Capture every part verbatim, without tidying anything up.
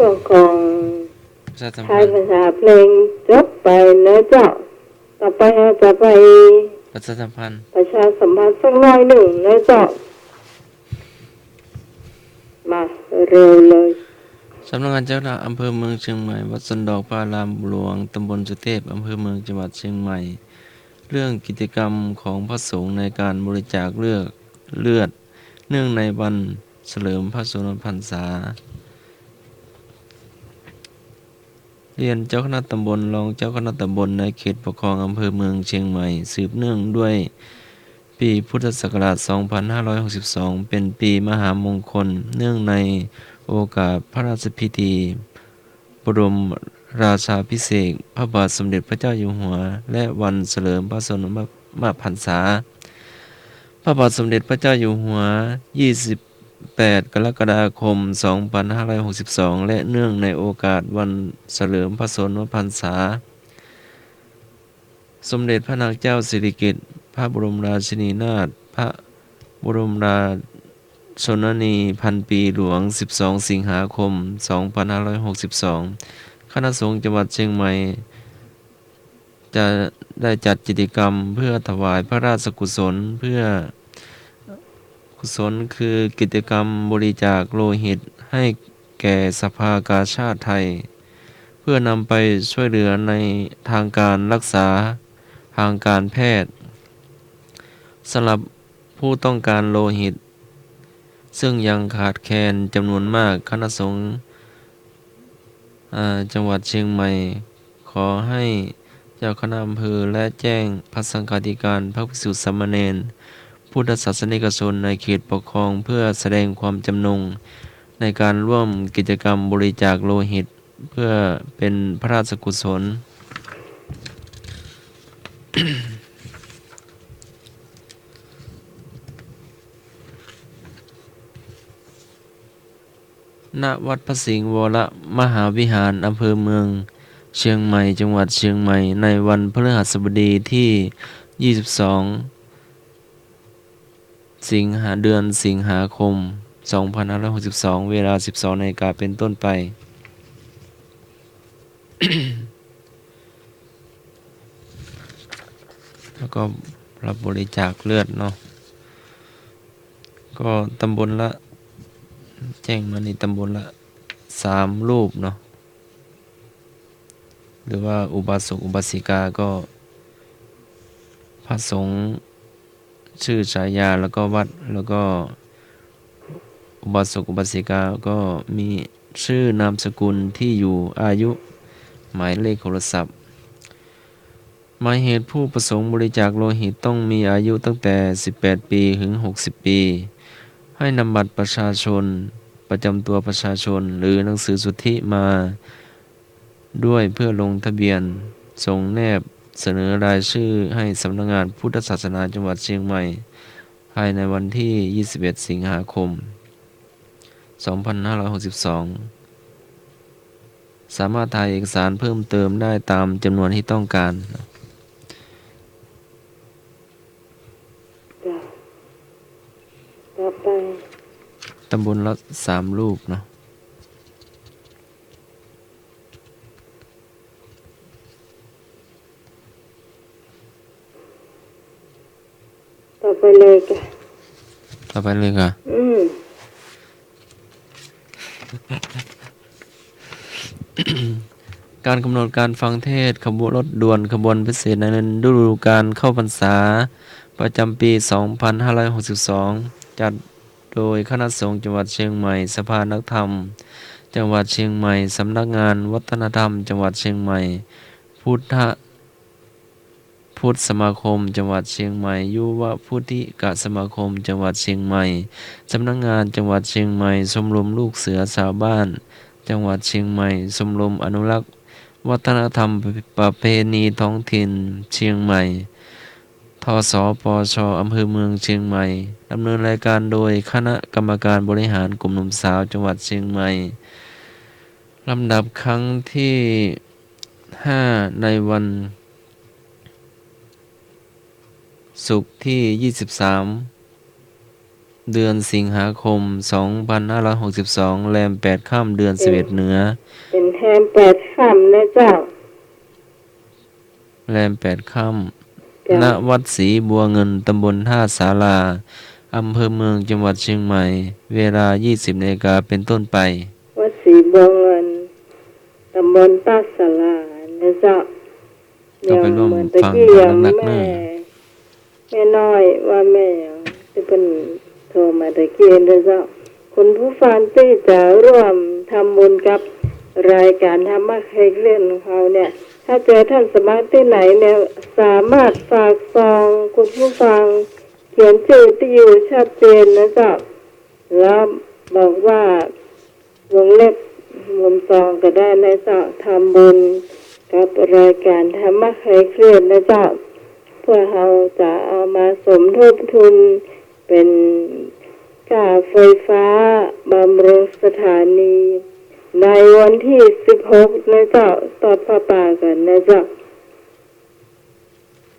ช่วงของ ประชาสัมพันธ์ ท้ายภาษาเพลงจบไปนะเจ้า ต่อไปเราจะไป ประชาสัมพันธ์ ประชาสัมพันธ์สักหน่อยหนึ่งนะเจ้า มาเร็วเลย สำนักงานเจ้าคณะอำเภอเมืองเชียงใหม่ วัดสวนดอกพระอารามหลวง ตำบลสุเทพ อำเภอเมือง จังหวัดเชียงใหม่ เรื่องกิจกรรมของพระสงฆ์ในการบริจาคเลือด เลือด เนื่องในวันเฉลิมพระชนมพรรษา เรียนเจ้าคณะตำบล รองเจ้าคณะตำบลในเขตปกครองอำเภอเมืองเชียงใหม่ สืบเนื่องด้วยปีพุทธศักราช สองพันห้าร้อยหกสิบสอง เป็นปีมหามงคล เนื่องในโอกาสพระราชพิธี บรมราชาภิเษกพระบาทสมเด็จพระเจ้าอยู่หัว และวันเฉลิมพระชนมพรรษา พระบาทสมเด็จพระเจ้าอยู่หัว ยี่สิบแปด กรกฎาคม สองพันห้าร้อยหกสิบสอง และเนื่องในโอกาสวันเฉลิมพระชนมพรรษา สมเด็จพระนางเจ้าสิริกิติ์ พระบรมราชินีนาถ พระบรมราชชนนีพันปีหลวง สิบสอง สิงหาคม สองพันห้าร้อยหกสิบสอง คณะสงฆ์จังหวัดเชียงใหม่ จะได้จัดกิจกรรมเพื่อถวายพระราชกุศล เพื่อ กุศลคือกิจกรรมบริจาคโลหิตให้แก่สภากาชาดไทย เพื่อนำไปช่วยเหลือในทางการรักษาทางการแพทย์ สำหรับผู้ต้องการโลหิต ซึ่งยังขาดแคลนจำนวนมาก คณะสงฆ์ อ่า จังหวัดเชียงใหม่ ขอให้เจ้าคณะอำเภอ และแจ้งพระสังฆาธิการ พระภิกษุสามเณร พุทธศาสนิกชนในเขตปกครอง เพื่อแสดงความจำนงในการร่วมกิจกรรมบริจาคโลหิต เพื่อเป็นพระราชกุศล ณ วัดพระสิงห์วรมหาวิหาร อำเภอเมืองเชียงใหม่ จังหวัดเชียงใหม่ ในวันพฤหัสบดีที่ ยี่สิบสอง สิงหา เดือนสิงหาคม สองพันห้าร้อยหกสิบสอง เวลา สิบสองนาฬิกาเป็นต้นไป แล้วก็รับบริจาคเลือดเนาะ ก็ตำบลละ แจ้งมานี่ตำบลละสามรูปเนาะ หรือว่าอุบาสกอุบาสิกาก็ พระสงฆ์ชื่อฉายา แล้วก็วัด แล้วก็อุบาสกอุบาสิกาก็มีชื่อนามสกุล ที่อยู่ อายุ หมายเลขโทรศัพท์ หมายเหตุ ผู้ประสงค์บริจาคโลหิตต้องมีอายุตั้งแต่ สิบแปดปี ถึง หกสิบปี ให้นำบัตรประชาชน ประจำตัวประชาชน หรือหนังสือสุทธิมาด้วยเพื่อลงทะเบียน ส่งแนบเสนอรายชื่อให้สำนักงานพุทธศาสนาจังหวัดเชียงใหม่ ภายในวันที่ ยี่สิบเอ็ด สิงหาคม สองพันห้าร้อยหกสิบสอง สามารถถ่ายเอกสารเพิ่มเติมได้ตามจำนวนที่ต้องการ จ้ะ ต่อไป ตำบลละสามรูปเนาะ ต่อไปเลยจ้ะ ต่อไปเลยค่ะ อืม การกำหนดการฟังเทศน์ขบวนรถด่วนขบวนพิเศษในฤดูกาลเข้าพรรษาประจำปี สองพันห้าร้อยหกสิบสอง จัดโดยคณะสงฆ์จังหวัดเชียงใหม่ สภานักธรรมจังหวัดเชียงใหม่ สำนักงานวัฒนธรรมจังหวัดเชียงใหม่ พุทธ พุทธสมาคมจังหวัดเชียงใหม่ ยุวพุทธิกสมาคมจังหวัดเชียงใหม่ สำนักงานจังหวัดเชียงใหม่ ชมรมลูกเสือชาวบ้านจังหวัดเชียงใหม่ ชมรมอนุรักษ์วัฒนธรรมประเพณีท้องถิ่นเชียงใหม่ ทสปช อำเภอเมืองเชียงใหม่ ดำเนินรายการโดยคณะกรรมการบริหารกลุ่มหนุ่มสาวจังหวัดเชียงใหม่ ลำดับครั้งที่ ห้า ในวันศุกร์ที่ ยี่สิบสาม เดือนสิงหาคม สองพันห้าร้อยหกสิบสอง แรมแปดค่ำ เดือนสิบเอ็ดเหนือ เป๋นแรมแปดค่ำนะเจ้า แรมแปดค่ำ เจ้า ณ วัดศรีบัวเงิน ตำบลท่าศาลา อำเภอเมือง จังหวัดเชียงใหม่ เวลา ยี่สิบนาฬิกา เป็นต้นไป วัดศรีบัวเงิน ตำบลท่าศาลานะเจ้า เอาไปร่วมฟังกันนักๆเน่อ แม่น้อยว่าแม่หยัง ตี้เปิ้นโทรมาตะกี้นะเจ้า คุณผู้ฟังตี้จะร่วมทำบุญกับรายการธรรมะคลายเครียดของเฮาเนี่ย ถ้าเจอท่านสมัครตี้ไหนเนี่ย สามารถฝากซองคุณผู้ฟัง เขียนจื้อตี้อยู่ชัดเจนนะเจ้า แล้วบอกว่า วงเล็บมุมซองก็ได้นะเจ้า ทำบุญกับรายการธรรมะคลายเครียดนะเจ้า เพื่อเฮาจะเอามาสมทบทุนเป๋นค่าไฟฟ้าบำรุงสถานี ในวันตี้ สิบหกนะเจ้า ตอดผ้าป่ากั๋นนะเจ้า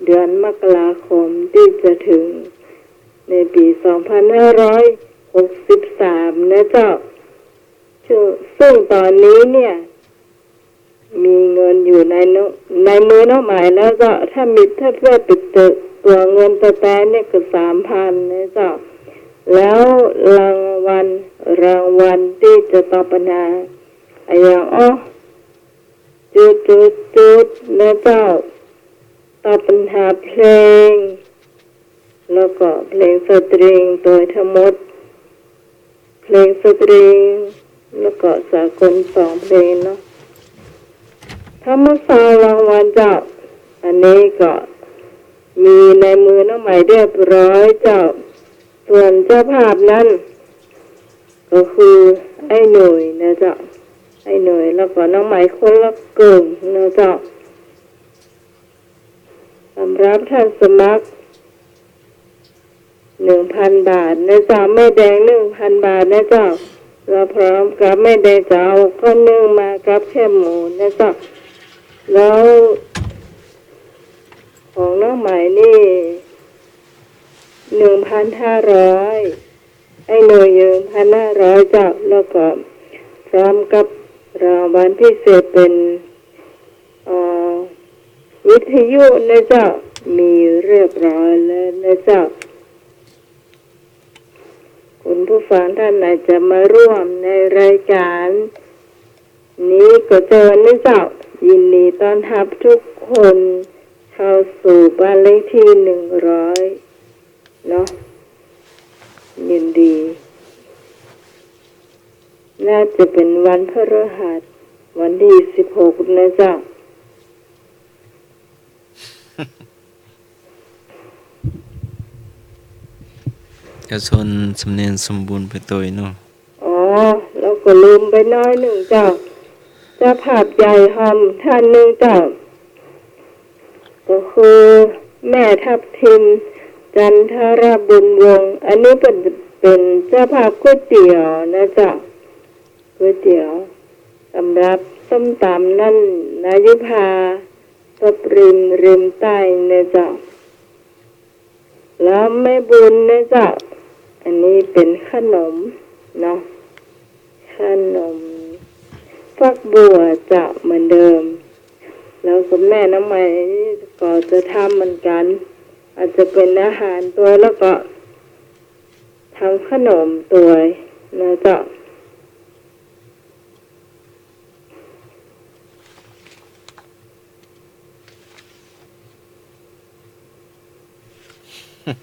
เดือนมกราคมตี้จะเถิงในปี๋ สองพันห้าร้อยหกสิบสามนะเจ้า ซึ่ง ซึ่งต๋อนนี้เนี่ย มีเงินอยู่ในน้อง ในมือน้องไหมแล้วเจ้า ถ้ามี ถ้าเทียบเป๋นตั๋วเงินแต๊ๆเนี่ยก็ สามพันนะเจ้า แล้วรางวัล รางวัลตี้จะตอบปัญหาอะหยังอ้อ จุดจุดจุดนะเจ้า ตอบปัญหาเพลง แล้วก็เพลงสตริงโดยทั้งหมด เพลงสตริง แล้วก็สากลสองเพลงเนาะ ธรรมะซาวรางวัลเจ้า อันนี้ก็มีในมือน้องไหมเรียบร้อยเจ้า ส่วนเจ้าภาพนั้น ก็คือไอ้หนุ่ยนะเจ้า ไอ้หนุ่ย แล้วก็น้องไหมคนละกึ่งนะเจ้า สำหรับท่านสมัคร หนึ่งพันบาทนะเจ้า แม่แดง หนึ่งพันบาทนะเจ้า แล้วพร้อมกับแม่แดงจะเอาข้าวนึ่งมากับแคบหมูนะเจ้า แล้วของน้องไหมนี่ หนึ่งพันห้าร้อย ไอ้หนุ่ย หนึ่งพันห้าร้อยเจ้า แล้วก็พร้อมกับรางวัลพิเศษเป๋น เอ่อ วิทยุนะเจ้า มีเรียบร้อยแล้วนะเจ้า คุณผู้ฟังท่านไหนจะมาร่วมในรายการนี้ก็เจิญนะเจ้า ยินดีต้อนฮับทุกคนเข้าสู่บ้านเลขตี้ หนึ่งร้อย เนาะ ยินดี น่าจะเป๋นวันพฤหัส วันตี้ สิบหกนะเจ้า จะชวนสำเนียงสมบูรณ์ไปตวยเนาะ อ๋อ แล้วก็ลืมไปหน้อยนึ่งเจ้า เจ้าภาพใหญ่หอมท่านนึ่งเจ้า ก็คือแม่ทับทิม จันทรบุญวงศ์ อันนี้เป๋น เป๋นเจ้าภาพก๋วยเตี๋ยวนะเจ้า ก๋วยเตี๋ยว สำหรับส้มตำนั้น นายุพา ซบริม ริมใต้นะเจ้า แล้วแม่บุญนะเจ้า อันนี้เป๋นขนมเนาะ ขนมฟักบัวเจ้า เหมือนเดิม แล้วก็แม่น้องไหมก็จะทำเหมือนกั๋น อาจจะเป๋นอาหารตวย แล้วก็ทำขนมตวยนะเจ้า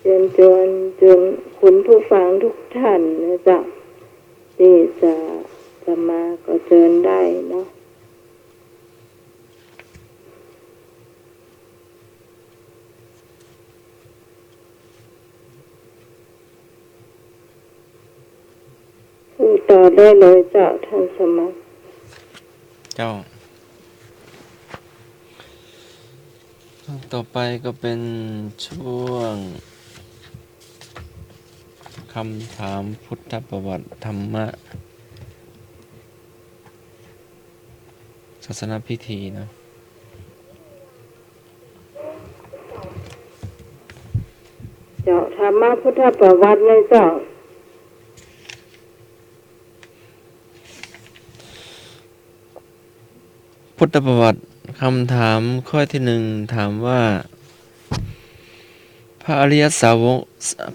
เจิญจวน เจิญคุณผู้ฟังทุกท่านนะเจ้า ตี้จะ จะมาก็เจิญได้เนาะ พูดต่อได้เลยเจ้า ท่านสมัคร เจ้า ต่อไปก็เป็นช่วงคำถามพุทธประวัติธรรมะ ศาสนพิธีเนาะ เจ้า ธรรมะพุทธประวัตินะเจ้า พุทธประวัติ คำถามข้อที่หนึ่ง ถามว่า พระอริยสาวก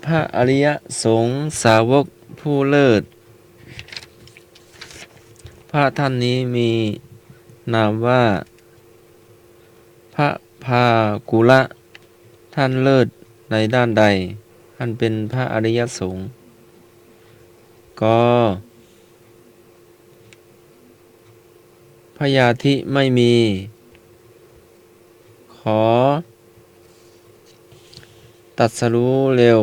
พระอริยสงฆ์สาวกผู้เลิศ พระท่านนี้มีนามว่า พระพากุละ ท่านเลิศในด้านใด ท่านเป็นพระอริยสงฆ์ ก พยาธิไม่มี ข ตรัสรู้เร็ว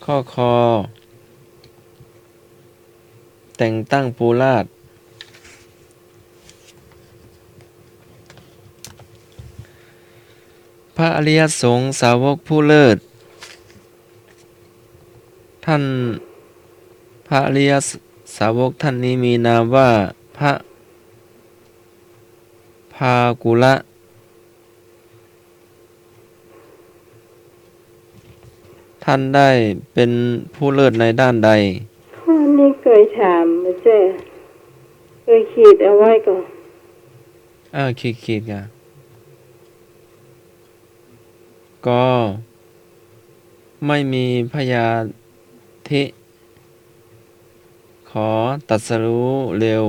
ข้อ คอ แต่งตั้งปูราช พระอริยสงฆ์สาวกผู้เลิศ ท่าน พระอริยสาวกท่านนี้มีนามว่า พระพากุละ ท่านได้เป็นผู้เลิศในด้านใด ข้อนี้เกยถามมาเจ้า เกยขีดเอาไว้ก่อ เออ ขีด ขีดก่อ ก ไม่มีพยาธิ ข ตรัสรู้เร็ว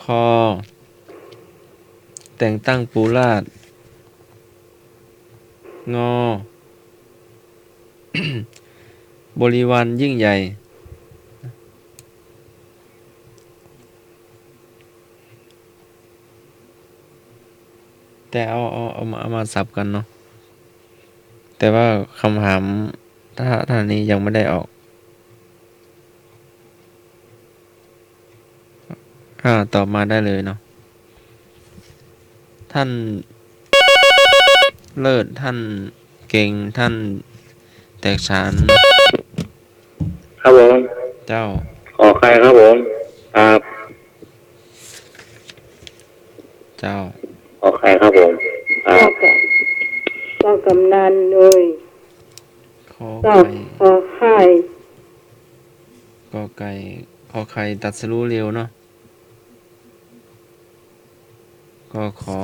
ค แต่งตั้งปูราช ง บริวารยิ่งใหญ่ แต่เอา เอา เอามา เอามาสับกั๋นเนาะ แต่ว่าคำถาม ถ้า ท่านนี้ยังไม่ได้ออก อ่า ตอบมาได้เลยเนาะ ท่านเลิศ ท่านเก่ง ท่านแตกฉาน ครับผม เจ้า ขอไข่ครับผม ครับ เจ้า ขอไข่ครับผม ครับ เจ้ากำ เจ้ากำนันเลย ขอ เจ้า ไข่ ขอไข่ กอไก่ ขอไข่ ตรัสรู้เร็วเนาะ กอขอ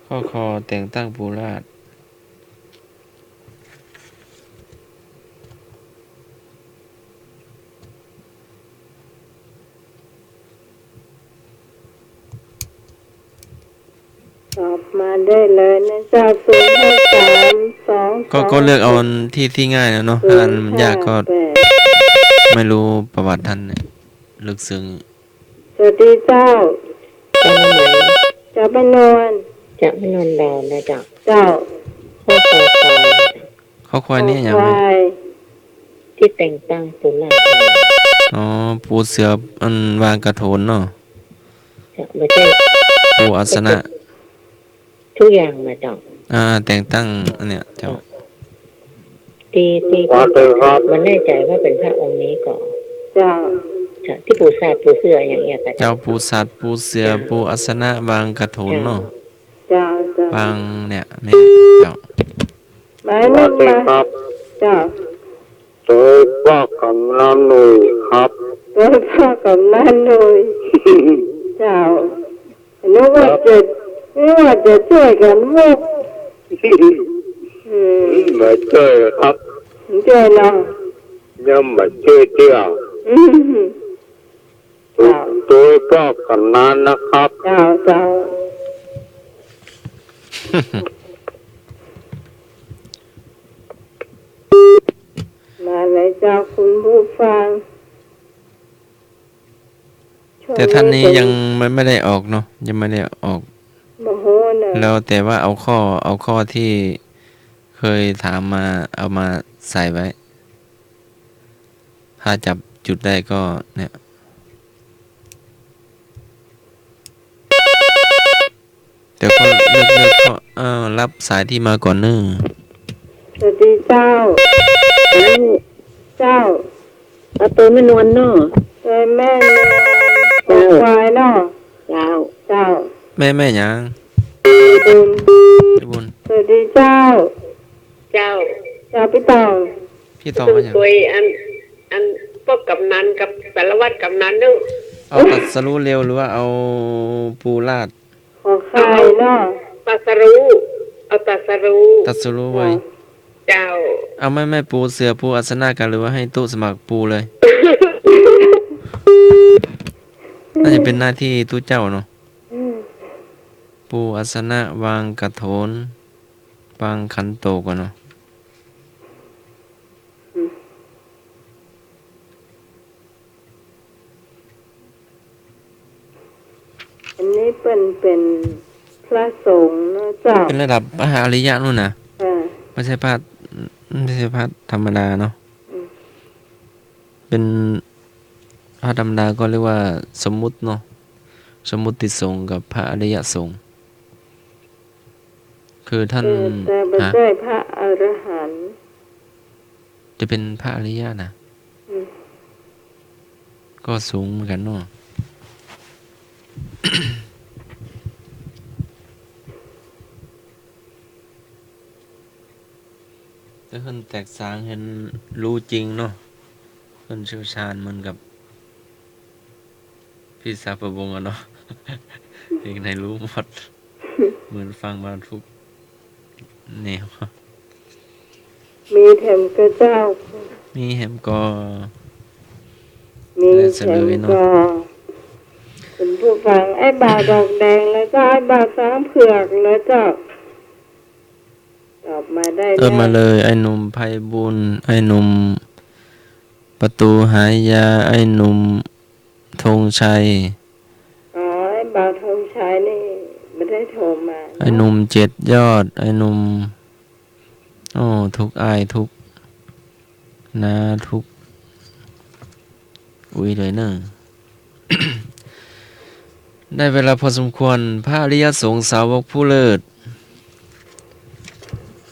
ข้อ คอ แต่งตั้งปูราช ตอบมาได้เลยนะเจ้า ศูนย์ ห้า สาม สอง ก็ สอง ก็เลือกเอาอันที่ ที่ง่ายนะเนาะ ศูนย์ ถ้าอันมันยากก็ ห้า แปด ไม่รู้ประวัติท่านเนี่ย ลึกซึ้ง สวัสดีเจ้า เจ้าแม่นวล เจ้าแม่นวลดาวนะเจ้า เจ้า ข้อควาย ข้อควายนี่หยัง ข้อควาย ที่แต่งตั้งปูราช อ๋อ ปูเสื่ออันวางกระโถนเนาะ เจ้า ไม่ใช่ ปูอาสนะ ทุกอย่างนะเจ้า อ่า แต่งตั้งอันเนี้ยเจ้า เจ้า ที่ ที่ ว่าเถอะครับ ไม่แน่ใจว่าเป็นพระองค์นี้ก่อ เจ้า เจ้า ที่ปูสาดปูเสื่ออย่างเงี้ยค่ะ เจ้า ปูสาดปูเสื่อ เจ้า ปูอาสนะวางกระโถนเนาะ เจ้า เจ้า วางเนี่ย แม่นเจ้า หมายเลข ว่าเถอะครับ เจ้า โดยป้อกำนันหนุ่ยครับ โดยป้อกำนันหนุ่ย เจ้า นึกว่าจะ นึกว่าจะช่วยกันมุก อืม บ่าช่วยครับ บ่าช่วยเนาะ ยังบ่าช่วยเตื้อ อืม เจ้า โดยป้อกำนันนะครับ เจ้า เจ้า มาเลยเจ้าคุณผู้ฟัง แต่ท่านนี้ยังไม่ ไม่ได้ออกเนาะ ยังไม่ได้ออก บ่ฮู้เนาะ แล้วแต่ว่าเอาข้อ เอาข้อที่เคยถามมา เอามาใส่ไว้ ถ้าจับจุดได้ก็เนี่ย เดี๋ยวก็เลือก เลือกข้อ เอ่อ รับสายที่มาก่อนเนอะ สวัสดีเจ้า เจ้า เจ้า เอาตัวแม่นวลเนาะ ตัวแม่นวล เจ้า ควายเนาะ เจ้า เจ้า แม่ แม่หยัง บุญ บุญ สวัสดีเจ้า เจ้า เจ้าพี่ตอง พี่ตอง พี่ตอง ว่าหยัง ตัวอัน อัน พวกกำนันกับสารวัตรกำนันเนาะ เอาตรัสรู้เร็วหรือว่าเอาปู่ราช ขอไข่เนาะ ตรัสรู้ เอาตรัสรู้ ตรัสรู้ไว เจ้า เอา ไม่ ไม่ ปู่เสือ ปู่อัสนะ กะหรือว่าหื้อตุ๊สมัครปู่เลย น่าจะเป๋นหน้าตี้ตุ๊เจ้าเนาะ อืม ปู่อัสนะ วางกระโถน วางขันโตกก่อนเนาะ อืม อันนี้เปิ้นเป๋นพระสงฆ์เนาะเจ้า เป๋นระดับมหาอริยะนู่นนะ เออ ไม่ใช่พระ ไม่ใช่พระธรรมดาเนาะ อืม เป๋นพระธรรมดาก็เรียกว่าสมมุติเนาะ สมมุติสงฆ์กับพระอริยสงฆ์ คือท่าน เออ แต่บ่ ฮะ ใจ้พระอรหันต์ จะเป๋นพระอริยะนะ อืม ก็สูงเหมือนกั๋นเนาะ แต่เปิ้นแตกสางเป๋นรู้จริงเนาะ เปิ้นเชี่ยวชาญเหมือนกับ พี่สาวประวงอะเนาะ เฮงในฮู้หมด เหมือนฟังมาทุกแนว มีแถมก็เจ้า มีแถมก็ มีแถมก็ เสนอเนาะ คุณผู้ฟัง ไอ้บ่าวดอกแดงแล้วเจ้า ไอ้บ่าวช้างเผือกแล้วเจ้า ตอบมาได้ เอิ้นมาเลย ไอ้หนุ่มไพบูลย์ ไอ้หนุ่มประตูหายา ไอ้หนุ่ม ธงชัย อ๋อ ไอ้บ่าวธงชัยนี่บ่ได้โทรมาเนาะ ไอ้หนุ่มเจ็ดยอด ไอ้หนุ่ม โอ้ ทุกอ้ายทุกน้าทุก อุ๊ย เลยเนาะ ได้เวลาพอสมควร พระอริยสงฆ์สาวกผู้เลิศ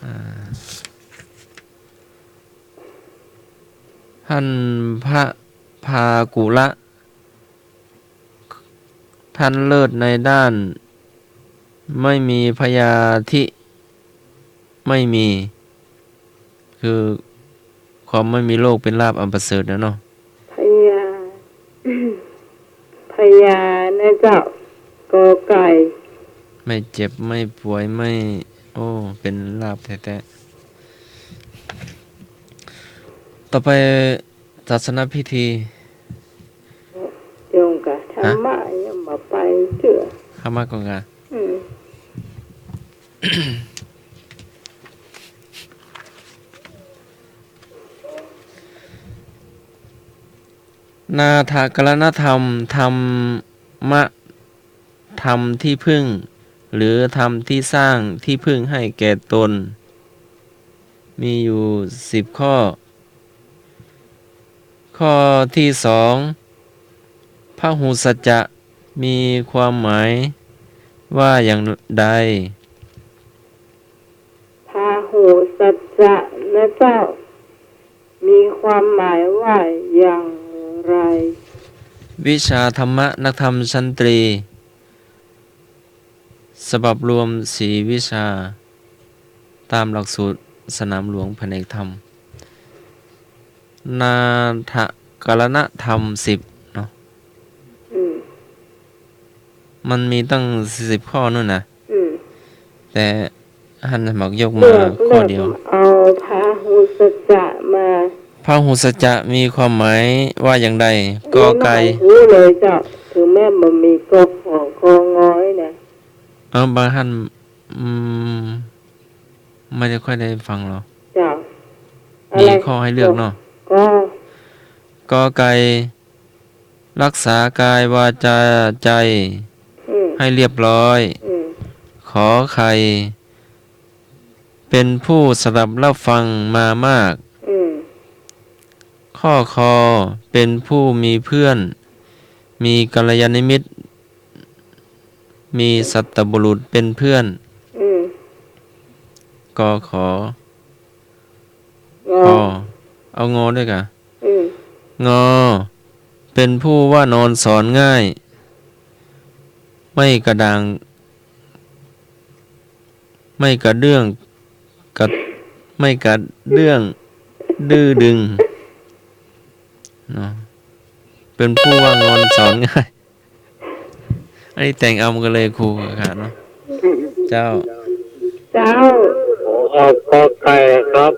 อ่า ท่านพระภากุละ ท่านเลิศในด้าน ไม่มีพยาธิ ไม่มี คือความไม่มีโรคเป๋นลาภอันประเสริฐนะเนาะ พยา พยานะเจ้า กอไก่ ไม่เจ็บไม่ป่วยไม่ โอ้ เป๋นลาภแต๊ๆ ต่อไป ศาสนพิธี โยมกะ ฮะ ธรรมะยังบ่ไปเตื้อ ธรรมะก่อนกะ อืม นาถกรณธรรม ธรรมะ ธรรมที่พึ่ง หรือธรรมที่สร้างที่พึ่งให้แก่ตน มีอยู่สิบข้อ ข้อที่สอง พหุสัจจะ มีความหมายว่าอย่างใด พหุสัจจะนะเจ้า มีความหมายว่าอย่างไร วิชาธรรมะ นักธรรมชั้นตรี ฉบับรวมสี่วิชา ตามหลักสูตรสนามหลวงแผนกธรรม นาถกรณธรรมสิบเนาะ อืม มันมีตั้งสิบข้อนู่นนะ อืม แต่ หันหมากยกมา เลือก ข้อเดียว เลือกเอาพหุสัจจะมา พหุสัจจะมีความหมายว่าอย่างใด กอไก่ ยังบ่ฮู้เลยเจ้า ถึงแม้บ่มีกอขอ กองอนะ เออ บางท่าน อืม ไม่ได้ค่อยได้ฟังหรอ เจ้า มีข้อให้เลือกเนาะ อะไร กอ กอไก่ รักษากายวาจาใจ อืม ให้เรียบร้อย อืม ขอไข่ เป็นผู้สดับรับฟังมามาก อืม ข้อคอ เป็นผู้มีเพื่อน มีกัลยาณมิตร มีสัตบุรุษเป็นเพื่อน อืม กอขอ งอ งอ เอางอด้วยกะ อืม งอ เป็นผู้ว่านอนสอนง่าย ไม่กระด้าง ไม่กระเดื่อง กระ ไม่กระเดื่อง ดื้อดึง เนาะ เป๋นผู้ว่างอนสอนง่าย อันนี้แต่งเอามันก็เลยครูค่ะเนาะ เจ้า เจ้า ออกกอไก่ครับ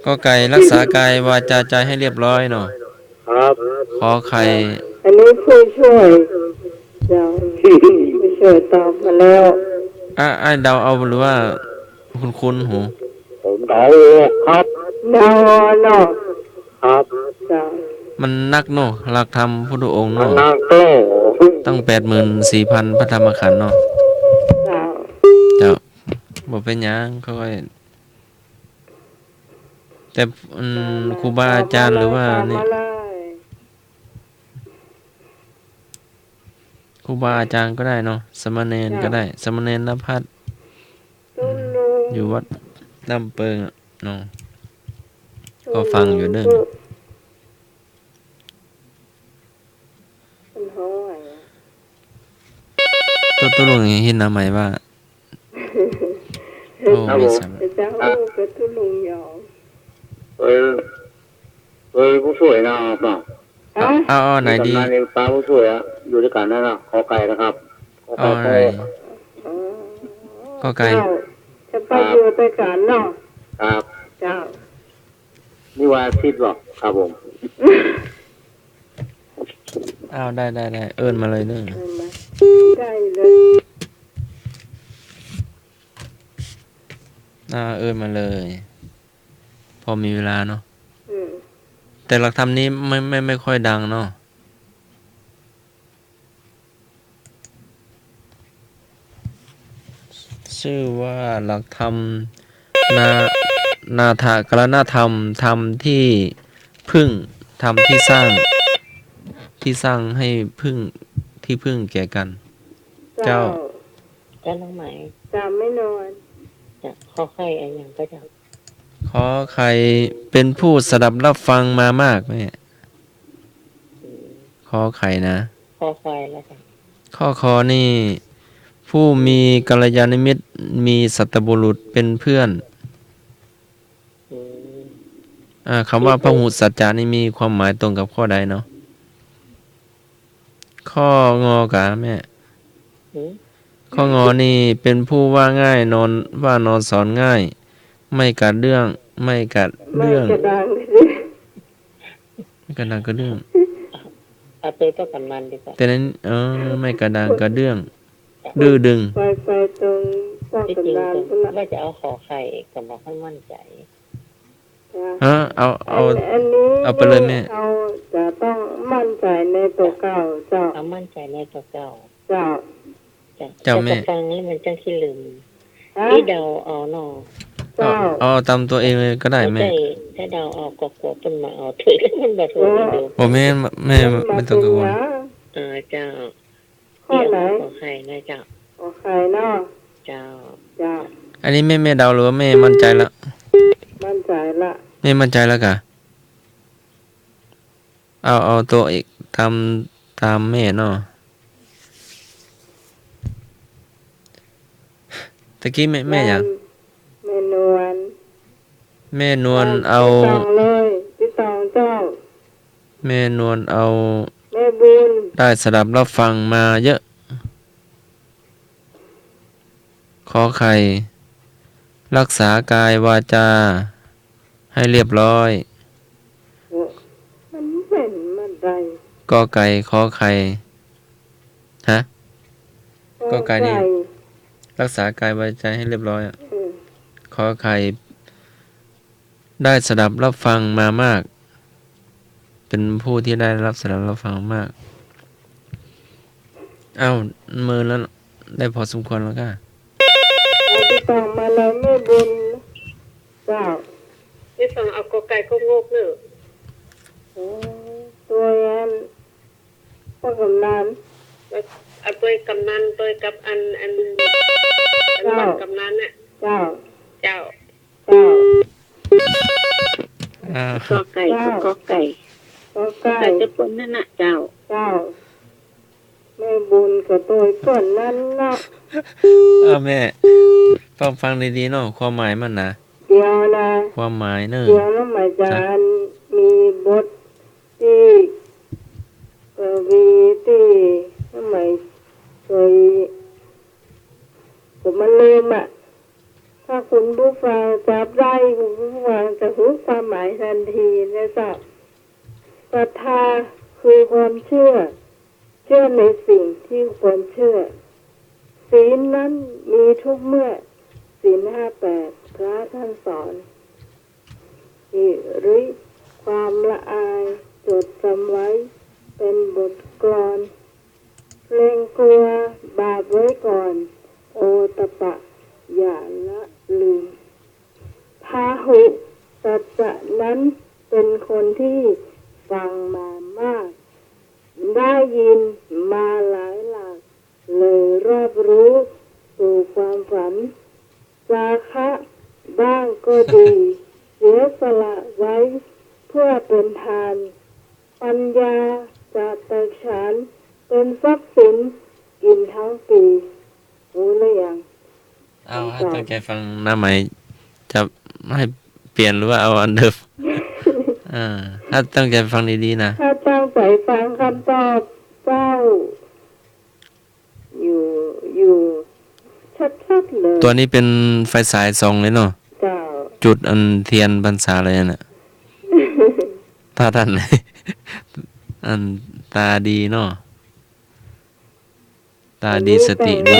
กอไก่ รักษากายวาจาใจให้เรียบร้อยเนาะ ครับ ขอไข่ อันนี้ผู้ช่วย เจ้า ผู้ช่วยตอบมาแล้ว อ่ะ อ้ายเดาเอาหรือว่าคุ้นๆ หู ผมเดาครับ เดาเอาเนาะ ครับ เจ้า มันนักเนาะ หลักธรรมพุทธองค์เนาะ มันนักเนาะ ตั้งแปดหมื่นสี่พันพระธรรมขันธ์เนาะ เจ้า เจ้า บ่เป๋นหยัง ค่อย แต่ อืม ครูบาอาจารย์หรือว่านี่ ครูบาอาจารย์ก็ได้เนาะ สามเณรก็ได้ สามเณรนภัส อยู่วัดน้ำเปิงอะเนาะ ก็ฟังอยู่เด้อ มันฮ้องอะ ตุ๊ ตุ๊ลุงเห็นหน้าใหม่ว่า โอ้ ครับผม มีสาม แต่จะฮู้กับตุ๊ลุงหยอง เออ เออ ผู้ช่วยนะครับ ฮะ เอา เอา เอาไหนดี ตำนานในปลาผู้ช่วยอะ อยู่ด้วยกันนั่นน่ะ ขอไข่นะครับ ขอไข่ เอาไหน ขอ อ๋อ ขอไข่ เจ้า จะไปอยู่ด้วยกันเนาะ ครับ เจ้า นี่วันอาทิตย์เหรอ ครับผม อ้าว ได้ ได้ ได้ เอิ้นมาเลยเด้อ เอิ้นมา ได้เลย อ่า เอิ้นมาเลย พอมีเวลาเนาะ อืม แต่หลักธรรมนี้ไม่ ไม่ ไม่ค่อยดังเนาะ ชื่อว่าหลักธรรม นา นาถกรณธรรม ธรรมที่พึ่ง ธรรมที่สร้าง ที่สร้างให้พึ่ง ที่พึ่งแก่กัน เจ้า เจ้า เจ้าน้องไหม เจ้าแม่นวล เจ้า ขอไข่อะหยังก็เจ้า ขอไข่ เป๋นผู้สดับรับฟังมามากแม่ อืม ขอไข่นะ ขอไข่แล้วกัน ขอ ขอนี่ ผู้มีกัลยาณมิตร มีสัตบุรุษเป๋นเพื่อน อืม อ่า กำว่าพหุสัจจะนี่มีความหมายตรงกับข้อใดเนาะ ข้องอก่าแม่ หือ ข้องอนี่เป๋นผู้ว่าง่ายนอน ว่านอนสอนง่าย ไม่กระเดื่อง ไม่กระเดื่อง ไม่กระด้าง ไม่กระด้างกระเดื่อง เอาตัวต้องกำนันดีกว่า แต่นั้น เออ ไม่กระด้างกระเดื่อง ดื้อดึง ไป ไปตรงต้องกำนัน ที่จริงก็ พุ้นละ ว่าจะเอาขอไข่ ก็บอกให้มั่นใจ ฮะ เอา เอา อัน อันนี้ เอาไปเลยแม่ เราจะต้องมั่นใจในตั๋วเก่าเจ้า เอามั่นใจในตั๋วเก่า เจ้า เจ้า เจ้าแม่ แต่ก็ฟังแล้วมันจังขี้ลืม ฮะ นี่เดาเอาเนาะ เจ้า เอา เอาต๋ามตั๋วเองเลยก็ได้แม่ ถ้าเดาเอาก็กั๋วเปิ้นมาเอาถ้วย แล้วมันบ่ถูก โอ้ เดี๋ยว โอ้ แม่ แม่ แม่บ่ต้องกังวล เออ เจ้า ข้อไหน ขอไข่นะเจ้า ขอไข่เนาะ เจ้า เจ้า อันนี้แม่ แม่เดาหรือว่าแม่มั่นใจละ มั่นใจละ แม่มั่นใจแล้วกะ เอา เอาตั๋วเอกต๋าม ต๋ามแม่เนาะ ตะกี้แม่ แม่หยัง แม่นวล แม่นวลเอา ติดต่อเลย ติดต่อเจ้า แม่นวลเอา แม่บุญ ได้สดับรับฟังมาเยอะ ขอไข่ รักษากายวาจาให้เรียบร้อย มันเป๋นมาได้ กอไก่ ขอไข่ ฮะ กอไก่ กอไก่นี่ รักษากายวาจาให้เรียบร้อยอะ อืม ขอไข่ ได้สดับรับฟังมามาก เป๋นผู้ที่ได้รับสดับรับฟังมาก อ้าว เมินแล้ว ได้พอสมควรแล้วก้า เอาติดต่อมาเลยแม่บุญ เจ้า นี่ฟังเอากอไก่ก็งกเนอะ โอ้ ตั๋วอัน ป้อกำนัน แล้วเอาตั๋วกำนันตั๋วกับอัน อัน อัน เจ้า บ้านกำนันน่ะ เจ้า เจ้า เจ้า อ่า กอไก่ เจ้า กอไก่ กอไก่ กอไก่จะเปิ้นนั่นน่ะ เจ้า เจ้า แม่บุญกับตั๋วเปิ้นนั่นน่ะ อ่า แม่ ฟัง ฟังดีๆ เนาะ ความหมายมันนะ เดี๋ยวนะ ความหมายเนอะ เดี๋ยวนะ หมายจารย์ มีบท ตี้ ทำไม เคย ผมมันลืมอะ ถ้าคุณผู้ฟังจับได้ คุณผู้ฟังจะรู้ความหมายทันทีนะเจ้า ศรัทธาคือความเชื่อ เชื่อในสิ่งที่ควรเชื่อ ศีลนั้นมีทุกเมื่อ ศีลห้าแปด พระท่านสอน หิริ ความละอาย จดจำไว้เป็นบทกลอน เกรงกลัวบาปไว้ก่อน โอตัปปะ อย่าละลืม พาหุ สัจจะนั้นเป็นคนที่ฟังมามาก ได้ยินมาหลายหลัก เลยรอบรู้สู่ความฝัน จาคะบ้างก็ดี เสียสละไว้เพื่อเป็นทาน ปัญญาจะแตกฉานเป็นทรัพย์สินกินทั้งปี รู้หรือยัง อ้าว ถ้าตั้งใจฟังน้าไหม จะให้เปลี่ยนหรือว่าเอาอันเดิม อ่า ถ้าตั้งใจฟังดีๆ นะ ถ้าตั้งใจฟังคำตอบเจ้า อยู่ อยู่ชัดๆ เลย ตั๋วนี้เป๋นไฟฉายส่องเลยเนาะ เจ้า จุดอันเตียนพรรษาเลยน่ะ ถ้าต้าน อันตาดีเนาะ ตาดีสติดี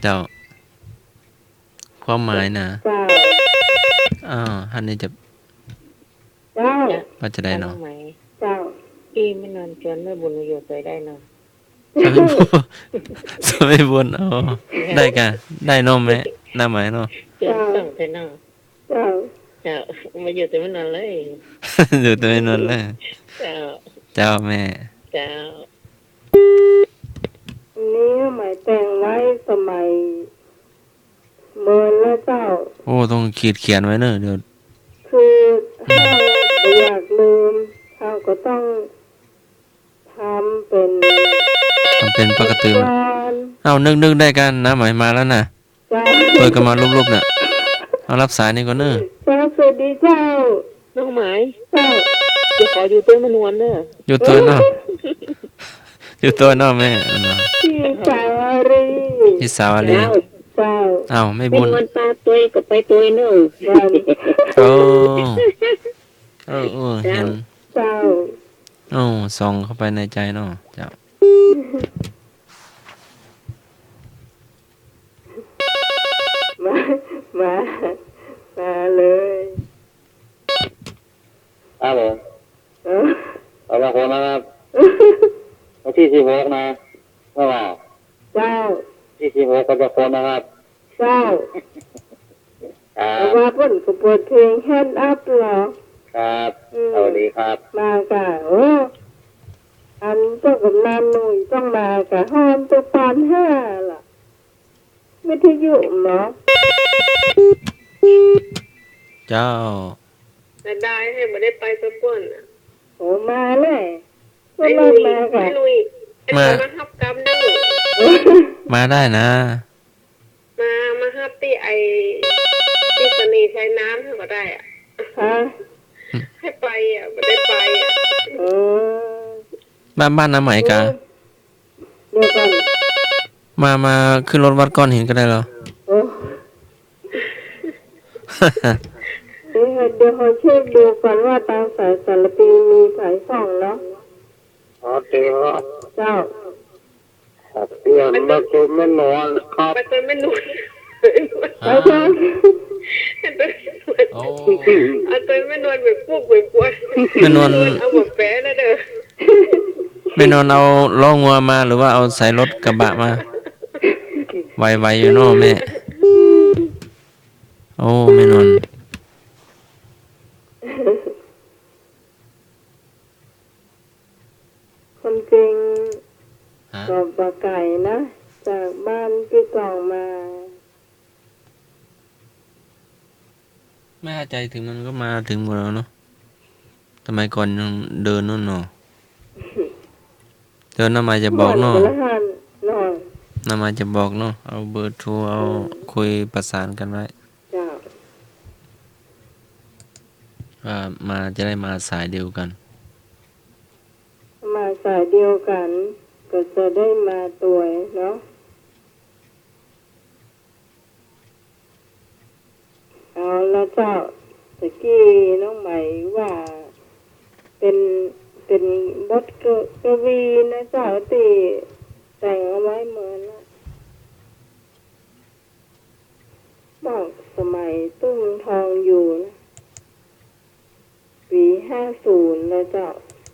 เจ้า ความหมายนะ เจ้า อ้าว อันนี้จะ เจ้า ว่าจะได้เนาะ เจ้า อี้แม่นวลจวนแม่บุญมาอยู่ตวยได้เนาะ สมัยบุญ สมัยบุญ อ๋อ ได้ก่ะ ได้เนาะแม่ น้าไหมเนาะ จวนส่องตวยเนาะ เจ้า เจ้า มาอยู่ตวยแม่นวลเลย อยู่ตวยแม่นวลเลย เจ้า เจ้าแม่ เจ้า อันนี้หมายแต่งไว้สมัยเมินแล้วเจ้า โอ้ ต้องขีดเขียนไว้เนอะ เดี๋ยว คือถ้าบ่อยากลืม เฮาก็ต้องทำเป๋น ทำเป๋นปกติ กลอน เอา นึก นึกได้ก่ะ น้าไหมมาแล้วน่ะ เจ้า เปิ้นก็มาลุบๆ น่ะ เอารับสายนี่ก่อนเนอะ เจ้า สวัสดีเจ้า น้องไหม เจ้า เดี๋ยวขออยู่ตวยแม่นวลเนอะ อยู่ตวยเนาะ อยู่ตวยเนาะแม่ พี่สาวรี พี่สาวรี เจ้า เจ้า อ้าว แม่บุญ แม่นวลปาตวยก็ไปตวยเนอะ เจ้า โอ้ เออ เออ เห็น เจ้า โอ้ ส่องเข้าไปในใจเนาะ เจ้า มา มา มาเลย ครับผม เออ เอาบางคนนะครับ วันที่สิบหกนะ ใช่ไหม เจ้า ที่สิบหกก็จะคนนะครับ เจ้า ครับ แต่ว่าเปิ้นก็เปิดเพลง Hand Up เหรอ ครับ อืม สวัสดีครับ มาก่ะ โอ้ อันเจ้ากำนันหนุ่ยต้องมาก่ะ ฮ้อนตุ๊ปานห้าล่ะ วิทยุเหรอ เจ้า เสียดายแฮะ บ่ได้ไปสักก้อนน่ะ โอ้ มาเลย ไอ้หนุ่ย มาก่ะ ไอ้หนุ่ย ไอ้หนุ่ย มา มาฮับกำเด้อ มาได้นะ มา มาฮับตี้ไอ้ ตี้เสน่ห์ชัยน้ำเฮาก็ได้อะ ฮะ ให้ไปอะ บ่ได้ไปอะ เออ บ้าน บ้านน้าไหมก่ะ เออ เดี๋ยวก่อน มา มาขึ้นรถวัดก้อนหินก็ได้เหรอ โอ้ เดี๋ยว เดี๋ยวขอเช็คดูก่อนว่าตางสายสารพีมีสายส่องเนาะ อ๋อ เดี๋ยว เจ้า ครับ เปลี่ยนมาตวยแม่นวลครับ มาตวยแม่นวล ฮะ ไปเถอะ โอ้ เอาตวยแม่นวลไปปลูกไปปวน แม่นวล เอาหมดแปะแล้วเด้อ แม่นวลเอาล้องัวมาหรือว่าเอาใส่รถกระบะมา ไวๆ อยู่เนาะแม่ โอ้ แม่นวล ความจริง ฮะ ก็บ่ไก๋นะ จากบ้านตี้ต้องมา แม่หาใจ๋เถิงมันก็มาเถิงหมดแล้วเนาะ สมัยก่อนยังเดินนู่นเนาะ เดี๋ยวน้าไหมจะบอกเนาะ เหมือนกันละหันเนาะ น้าไหมจะบอกเนาะ เอาเบอร์โทร เอา อืม คุยประสานกันไว้ เจ้า ว่ามาจะได้มาสายเดียวกัน มาส เดียวกั๋นก็จะได้มาตวยเนาะ เอาละเจ้า ตะกี้น้องไหมว่า เป๋น เป๋นบทกวีนะเจ้า ตี้แต่งเอาไว้เมินละ บอกสมัยตุ้มทองอยู่นะ ปี๋ห้าศูนย์นะเจ้า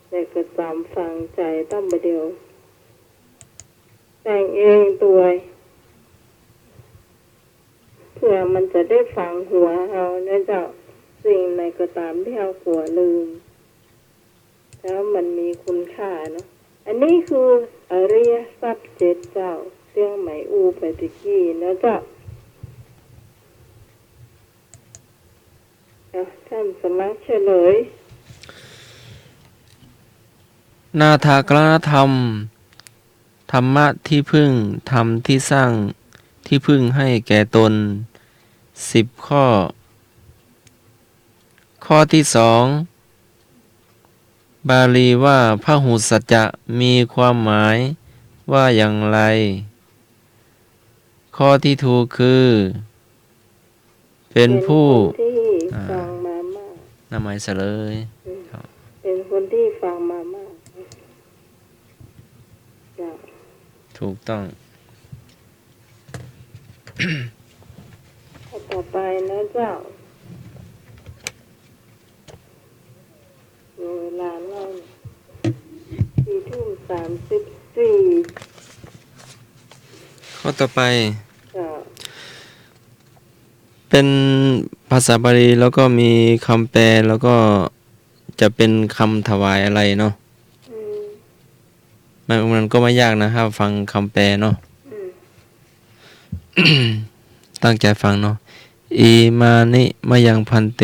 แต่ก็จ๋ำฝังใจ๋ตั้งบ่าเดี่ยว แต่งเองตวย เปื้อมันจะได้ฝังหัวเฮานะเจ้า สิ่งใดก็ต๋ามตี้เฮากั๋วลืม แล้วมันมีคุณค่าเนาะ อันนี้คืออริยทรัพย์เจ็ดเจ้า เตื้องไหมอู้ไปตะกี้นะเจ้า อ่ะ ท่านสมัครเฉลย นาถกรณธรรม ธรรมะที่พึ่ง ธรรมที่สร้างที่พึ่งให้แก่ตน สิบข้อ ข้อที่สอง บาลีว่าพหุสสัจจะ มีความหมายว่าอย่างไร ข้อที่ถูกคือ เป๋นผู้ เป๋นคนตี้ อ่า ฟังมามาก หน้าไม้เสลย อืม ครับ เป๋นคนตี้ฟังมามาก เจ้า ถูกต้อง ข้อต่อไปนะเจ้า เวลาเล่า สี่ทุ่มสามสิบสี่ ข้อต่อไป เจ้า เป๋นภาษาบาลี แล้วก็มีกำแปล แล้วก็จะเป๋นกำถวายอะไรเนาะ อืม มัน มันก็ไม่ยากนะ ถ้าฟังกำแปลเนาะ อืม ตั้งใจ๋ฟังเนาะ อิมานิมะยังภันเต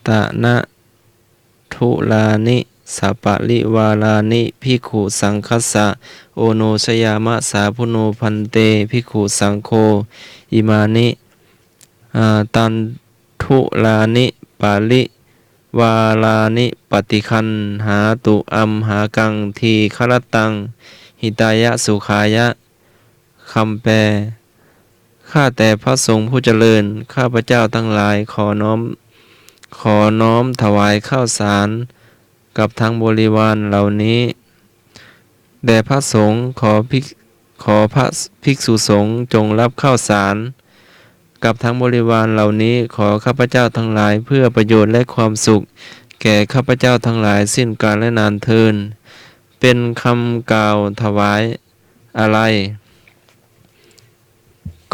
ตะนะ ทุลานิ สะปะริวารานิ ภิกขุสังฆัสสะ โอโนชยามะ สาธุโน ภันเต ภิกขุสังโฆ อิมานิ อ่า ตันทุลานิ ปะริวารานิ ปะติกขัณหาตุ อัมหากัง ทีฆะรัตตัง หิตายะ สุขายะ กำแปล ข้าแต่พระสงฆ์ผู้เจริญ ข้าพเจ้าทั้งหลายขอน้อม ขอน้อมถวายข้าวสาร กับทั้งบริวารเหล่านี้ แด่พระสงฆ์ ขอภิก ขอพระภิกษุสงฆ์จงรับข้าวสาร กับทั้งบริวารเหล่านี้ ขอข้าพเจ้าทั้งหลายเพื่อประโยชน์และความสุข แก่ข้าพเจ้าทั้งหลายสิ้นกาลและนานเทอญ เป๋นกำกล่าวถวาย อะไร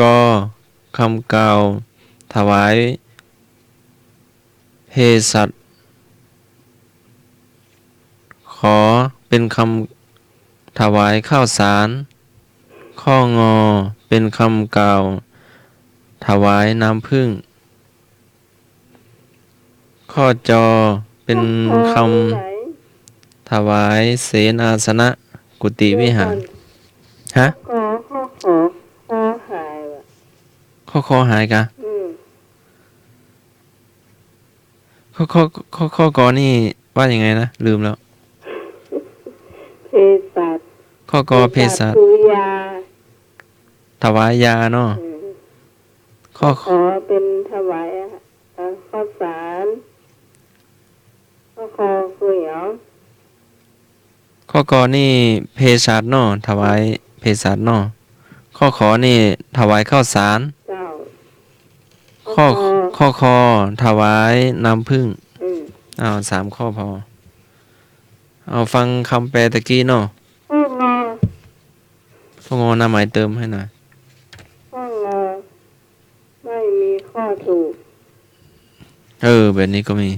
ก กำกล่าวถวายเภสัช ข เป๋นกำถวายข้าวสาร ข ง เป๋นกำกล่าวถวายน้ำผึ้ง ข จ เป๋นกำถวายเสนาสนะกุฏิวิหาร ฮะ ข ข ข ข หายว่ะ ข ข หายกะ อืม ข ข ข ข ก นี่ว่ายังไงนะ ลืมแล้ว เภสัช ข ก เภสัช เภสัชคือยา ถวายยาเนาะ อืม ข ข ข เป๋นถวาย เอ่อ ข้าวสาร ข ข คือหยัง ข ก นี่เภสัชเนาะ ถวายเภสัชเนาะ ข ข นี่ถวายข้าวสาร เจ้า ข ข ข ข ถวายน้ำผึ้ง อืม เอาสามข้อพอ เอาฟังกำแปลตะกี้เนาะ ข ง ข ง หน้าไม้เติมหื้อหน่อย ข ง ไม่มีข้อถูก เออ แบบนี้ก็มี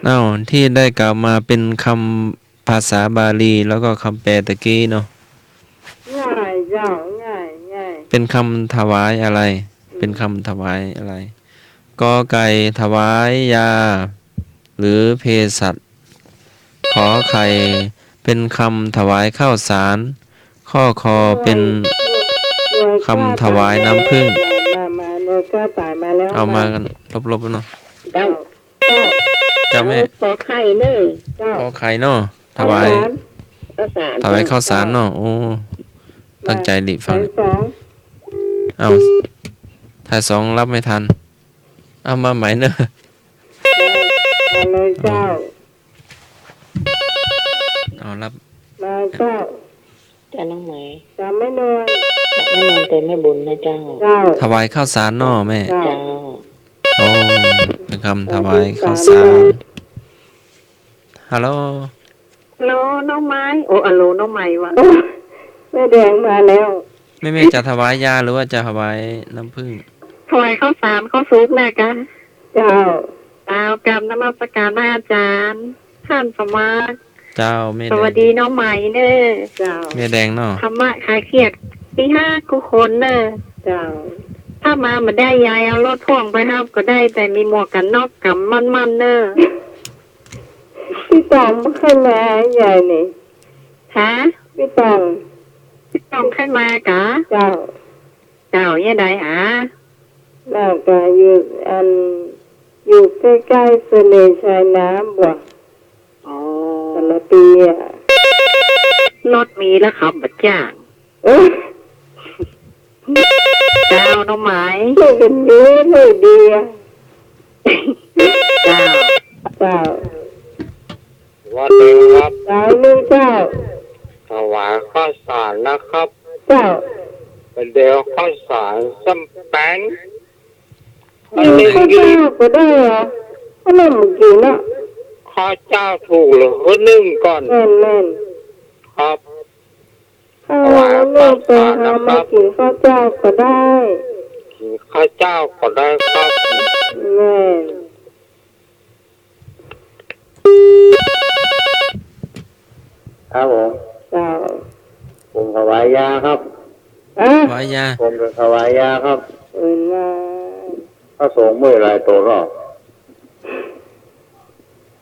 เอ้า ตี้ได้กล่าวมาเป๋นกำภาษาบาลี แล้วก็กำแปลตะกี้เนาะ ง่ายเจ้า ง่าย ง่าย เป๋นกำถวายอะไร อืม เป๋นกำถวายอะไร ก ไก่ ถวายยา หรือเภสัช ข ไข่ เป๋นกำถวายข้าวสาร ข ข เป๋นกำถวายน้ำผึ้ง มา มา หน่วยกล้าต๋ายมาแล้ว เอามากั๋นรบๆเนาะ เจ้า เจ้า ใจ จ้าแม่ ขอไข่เน่อ เจ้า ขอไข่เนาะ ถวาย ข้าวสาร ข้าวสาร ถวายข้าวสารเนาะ เจ้า โอ้ ตั้งใจ๋ดีฟัง สายสอง เอ้า สายสองรับไม่ทัน เอามาใหม่เน่อ มาเลยเจ้า เอารับ มาเจ้า จ้าน้องไหม จ้าแม่นวล แม่นวลแต่แม่บุญนะเจ้า เจ้า ถวายข้าวสารเนาะแม่ เจ้า เจ้า โอ้ เป๋นกำถวายข้าวสาร ฮัลโหล ฮัลโหล น้องไหม โอ้ ฮัลโหล น้องไหมวะ โอ้ แม่แดงมาแล้ว แม่ แม่จะถวายยาหรือว่าจะถวายน้ำผึ้ง ถวายข้าวสารข้าวสุกนะกะ เจ้า เจ้า กราบนมัสการพระอาจารย์ ท่านสมัคร เจ้า แม่แดง สวัสดีน้องไหมเน่อ เจ้า แม่แดงเนาะ ธรรมะคลายเครียดตี้ฮักกู้คนเน่อ เจ้า ถ้ามาบ่ได้ยายเอารถพ่วงไปฮับก็ได้ แต่มีหมวกกั๋นน็อกกำมั่นๆ เน่อ ปี้ต๋องบ่เกยมายายนี่ ฮะ ปี้ต๋อง ปี้ต๋องเกยมากะ เจ้า เจ้า เยียะใดอะ แล้วก็อยู่ อัน อยู่ใก้ๆ เสน่ห์ชัยน้ำบ่ อ๋อ แต่ละปีอะ รถมีแล้วขับบ่จ้าง เอ้ย เจ้า น้องไหม ช่วยกันดี ช่วยดีอะ เจ้า เจ้า สวัสดีครับ สายหนึ่งเจ้า ถวายข้าวสารนะครับ เจ้า เป๋นเดียวข้าวสารส้มแป้ง มีข้าวเจ้าก็ได้อะ ข้าวเหนียวเมื่อกี้เนาะ ข้าวเจ้าถูกเหลือนึ่งก่อน แม่นๆ ครับ เอา ถวายข้าวสารนะครับ เอามานึ่งไปหามากิ๋นข้าวเจ้าก็ได้ กิ๋นข้าวเจ้าก็ได้ครับ แม่น ครับผม เจ้า ผมถวายยาครับ อะ ถวายยา ผมจะถวายยาครับ เออ น่า พระสงฆ์เมื่อยหลายโตเนาะ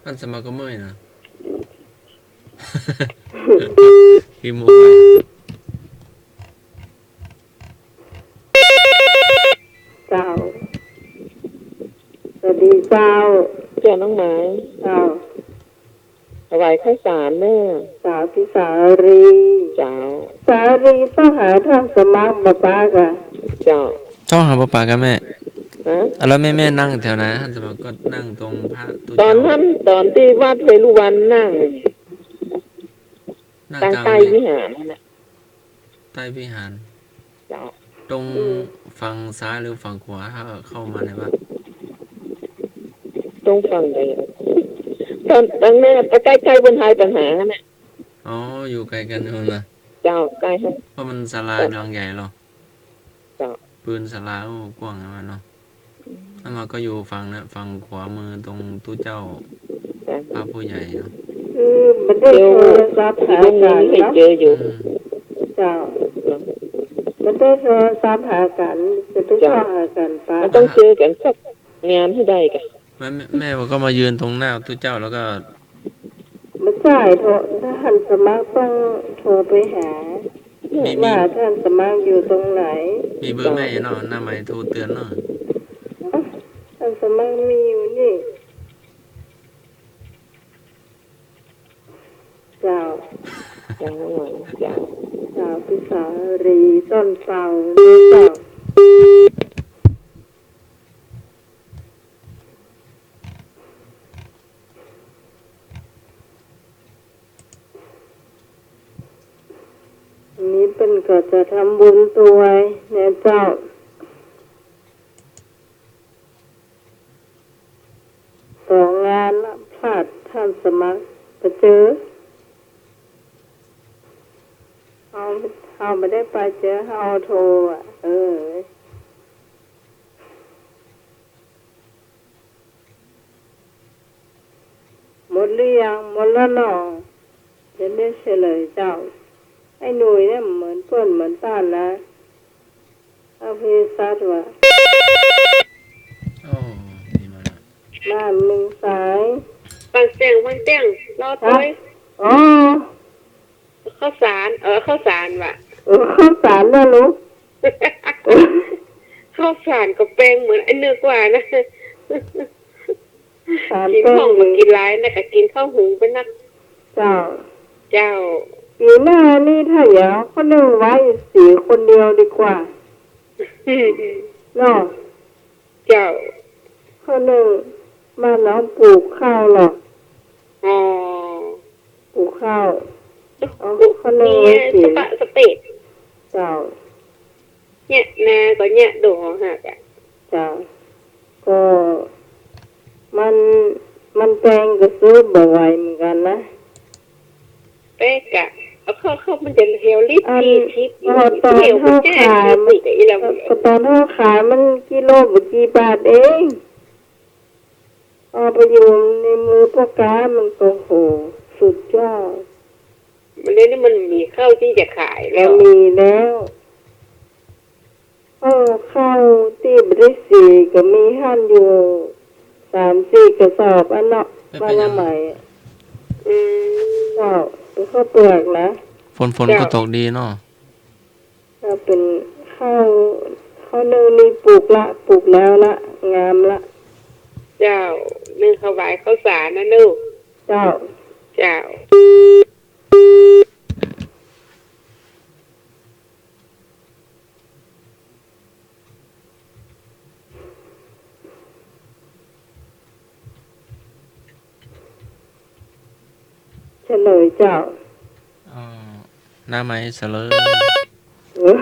ท่านสมัครก็เมื่อยนะ ขี้มูกไหล เจ้า สวัสดีเจ้า เจ้าน้องไหม เจ้า ถวายข้าวสารเน่อ เจ้า พี่สาลี เจ้า สาลีต้องหาท่านสมัครบ่ปะกะ เจ้า ต้องหาบ่ปะกะแม่ ฮะ อ่ะ แล้วแม่ แม่นั่งแถวไหน ท่านสมัครก็นั่งตรงพระตุ๊เจ้า ต๋อนนั้น ต๋อนตี้วัดเวฬุวันนั่ง นั่ง ตาง กลาง ใต้วิหารนั่นแหละ ใต้วิหาร เจ้า ตรง อืม ฝั่งซ้ายหรือฝั่งขวา ถ้าเข้ามาในวัด ตรงฝั่งใด ต๋อน ต๋อนนั้น ใก้ๆ บนไฮปัญหานั่นแหละ อ๋อ อยู่ไกลกั๋นโน่นนะ เจ้า ใก้ เพราะมันศาลาหลังใหญ่เหรอ เจ้า ปืนศาลา โอ้ กว้างนะมันเนาะ อืม แล้วมันก็อยู่ฝั่งนะ ฝั่งขวามือตรงตุ๊เจ้า เจ้า พระผู้ใหญ่เนาะ คือบ่ได้โทรศัพท์หากั๋นเนาะ เดี๋ยว เดี๋ยวอยู่ อืม เจ้า เนาะ บ่ได้โทรศัพท์หากั๋น จะไป เจ้า เข้าหากั๋นปะ มันต้องเจอกั๋นสักงานหื้อได้กะ แม่ แม่ แม่ว่าก็มายืนตรงหน้าตุ๊เจ้าแล้วก็ บ่ใจ้ โทร ท่านสมัครต้องโทรไปหา มี ว่า มี ท่านสมัครอยู่ตรงไหน มีเบอร์แม่อยู่เนาะ หน้าไมค์โทรเตือนเนาะ เอ้า ท่านสมัครมีอยู่นี่ เจ้า เจ้า เจ้า เจ้า พี่สาลีต้นเปา เจ้า นี่เปิ้นก็จะทำบุญตวยนะเจ้า สองงานละ พลาดท่านสมัครบ่เจอ เฮา เฮาบ่ได้ไปเจอ เฮาโทรอะ เออ หมดหรือยัง หมดแล้วเนาะ เดี๋ยวได้เฉลยเจ้า ไอ้หนุ่ยเนี่ยเหมือนเปิ้นเหมือนต้านนะ อภิสัตย์ว่ะ โอ้ นี่มาแล้ว บ้านหนึ่งสาย ฟังเสียง ฟังเสียง รอด ฮะ โอย อ๋อ ข้าวสาร เออ ข้าวสารว่ะ เออ ข้าวสารน่ะลูก ข้าวสารก็แปลงเหมือนไอ้นึกว่านะ ข้าวส สาม กิ๋นข้าว แป้ง บ่กิ๋นหลายนะ ก็กิ๋นข้าวหุงไปนัก เจ้า เจ้า ปี๋หน้านี่ถ้าอย่างข้าวนึ่งไว้เสียคนเดียวดีกว่า เนาะ เจ้า ข้าวนึ่ง บ้านเฮาปลูกข้าวเหรอ อ๋อ ปลูกข้าว เอาข้าวนึ่งไว้กิ๋น สะปะสะเปะ เจ้า เนี่ยนาก็เนี่ยดงหักอะ เจ้า ก็มัน มันแปงก็ซื้อบ่ไหวเหมือนกั๋นนะ แปงกะ เอาเข้า เข้ามันจะเหี่ยวลิบ อัน สี่สิบ พอตอนเฮาขายมัน เหี่ยวก็แจ้ง สี่สิบ อีหละ พอตอนเฮาขายมันกิโลบ่กี่บาทเอง เอาไปอยู่ในมือพ่อค้ามันก็โห สุดยอด มันเดี๋ยวนี้มันมีข้าวตี้จะขายแล้ว บ่มีแล้ว เออ ข้าวตี้บ่ได้สีก็มีหั้นอยู่ สามสี่กระสอบอั้นเนาะ บ้านน้องไหมอะ อืม เจ้า เป็นข้าวเปลือกนะ ฝน ฝนก็ตกดีเนาะ ก็เป็นข้าว ข้าวนึ่งนี่ปลูกละ ปลูกแล้วละ งามละ เจ้า นึ่งข้าวหวายข้าวสารนะลูก เจ้า เจ้า เฉลยเจ้า อ๋อ น้าไหมเฉลย เออ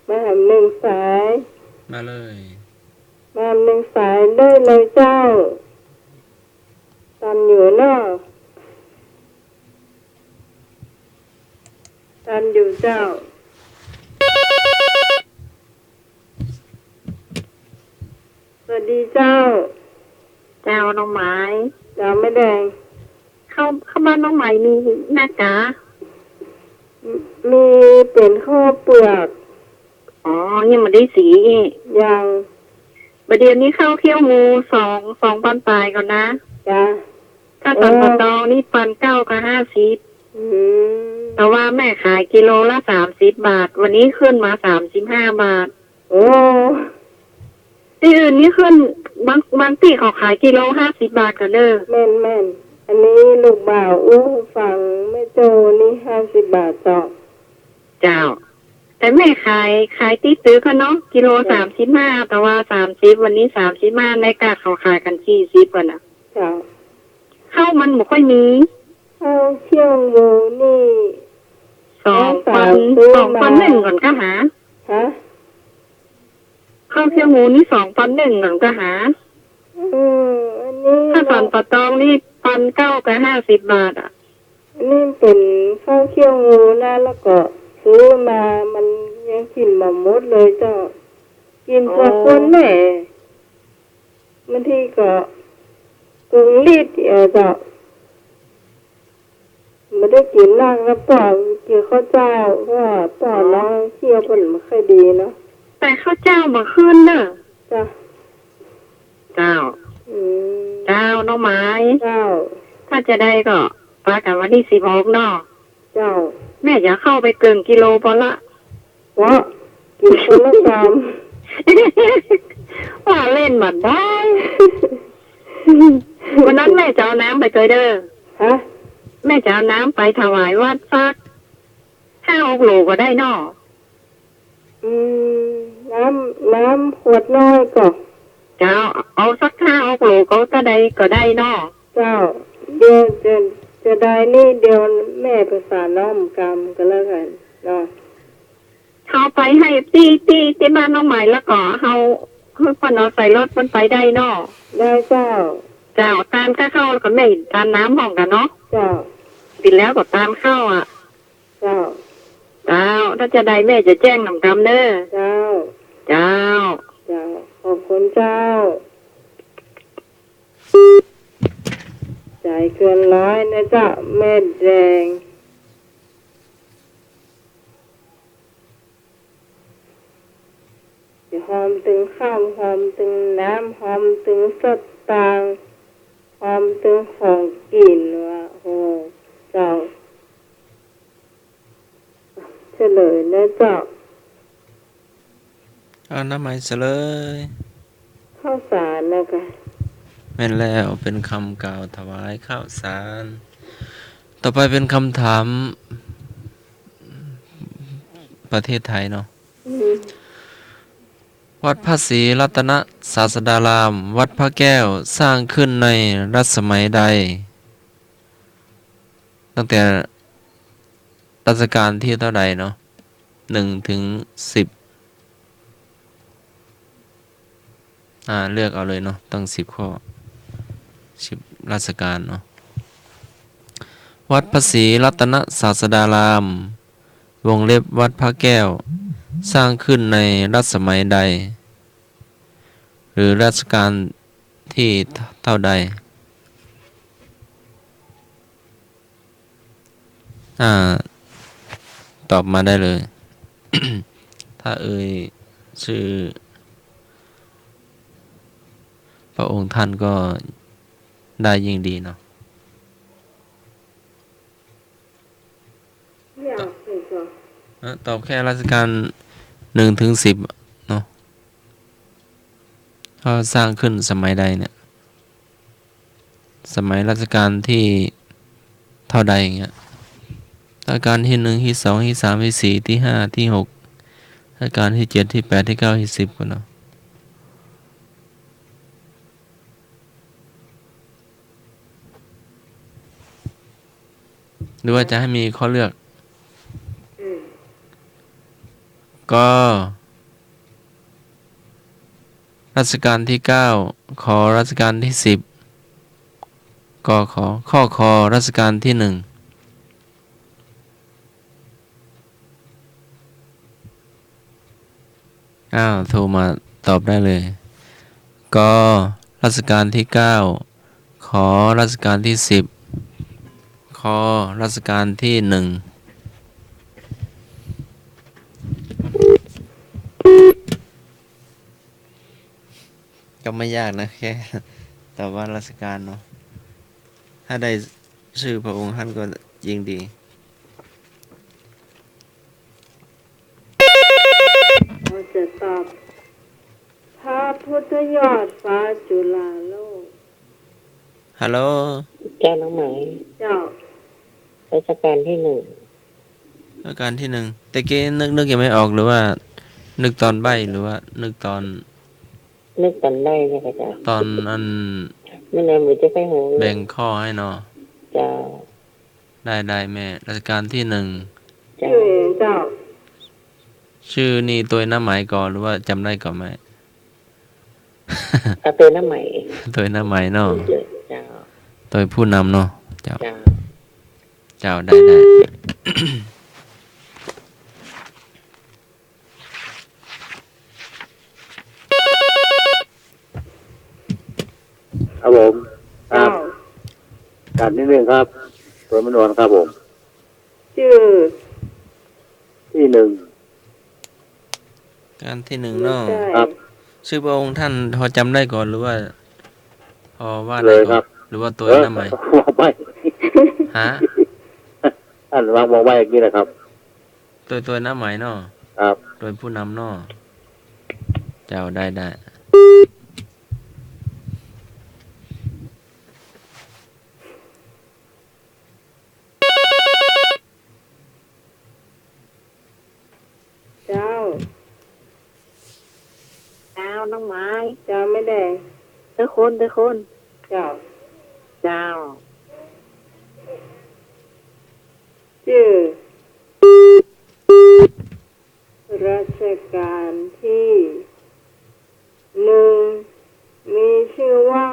มาหำนึ่งสาย มาเลย มาหำนึ่งสายได้เลยเจ้า ตันอยู่เนาะ ตันอยู่เจ้า สวัสดีเจ้า เจ้าน้องไหม เจ้าแม่แดง เข้า เข้าบ้านน้องไหมมีนักกา มี มีเป็นข้าวเปลือก อ๋อ ยังบ่ได้สีอีก ยัง บ่าเดี๋ยวนี้ข้าวเขี้ยวงูสอง สองปันปลายก่อนนะ จ้ะ ถ้าสันป่าตองนี่ปันเก้ากับห้าสิบ อืม แต่ว่าแม่ขายกิโลละสามสิบบาท วันนี้ขึ้นมาสามสิบห้าบาท โอ้ ตี้อื่นนี่ขึ้น บาง บางตี้เขาขายกิโลห้าสิบบาทก่อเน่อ แม่น แม่น อันนี้ลูกบ่าวอู้ฟัง แม่โจ้นี่ห้าสิบบาทเจ้า เจ้า แต่แม่ขาย ขายตี้ตึกอะเนาะ กิโลสามสิบห้า แต่ว่าสามสิบ วันนี้สามสิบห้า ในกาดเขาขายกั๋นสี่สิบก่อนน่ะ เจ้า ข้าวมันบ่ค่อยมี ข้าวเขี้ยวงูนี่ สองปัน สองปันนึ่งก่อนก็หา ฮะ ข้าวเขี้ยวงูนี่สองปันนึ่งก่อนก็หา เออ อันนี้ ถ้าสันป่าตองนี่ปันเก้ากับห้าสิบบาทอะ อันนี้เป็นข้าวเขี้ยวงูนะ แล้วก็ซื้อมามันยังกิ๋นบ่หมดเลยเจ้า กิ๋นสองคนแหละ บางทีก็กึ่งลิตรเดียวเจ้า บ่ได้กิ๋นนักนะ ป้อกิ๋นข้าวเจ้า เพราะว่าป้อน้องเขี้ยวเปิ้นบ่ค่อยดีเนาะ แต่ข้าวเจ้าบ่ขึ้นเน่อ จ้ะ เจ้า อืม เจ้าน้องไหม เจ้า ถ้าจะได้ก็ปากั๋นวันตี้สิบหกเนาะ เจ้า แม่จะเข้าไปเกิ่งกิโลปอละ เนาะ กิ๋นคนละกำ ว่าเล่นบ่ได้ วันนั้นแม่จะเอาน้ำไปตวยเน่อ ฮะ แม่จะเอาน้ำไปถวายวัดสักห้าหกโหลก็ได้เนาะ อืม น้ำ น้ำขวดน้อยก่อ เจ้า เอาสักห้าหกโหลก็ ก็ได้ ก็ได้เนาะ เจ้า เดี๋ยวจะ จะได้นี่ เดี๋ยวแม่ประสานน้องกำก็แล้วกั๋นเนาะ เอาไปหื้อตี้ ตี้ ตี้บ้านน้องไหม แล้วก็เอา หื้อเปิ้นเอาใส่รถเปิ้นไปได้เนาะ ได้เจ้า เจ้า ตานข้าวแล้วก็แม่ตานน้ำห้องกั๋นเนาะ เจ้า ปิดแล้วก็ตานข้าวอะ เจ้า เจ้า ถ้าจะได้แม่จะแจ้งนำกำเน่อ เจ้า เจ้า เจ้า ขอบคุณเจ้า จ่ายเกินร้อยนะเจ้า แม่แดง หอมตึงข้าว หอมตึงน้ำ หอมตึงสตางค์ หอมตึงของกิ๋นว่ะ โห เจ้า เฉลยนะเจ้า เอาน้องไหมเฉลย ข้าวสารนะกะ แม่นแล้ว เป๋นกำกล่าวถวายข้าวสาร ต่อไปเป๋นกำถามประเทศไทยเนาะ อืม วัดพระศรีรัตนศาสดาราม วัดพระแก้ว สร้างขึ้นในรัชสมัยใด ตั้งแต่รัชกาลที่เท่าใดเนาะ หนึ่งถึงสิบ อ่า เลือกเอาเลยเนาะ ตั้งสิบข้อ สิบรัชกาลเนาะ วัดพระศรีรัตนศาสดาราม วงเล็บวัดพระแก้ว สร้างขึ้นในรัชสมัยใด หรือรัชกาลที่เท่าใด อ่า ตอบมาได้เลย ถ้าเอ่ยชื่อพระองค์ท่านก็ได้ยิ่งดีเนาะ อยากเห็นก่อน อ่ะ ตอบแค่รัชกาลหนึ่งถึงสิบเนาะ เขาสร้างขึ้นสมัยใดเนี่ย สมัยรัชกาลที่เท่าใดอย่างเงี้ย รัชกาลที่หนึ่ง ที่สอง ที่สาม ที่สี่ ที่ห้า ที่หก รัชกาลที่เจ็ด ที่แปด ที่เก้า ที่สิบ ก่อนเนาะ หรือว่าจะให้มีข้อเลือก อืม ก รัชกาลที่เก้า ข รัชกาลที่สิบ ก ข ข้อ ค รัชกาลที่หนึ่ง อ้าว โทรมาตอบได้เลย ก รัชกาลที่เก้า ข รัชกาลที่สิบ ค รัชกาลที่หนึ่ง ก็ไม่ยากนะ แค่ตอบว่ารัชกาลเนาะ ถ้าได้ชื่อพระองค์ท่านก็ยิ่งดี เราจะตอบ พระพุทธยอดฟ้าจุฬาโลก ฮัลโหล เจ้าน้องไหม เจ้า รัชกาลที่หนึ่ง รัชกาลที่หนึ่ง ตะกี้นึก นึกยังไม่ออก หรือว่านึกตอนใบ้ หรือว่านึกตอน นึกตอนใบ้เนี่ยค่ะเจ้า ตอนอัน นั่นแหละ หมูจะไปหู แบ่งข้อให้เนาะ เจ้า ได้ ได้แม่ รัชกาลที่หนึ่ง เจ้า ชื่อ เจ้า ชื่อนี่ตวยน้ำไหมก่อ หรือว่าจ๋ำได้ก่อแม่ เอาตวยน้ำไหม ตวยน้ำไหมเนาะ เจ้า ตวยผู้นำเนาะ เจ้า เจ้า เจ้า ได้ ได้ ครับผม ครับ เจ้า รัชกาลที่หนึ่งครับ ตวยแม่นวลครับผม ชื่อ ที่หนึ่ง รัชกาลที่หนึ่งเนาะ ใช่ ครับ ชื่อพระองค์ท่านพอจ๋ำได้ก่อ หรือว่าพอว่าได้ก่อ เลยครับ หรือว่าตวยน้ำไหม เออ บอกใบ้ ฮะ อันวางบอกใบ้อย่างนี้นะครับ ตวย ตวยน้ำไหมเนาะ ครับ ตวยผู้นำเนาะ เจ้า ได้ ได้ เจ้า เจ้า น้องไม้ เจ้า แม่แดง เตอะคน เตอะคน เจ้า เจ้า จื้อ รัชกาลที่หนึ่ง มีชื่อว่า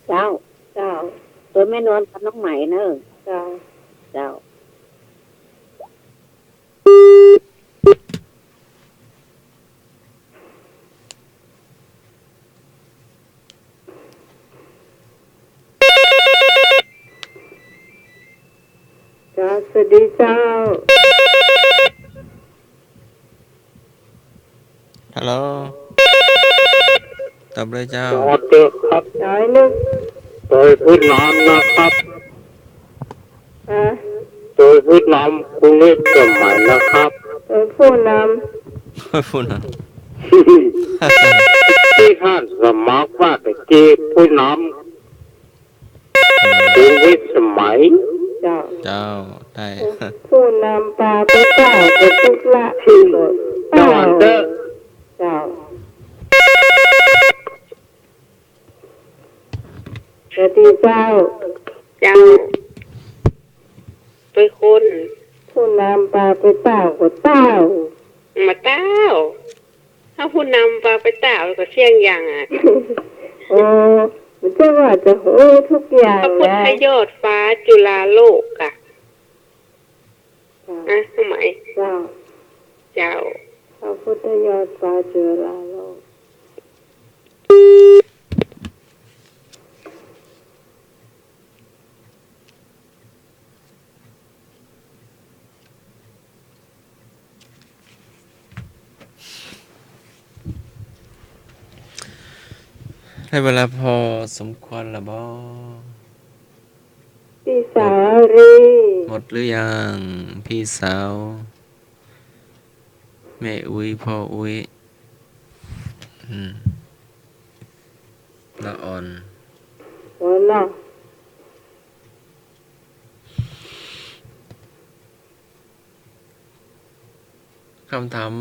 เจ้า เจ้า ตวยแม่นวลกับน้องไหมเนอะ เจ้า เจ้า เจ้า สวัสดีเจ้า ฮัลโหล ตอบเลยเจ้า สวัสดีครับ ตวยผู้นำนะครับ ฮะ ตวยผู้นำ กรุงเทพเชียงใหม่นะครับ เป็นผู้นำ ผู้นำ ตี้ท่านสมัครว่าตะกี้ผู้นำ อืม เป็นวิสมัย เจ้า เจ้า ได้ ผู้นำปาไปเต้าก็ตุ๊กละ เจ้า เจ้า เจ้า สวัสดีเจ้า เจ้า ไปคน ผู้นำปาไปเต้าก็เต้า มาเต้า ถ้าผู้นำปาไปเต้าก็เสี้ยงอย่างอะ โอ้ มันจะว่าจะโหทุกอย่างนะ พระพุทธยอดฟ้าจุฬาโลกอะ เจ้า อ่ะ ทำไม เจ้า เจ้า พระพุทธยอดฟ้าจุฬาโลก ได้เวลาพอสมควรแล้วบ่ พี่สาวรี หมดหรือยัง พี่สาว แม่อุ๊ย พ่ออุ๊ย อืม ละอ่อน อ่อนเนาะ คำถาม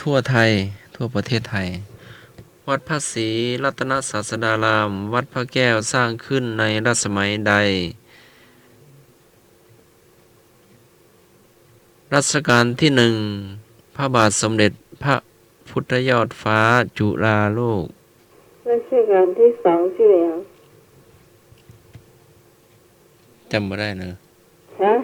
ทั่วไทย ทั่วประเทศไทย วัดพระศรีรัตนศาสดาราม วัดพระแก้วสร้างขึ้นในรัชสมัยใด รัชกาลที่หนึ่ง พระบาทสมเด็จพระพุทธยอดฟ้าจุฬาโลก รัชกาลที่สองชื่ออะไรอะ จำบ่ได้เนอะ ฮะ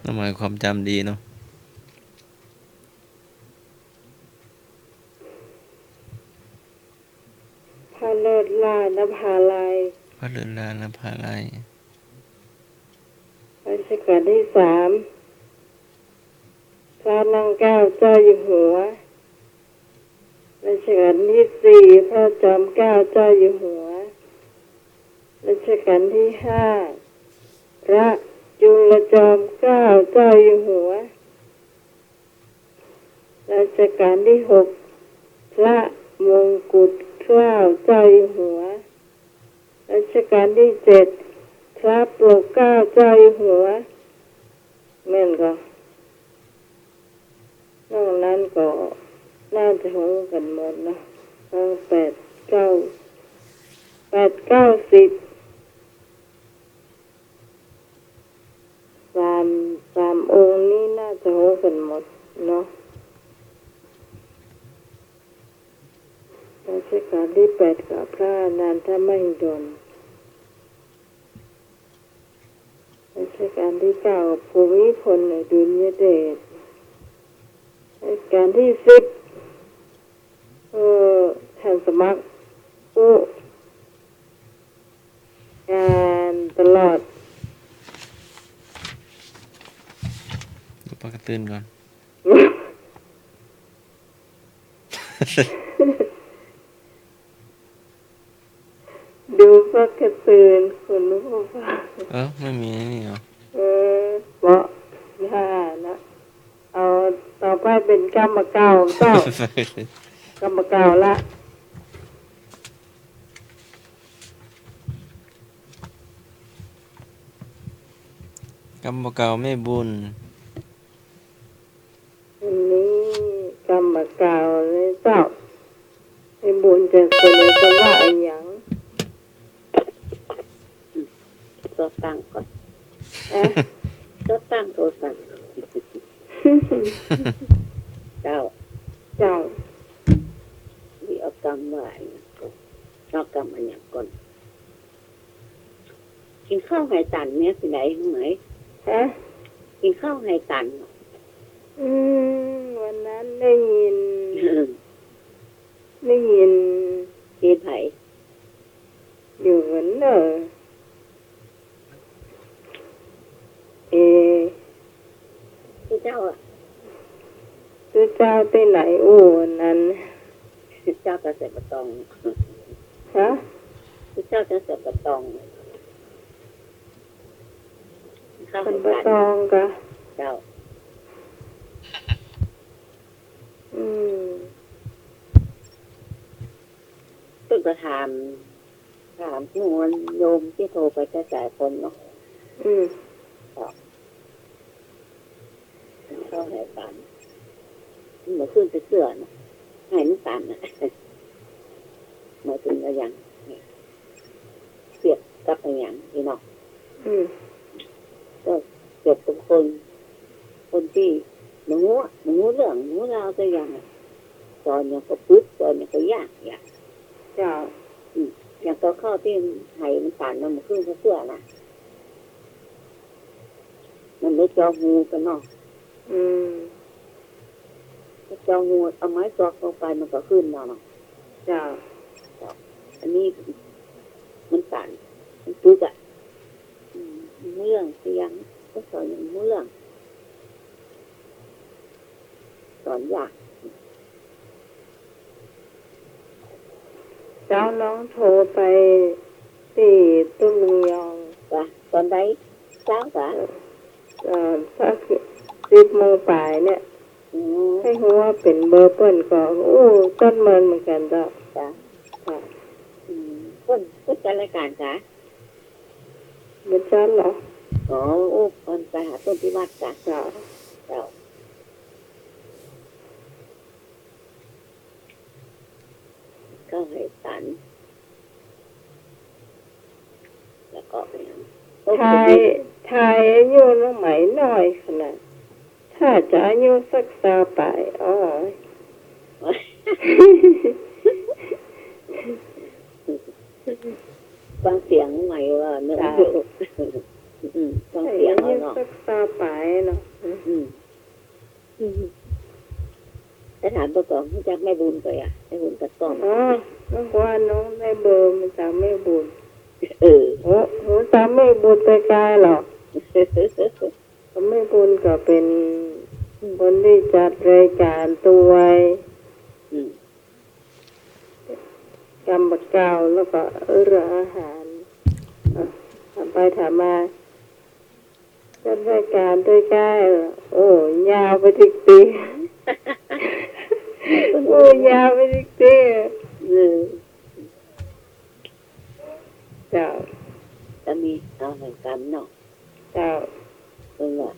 ทำไมความจำดีเนาะ พระเลิศล่านภาลัย พระเลิศล่านภาลัย รัชกาลที่สาม พระนั่งเกล้าเจ้าอยู่หัว รัชกาลที่สี่ พระจอมเกล้าเจ้าอยู่หัว รัชกาลที่ห้า พระจุลจอมเกล้าเจ้าอยู่หัว รัชกาลที่หก พระมงกุฎเกล้าเจ้าอยู่หัว รัชกาลที่เจ็ด พระปกเกล้าเจ้าอยู่หัว แม่นก่อ นอกนั้นก็น่าจะฮู้กันหมดเนาะ ตั้งแปด เก้า แปด เก้า สิบ สาม สามองค์นี้น่าจะฮู้กันหมดเนาะ รัชกาลที่แปดก็พระอนันทมหิดล รัชกาลที่เก้า ภูมิพลอดุลยเดช รัชกาลที่สิบ เอ่อ ท่านสมัคร อุ การตลอด ดูปลากระตือนก่อน ดูปลากระตือน คุณผู้ฟัง เอ้า ไม่มีนี่เหรอ เออ เปาะ อย่านะ เอาต่อไปเป๋นกำบ่าเก่าเจ้า กำบ่าเก่าละ กำบ่าเก่าแม่บุญ อันนี้กำบ่าเก่าเลยเจ้า แม่บุญจะเสนอคำว่าอะหยัง อืม ตัวตั้งก่อน เอ๊ะ ตัวตั้งโทรศัพท์ เจ้า เจ้า นี่เอากำว่าอะหยังก่อน เอากำอะหยังก่อน กิ๋นข้าวไหตันเนี่ย ตี้ไหน ตี้ไหน ฮะ กิ๋นข้าวไหตัน อืม วันนั้นได้ยิน ได้ยิน ตี้ไผ อยู่หั้นเน่อ เอ ตุ๊เจ้าอะ ตุ๊เจ้าตี้ไหนอู้วันนั้น ตุ๊เจ้าตาแสบตอง ฮะ ตุ๊เจ้าตาแสบตอง เ เข้า เปิ้นบ่ต้องก่ะ เจ้า อืม เปิ้นก็ถาม ถามหมู่โยมตี้โทรไปแต่สายฝนเนาะ อืม ก็ เข้าให้ตัน มันขึ้นไปเตื้อนะ ให้มันตันน่ะ หมายถึงอะหยัง เปรียบกับอะหยังพี่น้อง อืม ก็เปรียบกับคน คนตี้บ่ฮู้ บ่ฮู้เรื่อง บ่ฮู้ราวสักอย่างอะ สอนหยังก็ปึก สอนหยังก็ยาก ยาก เจ้า อืม อย่างก็เข้าตี้ไห้มันตันน่ะ มันขึ้นไปเตื้อนะ มันเลยเจาะหูกั๋นเนาะ อืม เจาะหู เอาไม้จอกลงไปมันก็ขึ้นเนาะ เจ้า เจ้า อันนี้มันตัน มันปึกอะ อืม เรื่องเสียง ก็สอนอย่างเรื่อง สอนยาก เจ้า น้องโทรไปตี้ตุ้มลุงยอง จ้ะ ตอนใด เจ๊าก่ะ เอ่อ สักสิบโมงป๋ายเนี่ย อืม ใค่ฮู้ว่าเป๋นเบอร์เปิ้นก็ อู้ จั๊ดเมินเหมือนกั๋นเจ้า จ้ะ ค่ะ อืม เปิ้น เปิ้นจัดรายก๋านก่ะ บ่จั๊ดเหรอ อ๋อ อู้ เปิ้นไปหาเปิ้นตี้วัดก่ะ เจ้า เจ้า เข้าให้ตัน แล้วก็ไปหา ถ่าย ถ่ายอายุน้องไหมน้อยขนาด ถ้าจะอายุสักซาวป๋าย อ๋อ ฟังเสียงใหม่ว่าเนอะ เจ้า อืม ฟังเสียงเอาเนาะ อายุสักซาวป๋ายเนาะ อืม อืม แต่ถามเปิ้นก่อ ฮู้จักแม่บุญก่ออะ แม่บุญกระต้อม อ๋อ นึกว่าน้องได้เบอร์มาจากแม่บุญ เออ โอ้ ฮู้จักแม่บุญแต่ไกลเหรอ แม่บุญก็เป๋น อืม คนตี้จัดรายก๋านตวย อืม กำบ่าเก่า แล้วก็เรื่องอาหาร อ่ะ ถามไปถามมา จัดรายก๋านตวยไกล โอ้ ยาวไปติ๊กติ๊ก โอ้ ยาวไปติ๊กติ๊ก เออ เจ้า ก็มีเอาให้กำเนาะ เจ้า เปิ้นว่า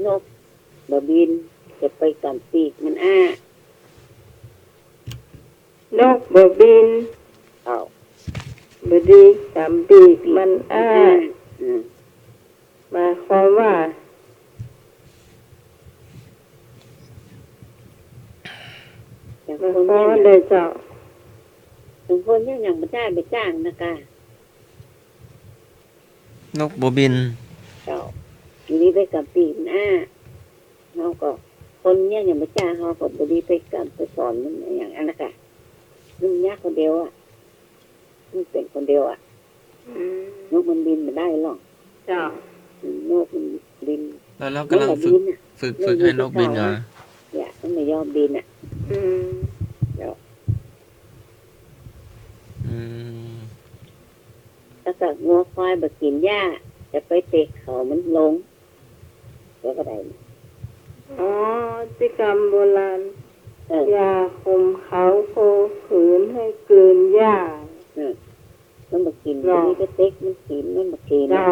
นกบ่บิน จะไปกำปีกมันอ้า นกบ่บิน เจ้า บ่ดีกำปีกมันอ้า อ้า อืม หมายความว่า อย่าง หมาย คน ความ เนี่ย ว่าใดเจ้า บางคนเนี่ยยังบ่ได้ไปจ้างนะกะ นกบ่บิน เจ้า อยู่ดีไปกำปีกมันอ้า เฮาก็ คนเนี่ยยังบ่จ้าง เฮาก็บ่ดีไปกำไปสอนมันอย่างอั้นนะกะ มันยากคนเดียวอะ มันเป๋นคนเดียวอะ อืม นกมันบินบ่ได้หรอก เจ้า อืม นกมันบิน แล้ว แล้วกำลังฝึก นกมันบินอะ ฝึก ฝึกให้นกบินเหรอ เนี่ย มันไม่ยอมบินอะ อืม เจ้า อืม แล้วก็งัวควายบ่กิ๋นหญ้า จะไปเตะเขามันลง เดี๋ยวก็ได้ อ๋อ พิธีกรรมโบราณ เออ อย่าข่มเขา ข่มขืนให้กลืนหญ้า อืม มันบ่กิ๋น เนาะ บ่ดีไปเตะมันกิ๋น มันบ่กิ๋น เจ้า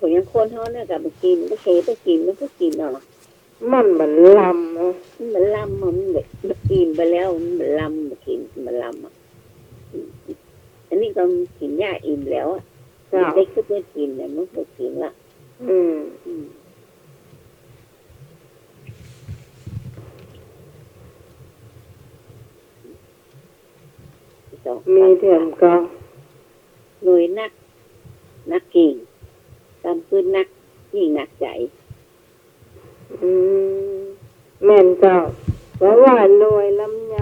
ก็อย่างคนเฮาเนี่ยก็บ่กิ๋น บ่เคยไปกิ๋น มันก็กิ๋นเอาล่ะ มันบ่ลำอะ มันบ่ลำอะ มันแบบ มันอิ่มไปแล้ว มันบ่ลำ บ่กิ๋น มันบ่ลำอะ อันนี้ก็กิ๋นหญ้าอิ่มแล้วอะ เจ้า เด็กก็ไปกิ๋นเนี่ย มันบ่กิ๋นละ อืม อืม มีเถิมก่อ หน่วยหนัก หนักกิ่ง กำปืนหนัก ยิ่งหนักใจ๋ อืม แม่นเจ้า เพราะว่าหน่วยลำไย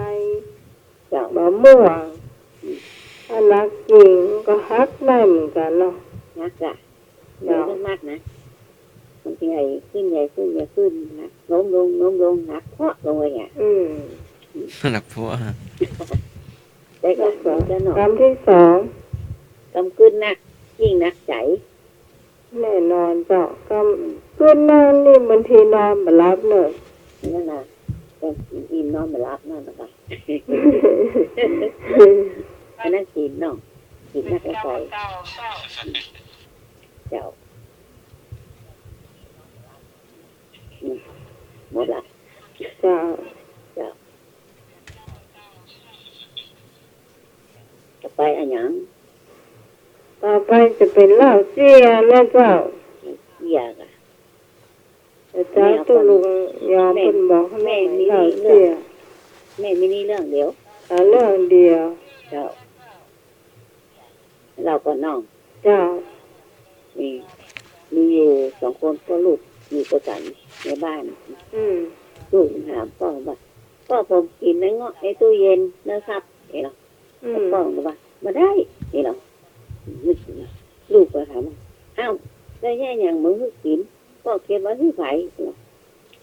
เจ้า มะม่วง อืม ถ้าหนักกิ่งก็หักได้เหมือนกั๋นเนาะ หนักอะ เจ้า หน่วยมากๆ นะ มันจะใหญ่ขึ้น ใหญ่ขึ้น ใหญ่ขึ้น หนัก โน้มลง โน้มลง หนักเพาะลงไปเนี่ย อืม หนักเพาะ แต่ก็ แล้วก็ เจ้าเนาะ กำตี้สอง กำปืนหนัก ยิ่งหนักใจ๋ นอนเจ้า ก็ อืม ขึ้นนั่งนี่บางทีนอนบ่หลับเนอะ นั่นน่ะ ก็กิ๋นอิ่มนอนบ่หลับนั่นน่ะค่ะ อันนั้นศีลเนาะ ศีลนักอาศัย เจ้า อืม หมดละ เจ้า เจ้า ต่อไปอะหยัง ต่อไปจะเป๋นเหล้าเสียนะเจ้า เสียก่ะ แต่เจ้า แม่เอา ตุ๊ลุงยอม แม่ เปิ้นบอกให้ แม่มี เหล้าเสีย เรื่อง แม่มีนี่เรื่องเดียว เอาเรื่องเดียว เจ้า เล่าก่อนน้อง เจ้า มี มีอยู่สองคน ป้อลูกอยู่ตวยกั๋นในบ้าน อืม ลูกถามป้อว่า "ป้อ ผมกิ๋นไอ้เงาะในตู้เย็นนะครับ" เนาะ อืม ป้อก็ว่า "บ่ได้" เนาะ ลูกก็ถามว่า "อ้าว แล้วแย่หยังบ่หื้อกิ๋น ป้อเก็บไว้หื้อใผ" เนาะ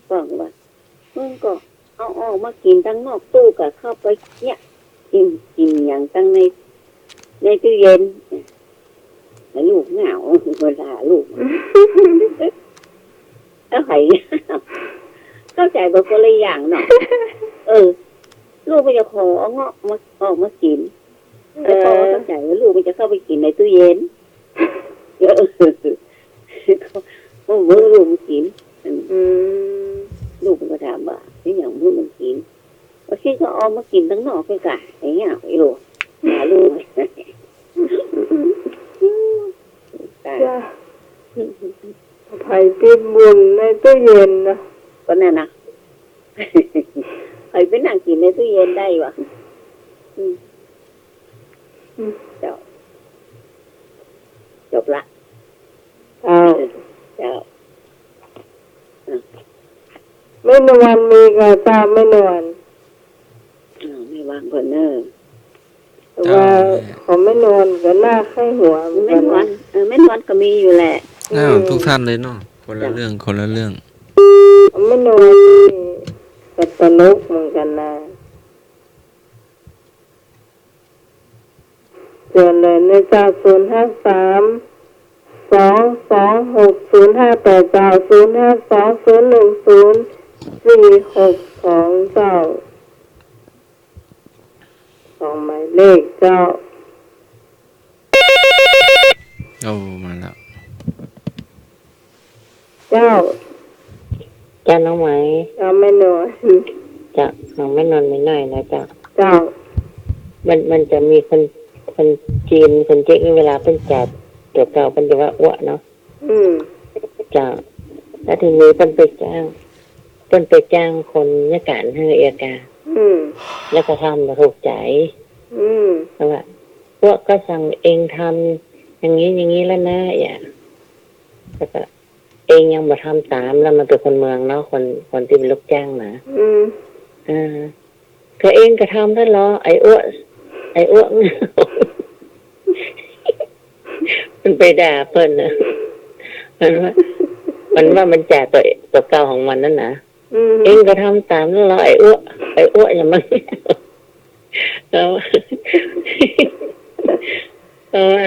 ป้อก็ว่า "มึงก็เอาออกมากิ๋นตังนอกตู้ ก็เข้าไปเนี่ย กิ๋น กิ๋นหยังตังใน ในตู้เย็น" แล้วลูกเหงา เวลาลูก แล้วใผ เข้าใจ๋บ่คนละอย่างเนาะ เออ ลูกมันจะขอเอาเงาะมา ออกมากิ๋น แล้วป้อก็เข้าใจ๋ว่าลูกมันจะเข้าไปกิ๋นในตู้เย็น เออ ก็ เออ ลูกมันกิ๋น อืม อืม ลูกมันก็ถามว่า "นี่หยังหื้อมันกิ๋น" ว่า "สิก็เอามากิ๋นตังนอกไปก่ะ" อย่างเงี้ย ไอ้ลูก หาลูก ตาย จ้ะ ใผปิดบุ๋นในตู้เย็นนะ ก็นั่นน่ะ ใผไปนั่งกิ๋นในตู้เย็นได้วะ อืม อืม เจ้า จบละ เจ้า เจ้า อ่ะ แม่นวลมีก่อเจ้า แม่นวล อ้าว แม่วางก่อนเนอะ แต่ว่า เจ้า ของแม่นวลก็น่าใค่หัวเหมือนกั๋นนะ แม่นวล เออ แม่นวลก็มีอยู่แหละ อ้าว อืม ทุกท่านเลยเนาะ คนละเรื่อง คนละเรื่อง ของแม่นวลนี่ก็ตลกเหมือนกั๋นนะ เจิญเลยนะเจ้า ศูนย์ห้าสาม สองสองหก ศูนย์ห้าแปด เจ้า ศูนย์ห้าสอง ศูนย์หนึ่งศูนย์ สี่หกสอง เจ้า สองหมายเลขเจ้า โอ้ มาแล้ว เจ้า เจ้าน้องไหม เจ้าแม่นวล เจ้า ของแม่นวลมีหน่อยนะเจ้า เจ้า มัน มันจะมีคน คนจีน คนเจ๊กนี่ เวลาเปิ้นจ๋าตั๋วเก่าเปิ้นจะว่าอ๊วะเนาะ อืม เจ้า แล้วทีนี้เปิ้นไปจ้าง เปิ้นไปจ้างคนเยียะก๋านหื้อเอียกา อืม แล้วก็ทำบ่ถูกใจ๋ อืม แล้วว่า อ๊วะก็สั่งเองทำอย่างนี้อย่างนี้แล้วนะ เอีย แล้วก็ เองยังบ่ทำต๋าม แล้วมันเป๋นคนเมืองเนาะ คน คนตี้เป๋นลูกจ้างนะ อืม เออ ก็เองก็ทำแล้วลอ ไอ้อ๊วะ ไอ้อ๊วะ มันไปด่าเปิ้นนะ มันว่า มันว่ามันจ๋าตั๋ว ตั๋วเก่าของมันนั่นนะ อืม เองก็ทำต๋ามแล้วลอ ไอ้อ๊วะ ไอ้อ๊วะ อย่างมัน แล้ว เพราะว่า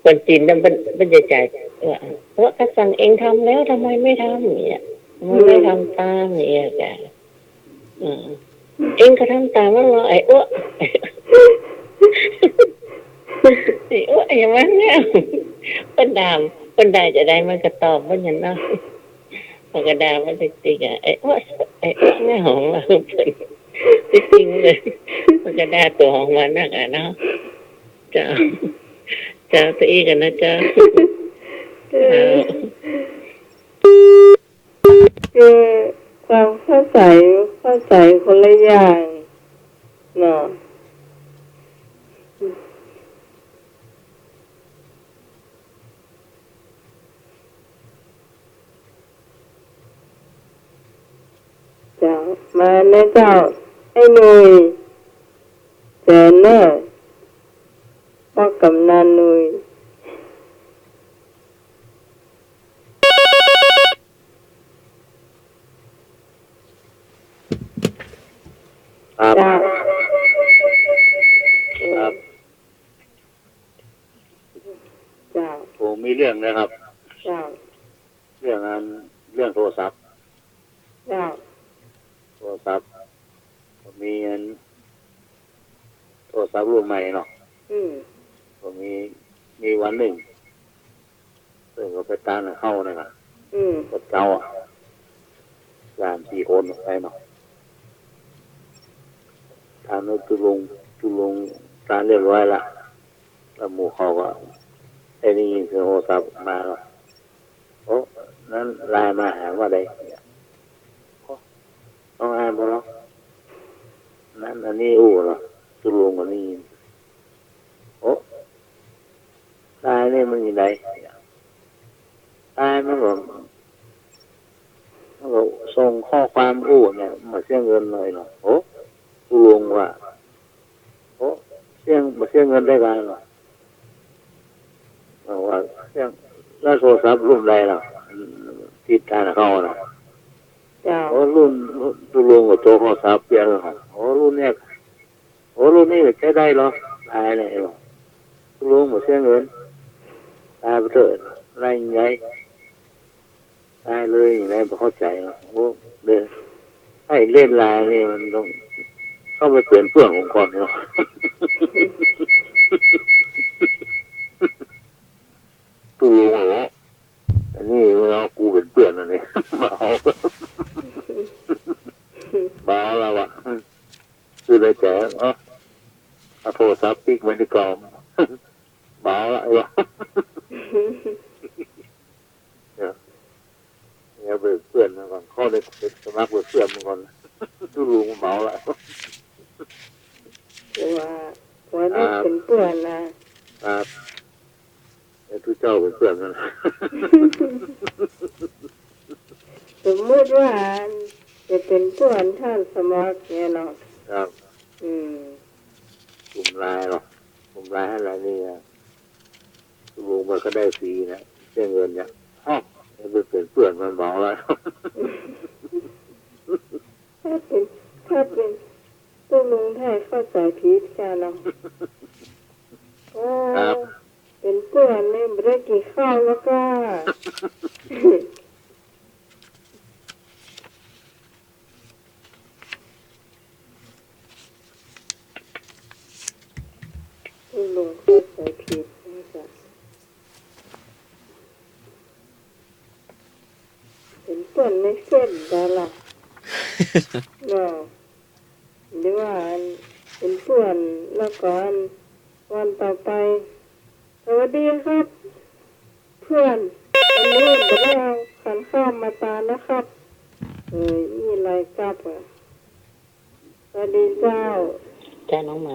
คนจีนนั้นเปิ้น เปิ้นจะจ๋าว่า อ๊วะก็สั่งเองทำแล้ว ทำไมไม่ทำ อย่างเงี้ย ทำไมไม่ทำต๋าม อย่างเงี้ยจ้ะ อืม เองก็ทำต๋ามแล้วลอ ไอ้อ๊วะ ไอ้อ๊วะ อย่างนั้นเนี่ย เปิ้นด่า เปิ้นด่าจาใดมันก็ตอบเปิ้นอย่างนั้นเนาะ มันก็ด่ามันจริงๆ อะ ไอ้อ๊วะ ไอ้อ๊วะ เนี่ยของมัน จริงๆ เลย มันก็ด่าตั๋วของมันนักอะเนาะ เจ้า เจ้า ตะอี้กั๋นนะเจ้า เออ เจ้า คือความเข้าใจ๋ เข้าใจ๋คนละอย่างเนาะ เจ้า มานะเจ้า ไอ้หนุ่ย เจิญเน่อ ป้อกำนันหนุ่ย ครับ เจ้า ครับ เจ้า ผมมีเรื่องนะครับ เจ้า เรื่องอัน เรื่องโทรศัพท์ เจ้า โทรศัพท์ มีอัน โทรศัพท์รุ่นใหม่เนาะ อืม ก็มี มีวันนึ่ง เปิ้นก็ไปตานกับเฮานั่นน่ะ อืม กับเจ้าอะ สามสี่คนไปเนาะ ตานกับตุ๊ลุง ตุ๊ลุงตานเรียบร้อยละ แล้วหมู่เขาก็ได้ยินเสียงโทรศัพท์มาเนาะ โอ้ นั้นไลน์มาหาว่าใด โอ้ ต้องอ่านบ่เนาะ นั้นอันนี้อู้เนาะ ตุ๊ลุงก็ได้ยิน โอ้ ไลน์นี่มันอยู่ไหน ไลน์มันก็ มันก็ส่งข้อความอู้เนี่ย บ่เสียเงินเลยเนาะ โอ้ ตุ๊ลุงว่า โอ้ เสีย บ่เสียเงินได้ไงวะ บอกว่าเสีย แล้วโทรศัพท์รุ่นใดล่ะ อืม ที่ตานกับเฮาน่ะ เจ้า โอ้ รุ่น ตุ๊ลุงก็โทรโทรศัพท์เปลี่ยนแล้ว โอ้ รุ่นเนี่ย โอ้ รุ่นนี้ก็ใจ๊ได้เหรอ ไลน์เนี่ย ตุ๊ลุงบ่เสียเงิน ไลน์ไปเถอะ ไลน์ยังไง ได้เลย อย่างไรบ่เข้าใจ๋เนาะ โอ้ เด้อ ไอ้เล่นไลน์นี่มันต้องเข้าไปเปื้อนเปื้อนผมก่อนเนาะ ตุ๊ลุงเหรอ อันนี้มันเอากูเป๋นเปื้อนอันนี้ บ่าว บ่าวแล้ววะ คือในใจ๋ เอ้า เอาโทรศัพท์ปิ๊กไว้ดีกว่า บ่าวละ ไอ้วะ เนี่ย เนี่ยเป๋นเปื้อนมันก่อน เข้าไปสมัครเป๋นเปื้อนมันก่อน ตุ๊ลุงมันบ่าวละ ว่า ว่าได้ ครับ เป๋นเปื้อนนะ ครับ ไอ้ตุ๊เจ้าเป๋นเปื้อนมัน สมมุติว่าจะเป๋นเปื้อนต้านสมัครเนี่ยเนาะ ครับ อืม กลุ่มไลน์หรอ กลุ่มไลน์อะไรนี่อะ ตุ๊ลุงมันก็ได้ฟรีนะ เสียเงินเนี่ย ฮะ ไปเป๋นเปื้อนมันบ่าวละ ถ้าเป๋น ถ้าเป๋นตุ๊ลุงไทยเข้าใจ๋ผิดกั๋นเนาะ โอ้ ครับ เป๋นเปื้อนนี่บ่ได้กิ๋นข้าวแล้วก้า ตุ๊ลุงเข้าใจ๋ผิดนะจ๊ะ เป๋นเปื้อนในเฟซได้ละ เนาะ หรือว่าอันเป๋นเปื้อนแล้วก็อันวันต่อไป สวัสดีครับ เปื้อน วันนี้บ่ได้เอาขันข้าวมาตานนะครับ เออ อี้ไลน์กลับอะ สวัสดีเจ้า เจ้าน้องไหม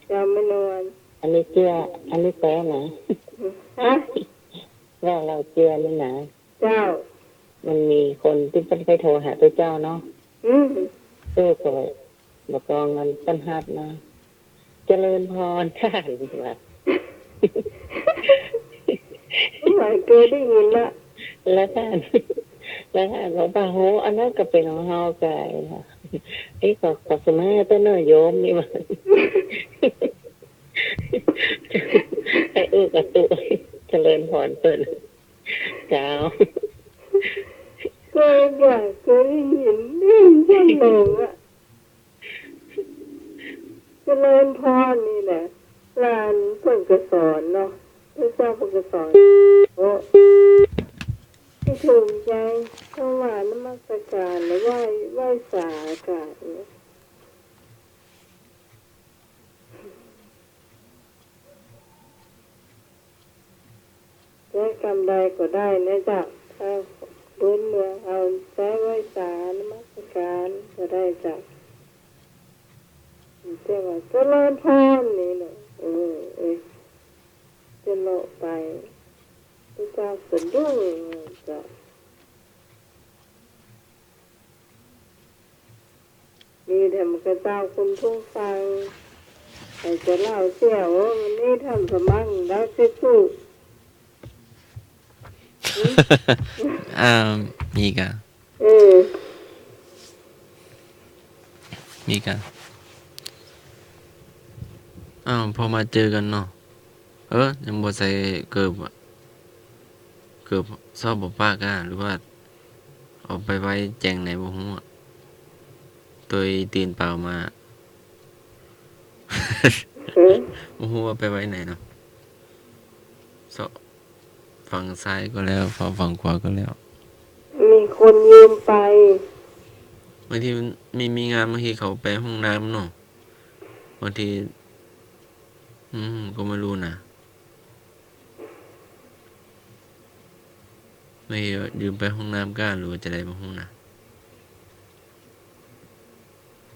เจ้าแม่นวล อันนี้เจื้อ อันนี้แต๊นะ ฮะ ว่าเฮาเจื้อนี่นะ เจ้า มันมีคนตี้เปิ้นเกยโทรหาตุ๊เจ้าเนาะ อืม เออ ก็บอกว่าเปิ้นฮับนะ เจริญพรต้านว่า ไม่เกยได้ยินละ แล้วต้าน แล้วต้านบอกว่า โห อันนั้นก็เป๋นของเฮาไก เอ๊ะ ขอ ขอสมัครเปิ้นเนาะโยมนี่ว่า ไอ้อู้กับตุ๊ เจริญพรเปิ้น เจ้า เกยอยากเกยได้ยิน นี่ยังงงอะ เจริญพรนี่แหละ หลานเปิ้นก็สอนเนาะ พระเจ้าเปิ้นก็สอน โอ้ ที่ถูกใจ ถวายนมัสการ ไหว้ ไหว้สาก่าเนี่ย ใจ๊กำใดก็ได้นะเจ้า ถ้าพื้นเมืองเอาใจ๊ไหว้สานมัสการก็ได้เจ้า แต่ว่าเจริญพรนี่แหละ เออ เออ จะเลาะไป พระเจ้าสะดุ้งเจ้า มีธรรมะเจ้าคุณผู้ฟัง ใผจะเล่าเสี้ยว โอ้ วันนี้ต้านสมัครได้เฟซบุ๊ก อ่า มีก่ะ เออ มีก่ะ อ้าว พอมาเจอกั๋นเนาะ เออ ยังบ่ใส่เกิบอะ เค เกือบซอกบ่ปะก้า หรือว่าเอาไปไว้แจงไหนบ่ฮู้อะ โตยตีนเปล่ามา หือ บ่ฮู้ว่าไปไว้ไหนเนาะ ซอกฝั่งซ้ายก็แล้ว ฝั่งขวาก็แล้ว มีคนยืมไป บางทีมันมี มีงาน บางทีเขาไปห้องน้ำเนาะ บางที อืม ก็ไม่รู้นะ ไม่ยืมไปห้องน้ำก้า หรือว่าจะได้บ่ฮู้นะ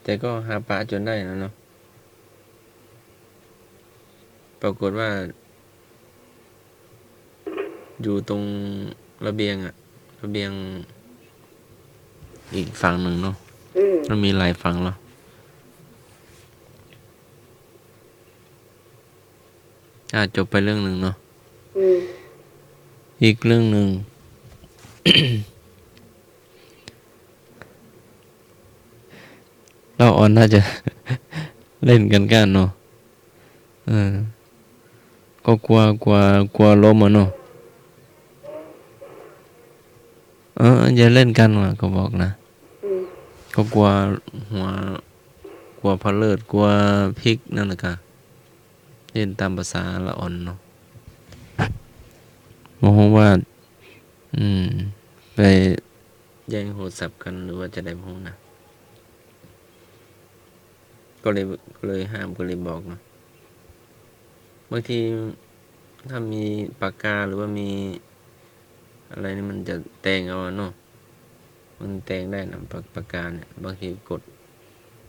แต่ก็หาปะจ๋นได้แล้วเนาะ ปรากฏว่า อยู่ตรงระเบียงอะ ระเบียงอีกฝั่งหนึ่งเนาะ อืม มันมีหลายฝั่งเหรอ อ่ะ จบไปเรื่องหนึ่งเนาะ อืม อีกเรื่องหนึ่ง ละอ่อนน่าจะ เล่นกั๋นก้าเนาะ เออ ก็กั๋ว กั๋ว กั๋วล้มอะเนาะ เออ อย่าเล่นกั๋นว่ะ ก็บอกนะ อืม ก็กั๋วหัว กั๋วผะเลิด กั๋วพลิกนั่นแหละก้า เล่นต๋ามภาษาละอ่อนเนาะ บ่ฮู้ว่า อืม ไปแย่งโทรศัพท์กั๋น หรือว่าจะได้บ่ฮู้นะ ก็เลย ก็เลยห้าม ก็เลยบอกเนาะ บางทีถ้ามีปากกา หรือว่ามีอะไรนี่ มันจะแตงเอาอะเนาะ มันแตงได้นะ ปาก ปากกาเนี่ย บางทีกด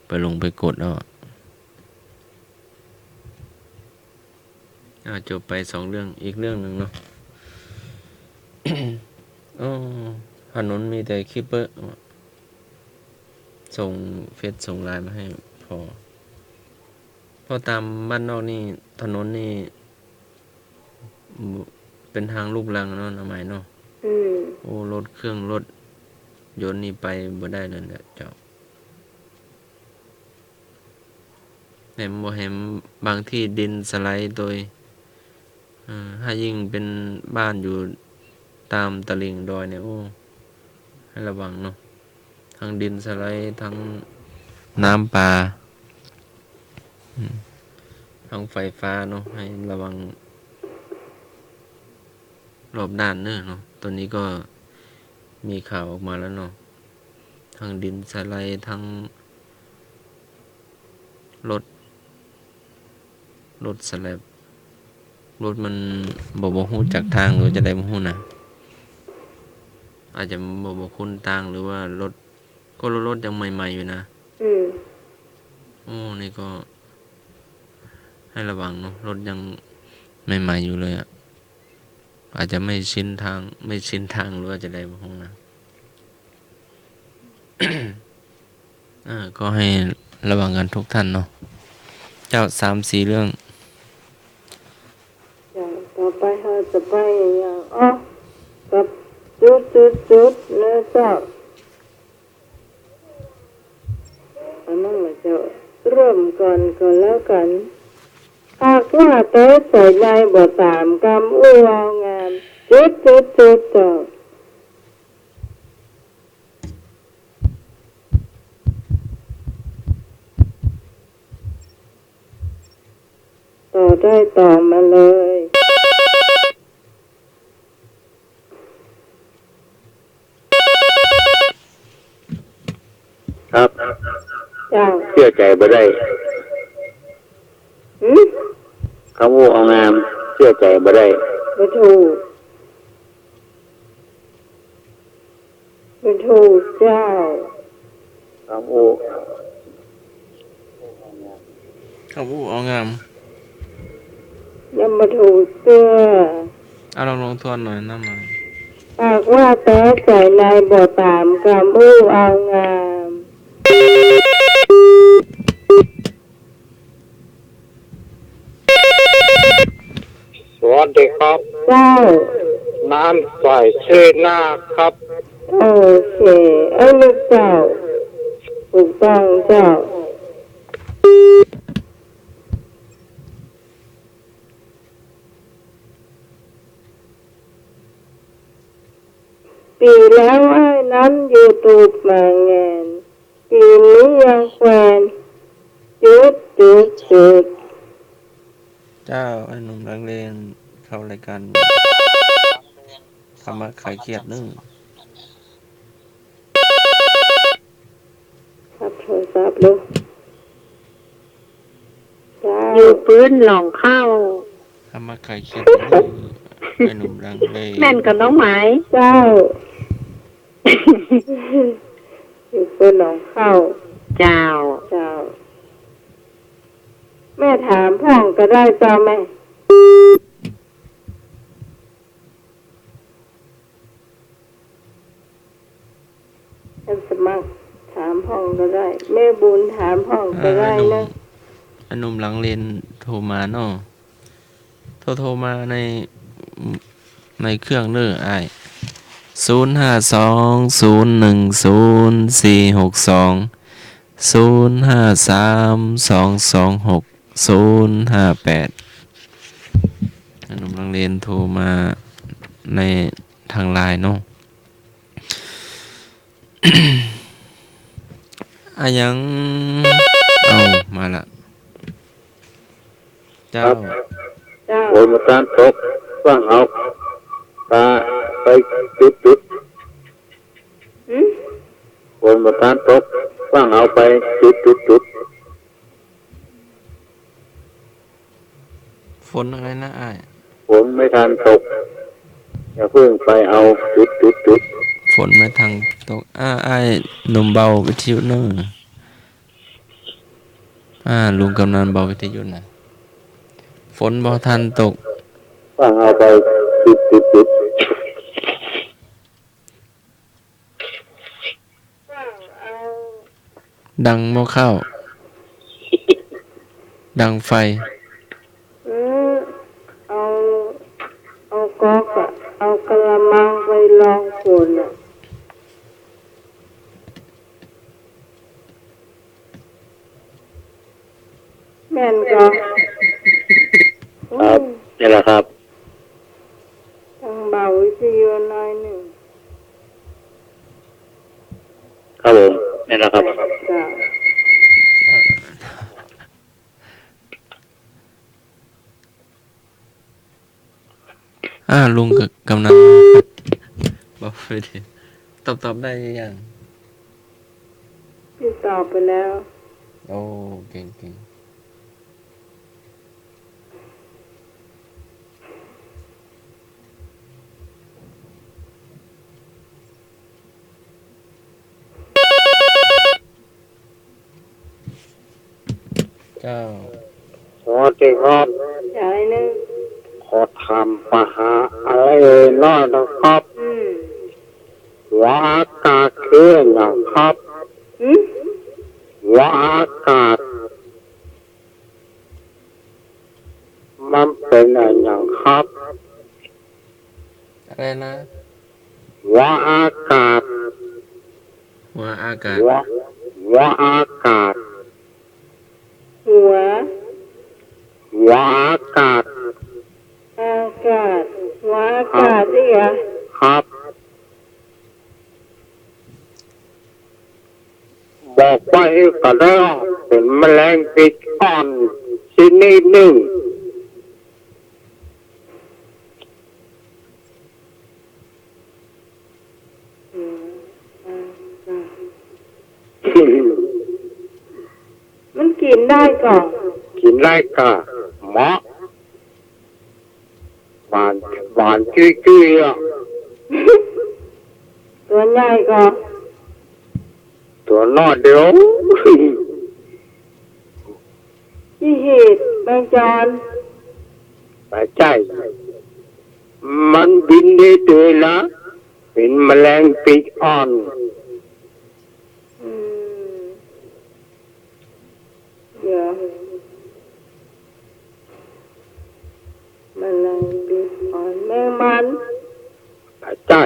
ไปลงไปกดเอาอะ อ่า จบไปสองเรื่อง อีกเรื่องหนึ่งเนาะ อ๋อ ถนนมีแต่ครีปเปอร์ ส่งเฟซส่งไลน์มาให้พอ เพราะต๋ามบ้านนอกนี่ ถนนนี่ เป๋นตางลูกรังเนาะ น้าไหมเนาะ อืม โอ้ รถเครื่อง รถยนต์นี่ไปบ่ได้เลยแหละเจ้า แหมบ่แหม บางตี้ดินสไลด์โตย เอ่อ ถ้ายิ่งเป๋นบ้านอยู่ต๋ามตะหลิ่งดอยเนี่ย โอ้ หื้อระวังเนาะ ตึงดินสไลด์ ตึงน้ำปา อืม ตึงไฟฟ้าเนาะ หื้อระวังรอบด้านเน้อเนาะ ต๋อนนี้ก็มีข่าวออกมาแล้วเนาะ ตึงดินสไลด์ ตึงรถ รถสแลป รถมันบ่ บ่ฮู้จักตาง หรือจะใดบ่ฮู้นะ อาจจะบ่ บ่คุ้นตาง หรือว่ารถ ก็รถ รถยังใหม่ๆ อยู่นะ อืม โอ้ นี่ก็หื้อระวังเนาะ รถยังใหม่ๆ อยู่เลยอะ อาจจะไม่ชินตาง ไม่ชินตาง หรือว่าจะใดบ่ฮู้นะ อ่า ก็หื้อระวังกั๋นกู้ต้านเนาะ เจ้า สามสี่เรื่อง เจ้า ต่อไปเฮาจะไปอย่าง อ๋อ กับจุดจุดจุดนะเจ้า อันนั้นแหละเจ้า เริ่มก่อนก็แล้วกั๋น หากว่าแต๊ใส่ในบ่สามกำอู้เอางาม จุดจุดจุดเจ้า ต่อได้ต่อมาเลย ครับ เจ้า เจื้อใจ๋บ่ได้ หืม กำอู้เอางาม เจื้อใจ๋บ่ได้ บ่ถูก บ่ถูกเจ้า กำอู้ กำอู้เอางาม ยังบ่ถูกเตื้อ เอา ลอง ลองทวนหน่อย น้าไหม หากว่าแต๊ใส่ในบ่สามกำอู้เอางาม สวัสดีครับ เจ้า น้ำใสชื่อหน้าครับ โอเค เอ้ย ลูกเจ้า ถูกต้องเจ้า เ ปี๋แล้วอ้ายนั้นยูทูบมาแหงน ปี๋นี้ยังแขวน จุด จุด จุด เจ้า อ้ายหนุ่มลังเลนเข้ารายการธรรมะคลายเครียดเน่อ รับโทรศัพท์ดู เจ้า อยู่ปื๊นหนองข้าว ธรรมะคลายเครียดเน่อ อ้ายหนุ่มลังเลน แม่นก่อน้องหมาย เจ้า อยู่ปื๊นหนองข้าว เจ้า เจ้า แม่ถามพ่องก็ได้เจ้าแม่ ท่านสมัครถามพ่องก็ได้ แม่บุญถามพ่องก็ได้เน่อ อ่า อ้ายหนุ่ม อ้ายหนุ่มลังเลนโทรมาเนาะ โทร โทรมาใน ในเครื่องเน่ออ้าย ศูนย์ห้าสอง ศูนย์หนึ่งศูนย์ สี่หกสอง ศูนย์ห้าสาม สองสองหก ศูนย์ห้าแปด อ้ายหนุ่มลังเลนโทรมาในทางไลน์เนาะ อะหยัง เอ้า มาละ เจ้า ครับ เจ้า ฝนบ่ทันตก ฟังเอา ตาไปจุดๆ หืม ฝนบ่ทันตก ฟังเอาไปจุดๆ ฝนอะไรนะอ้าย ฝนไม่ทันตก อย่าเพิ่งไปเอาจุดๆๆ ฝนไม่ทันตก อ่า อ้ายหนุ่มเบาวิทยุเน่อ อ่า ลุงกำนันเบาวิทยุนะ ฝนบ่ทันตก ฟังเอาไปจุดๆๆ ดังหม้อข้าว ดังไฟ เออ เอา เอาก๊อกอะ เอากะละมังไปรองฝนอะ แม่นก่อ ครับ อืม นี่แหละครับ ต้องเบาวิทยุหน่อยหนึ่ง ครับผม นี่แหละครับ จ้ะ อ่า ลุงกับกำนัน บอกไปดิ ตอบ ตอบได้ยัง พี่ตอบไปแล้ว โอ้ เก่ง เก่ง เจ้า สวัสดีครับ เจ้าไอ้หนึ่ง ขอถามปัญหาอะไรหน่อยนะครับ อืม หัวอากาศคืออะหยังครับ หืม หัวอากาศ มันเป๋นอะหยังครับ อะไรนะ หัวอากาศ หัวอากาศ หัว หัวอากาศ หัว หัวอากาศ อากาศ หัวอากาศ ครับ นี่เหรอ ครับ บอกว่าอีกก็ได้ว่าเป๋นแมลงปีกอ่อนชนิดหนึ่ง อืม อ่า อ่า มันกิ๋นได้ก่อ กิ๋นได้ก่อ เหมาะ หวาน หวานจุ้ยๆ อะ ตั๋วใหญ่ก่อ ตั๋วน้อยเดียว ตี้หีบแมงจอน บ่ใจ้ มันบินได้ตวยนะ เป๋นแมลงปีกอ่อน อืม เดี๋ยว แมลงปีกอ่อน แมงมัน บ่ใจ้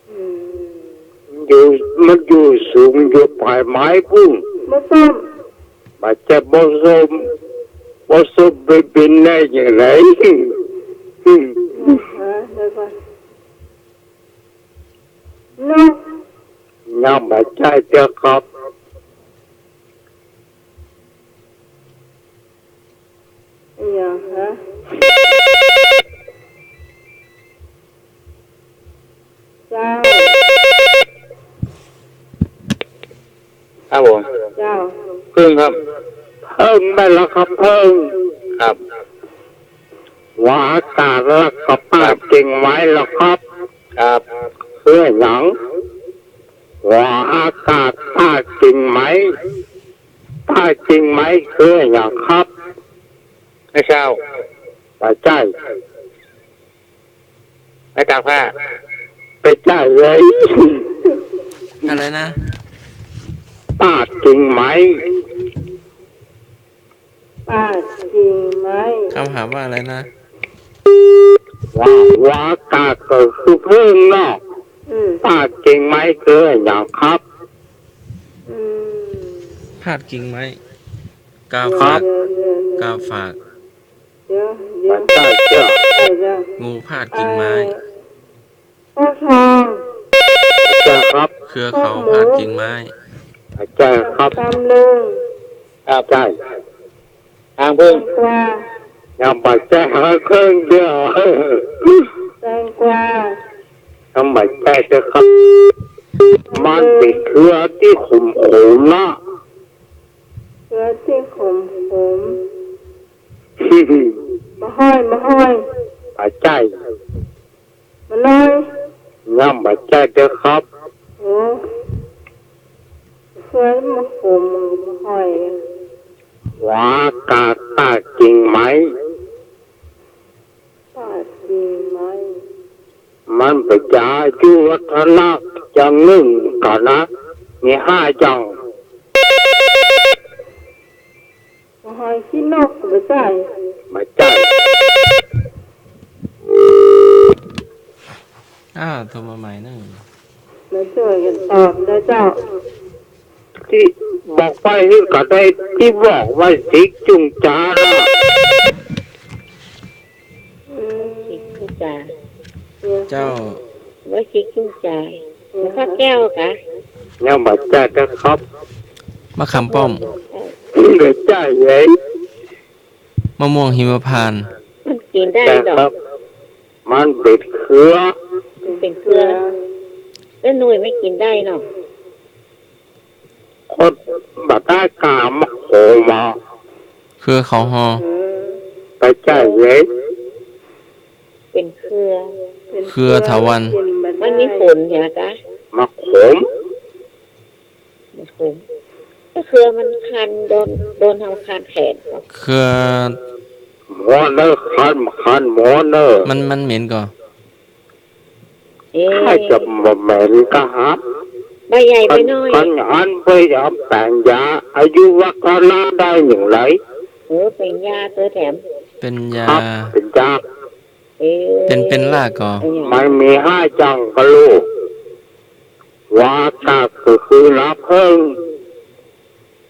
อืม มันอยู่ มันอยู่สูง อยู่ป่ายไม้ปู้น บ่ส้ม บ่ใจ้ บ่ส้ม บ่ส้มไปบินได้อย่างไร อืม อืม บ่ใจ้เตื้อครับ อย่างฮะ เจ้า ครับผม เจ้า ผึ้งครับ ผึ้งแม่นแล้วครับ ผึ้ง ครับ ว่าอากาศแล้วก็ป้าด ครับ กิ่งไม้แล้วครับ ครับ คือหยัง ว่าอากาศป้าดกิ่งไม้ ป้าดกิ่งไม้คือหยังครับ ไม่เช่า บ่ใจ้ ไม้ตากผ้า บ่ใจ้เลย อะไรนะ ป้าดกิ่งไม้ ป้าดกิ่งไม้ คำถามว่าอะไรนะ ว่า ว่าอากาศก็คือผึ้งเนาะ อืม ป้าดกิ่งไม้คือหยังครับ อืม พาดกิ่งไม้ กาฝาก เดี๋ยว เดี๋ยว เดี๋ยว กาฝาก เดี๋ยว เดี๋ยว บ่ใจ้เตื้อ เดี๋ยว เดี๋ยว งูพาดกิ่งไม้ เอ่อ ฟักทอง บ่ใจ้ครับ เครือเขาพาดกิ่งไม้ บ่ใจ้ครับ ตำลึง ครับ บ่ใจ้ หางผึ้ง แตงกวา ยังบ่ใจ้ หางผึ้งเตื้อ แตงกวา ยังบ่ใจ้เตื้อครับ มันเป๋นเครือตี้ขมๆ นะ เครือตี้ขมๆ บ่ฮ้อย บ่ฮ้อย บ่ใจ้ บ่ฮ้อย ยังบ่ใจ้เตื้อครับ โอ้ เครือมันขม บ่ฮ้อย ว่าอากาศป้าดกิ่งไม้ ป้าดกิ่งไม้ มันเป๋นยาอายุวัฒนะอย่างนึ่งก่อนนะ มีห้าอย่าง บ่ฮ้อยขี้นก บ่ใจ้ บ่ใจ้ อ้าว โทรมาใหม่เน่อ มาจ้วยกั๋นตอบเน่อเจ้า ตี้บอกไปหื้อก็ได้ ตี้บอกว่าสิกจุ่งจานะ อืม สิกจุ่งจา เจ้า ว่าสิกจุ่งจา แล้วก็แก้วกะ ยังบ่ใจ้เตื้อครับ มะขามป้อม บ่ใจ้เลย มะม่วงหิมพานต์ มันกิ๋นได้ดอก บ่ใจ้ครับ มันเป๋นเครือ มันเป๋นเครือ แล้วหน่วยไม่กิ๋นได้เนาะ คนบ่ใจ้กามาโขมมา เครือเขาฮอ อืม บ่ใจ้เลย เป๋นเครือ เครือเถาวัลย์ มันมีผลใจ้ไหมกะ มาโขม มันขม ก็เครือมันคัน โดน โดนเฮาคันแขน เครือ หมอเน่อ คัน คันหมอเน่อ มัน มันเหม็นก่อ เอ๊ะ ใค่จะบ่เหม็นกะฮะ ใบใหญ่ใบน้อย คัน คันอันเปิ้นเอาแป๋งยาอายุวัฒนะได้อย่างไร เออ เป๋นยาตัวแถม เป๋นยา ครับ เป๋นยา เอ๊ะ เป๋น เป๋นรากก่อ มันมีห้าอย่างก็ฮู้ ว่าอากาศก็คือน้ำผึ้ง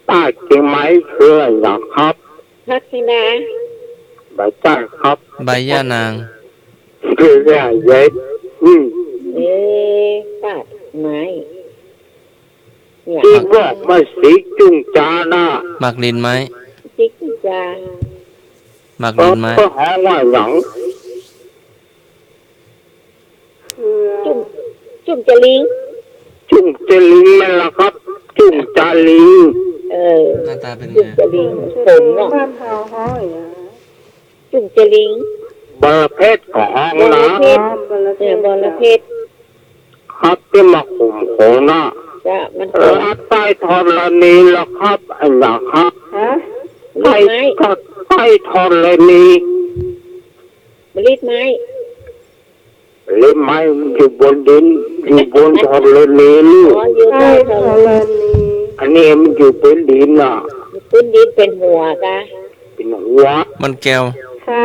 ป้าดกิ่งไม้คือหยังครับ ผักคะน้า บ่ใจ้ครับ ใบย่านาง คือเรื่องใหญ่ อืม เอ๊ะ ป้าดไม้ เนี่ย ตี้บอกว่าสิกจุ่งจานะ หมากลิ้นไม้ สิกจุ่งจา หมากลิ้นไม้ เปิ้นฮ้องว่าหยัง จุ่ม จุ่มจาลิง จุ่มจาลิงแม่นละครับ จุ่มจาลิง เออ หน้าตาเป๋นไง จุ่มจาลิง ขมเนาะ บ้านเฮาฮ้องอะ จุ่มจาลิง บอระเพ็ดก็ฮ้องนะ บอระเพ็ด อ๋อ บอระเพ็ด เออ บอระเพ็ด ครับ ตี้มาขมๆ นะ จ้ะ มันขม เออ ใต้ธรณีละครับ อันเนี้ยครับ ฮะ ใต้ ไม้ ใต้ธรณี เมล็ดไม้ เมล็ดไม้มันอยู่บนดิน อยู่บนธรณีนี่ อ๋อ อยู่ใต้ธรณี อันนี้มันอยู่พื้นดินน่ะ พื้นดินเป๋นหัวกะ เป๋นหัว มันแก้ว ค่ะ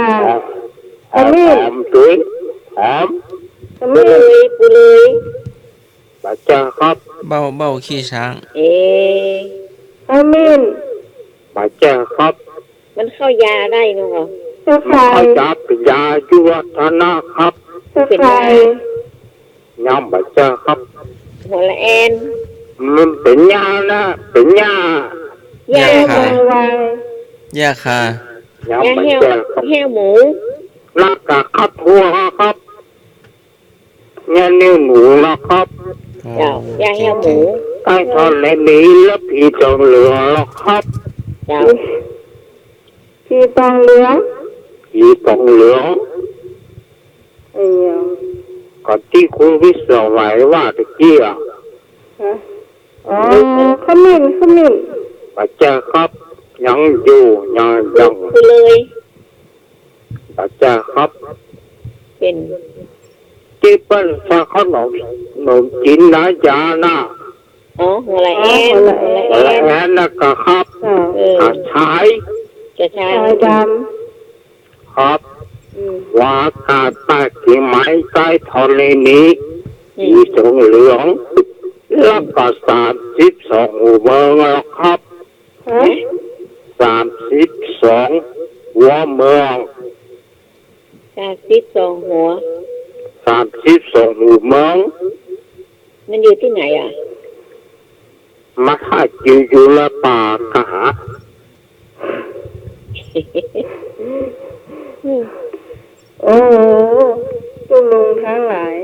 หอม หอม ขมิ้น หอมจุ๊ย หอม ขมิ้น ปูเลย ปูเลย บ่ใจ้ครับ เบ้า เบ้าขี้ช้าง เอ๊ะ ขมิ้น บ่ใจ้ครับ มันเข้ายาได้เนาะ ตะไคร้ มันเข้ายา เป๋นยาอายุวัฒนะครับ ตะไคร้ เป๋นยา ยังบ่ใจ้ครับ หัวละแอน มันเป๋นหญ้านะ เป๋นหญ้า หญ้า หญ้า ค่ะ หญ้าค่ะ ยังบ่ หญ้าแห้ว แก่ครับ แห้วหมู ละกะครับ หัวครับ หญ้าเนื้อหมูนะครับ อ๋อ เจ้า หญ้าแห้วหมู ใต้ธรณีและผีต๋องเหลืองนะครับ เจ้า ผีต๋องเหลือง ผีต๋องเหลือง เออ ก็ตี้คุณพิสมัยว่าตะกี้อะ ฮะ อ๋อ ขมิ้น ขมิ้น บ่ใจ้ครับ ยังอยู่ ยัง ยัง คือเลย บ่ใจ้ครับ เป๋น ตี้เปิ้นใส่ขนม ขนมจี๋นน้ำยาน่ะ อ๋อ หัวละแอน อ๋อ หัวละแอน หัวละแอนน่ะก็ครับ เจ้า เออ กระชาย กระชาย กระชายดำ ครับ อืม ว่าการตัดกิ่งไม้ใต้ธรณี อืม ผีต๋องเหลือง แล้วก็สามสิบสองหัวเมืองแล้วครับ ฮะ สามสิบสองหัวเมือง สามสิบสองหัว สามสิบสองหัวเมือง มันอยู่ตี้ไหนอะ มาหากิ๋นอยู่ในป่าก้าหา โอ้โห ตุ๊ลุงตังหลาย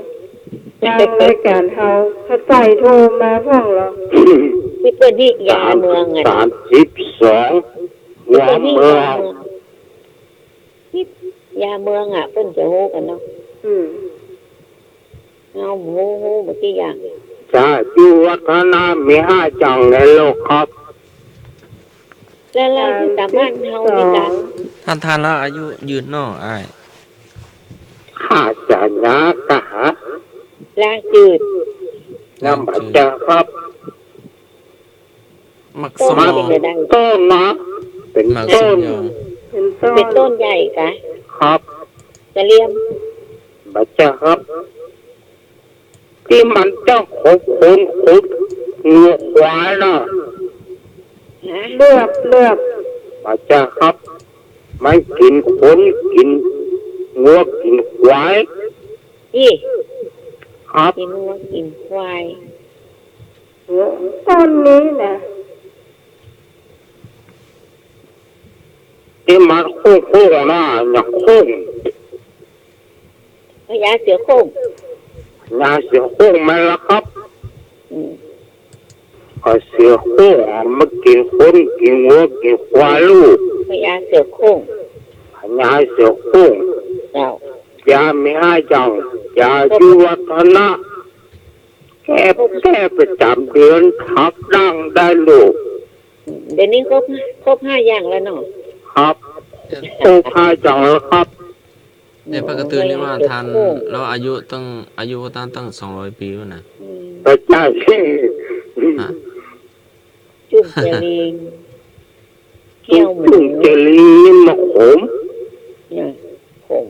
ตางรายก๋านเฮา เขาใจ๋โทรมาพ่องเหรอ ตี้เปิ้นฮีกยาเมืองอะ สามสิบสองหัวเมือง ตี้เปิ้นฮีกยาเมือง ตี้ยาเมืองอะ เปิ้นจะฮู้กั๋นเนาะ อืม เฮาฮู้ ฮู้บ่ตี้อย่าง จ้า อายุวัฒนะมีห้าอย่างในโลกครับ แล้ว แล้วตี้ต๋ามบ้านเฮามีกั๋น ต้าน ต้านละอายุยืนเนาะอ้าย ข้าจะยาก้าหา ลาจืด น้ำบ่ใจ้ครับ หมากส้ม ต้นเป๋นจะได้ ต้นนะ เป๋น หมากส้ม ต้น ยอ เป๋นต้น เป๋นต้นใหญ่กะ ครับ กะเหลี่ยม บ่ใจ้ครับ ตี้มันเจ้าของคนขุดงัวควายน่ะ ฮะ เลือบ เลือบ บ่ใจ้ครับ มันกิ๋นคน กิ๋นงัว กิ๋นควาย อี้ ครับ กิ๋นงัว กิ๋นควาย โอ้ ต้นนี้นะ ตี้มันโค้งๆ นะ อย่างโค้ง พญาเสือโคร่ง พญาเสือโคร่งแม่นละครับ อืม ก็เสือโคร่งอะ มันกิ๋นคน กิ๋นงัว กิ๋นควายลูก พญาเสือโคร่ง พญาเสือโคร่ง เจ้า ยามีห้าอย่าง ยาอายุวัฒนะ แก้ แก้ประจ๋ำเดือน ทับดั้งได้ลูก เดี๋ยวนี้ครบ ครบห้าอย่างแล้วเนาะ ครับ ครบห้าอย่างแล้วครับ แต่ปกตินี่ว่าต้าน แล้วอายุตั้ง อายุต้านตั้งสองร้อยปี๋แล้วนะ อืม บ่ใจ้ ฮะ จุ่มเจลี เหี่ยวหมู จุ่มเจลีนี่มาขม เนี่ย ขม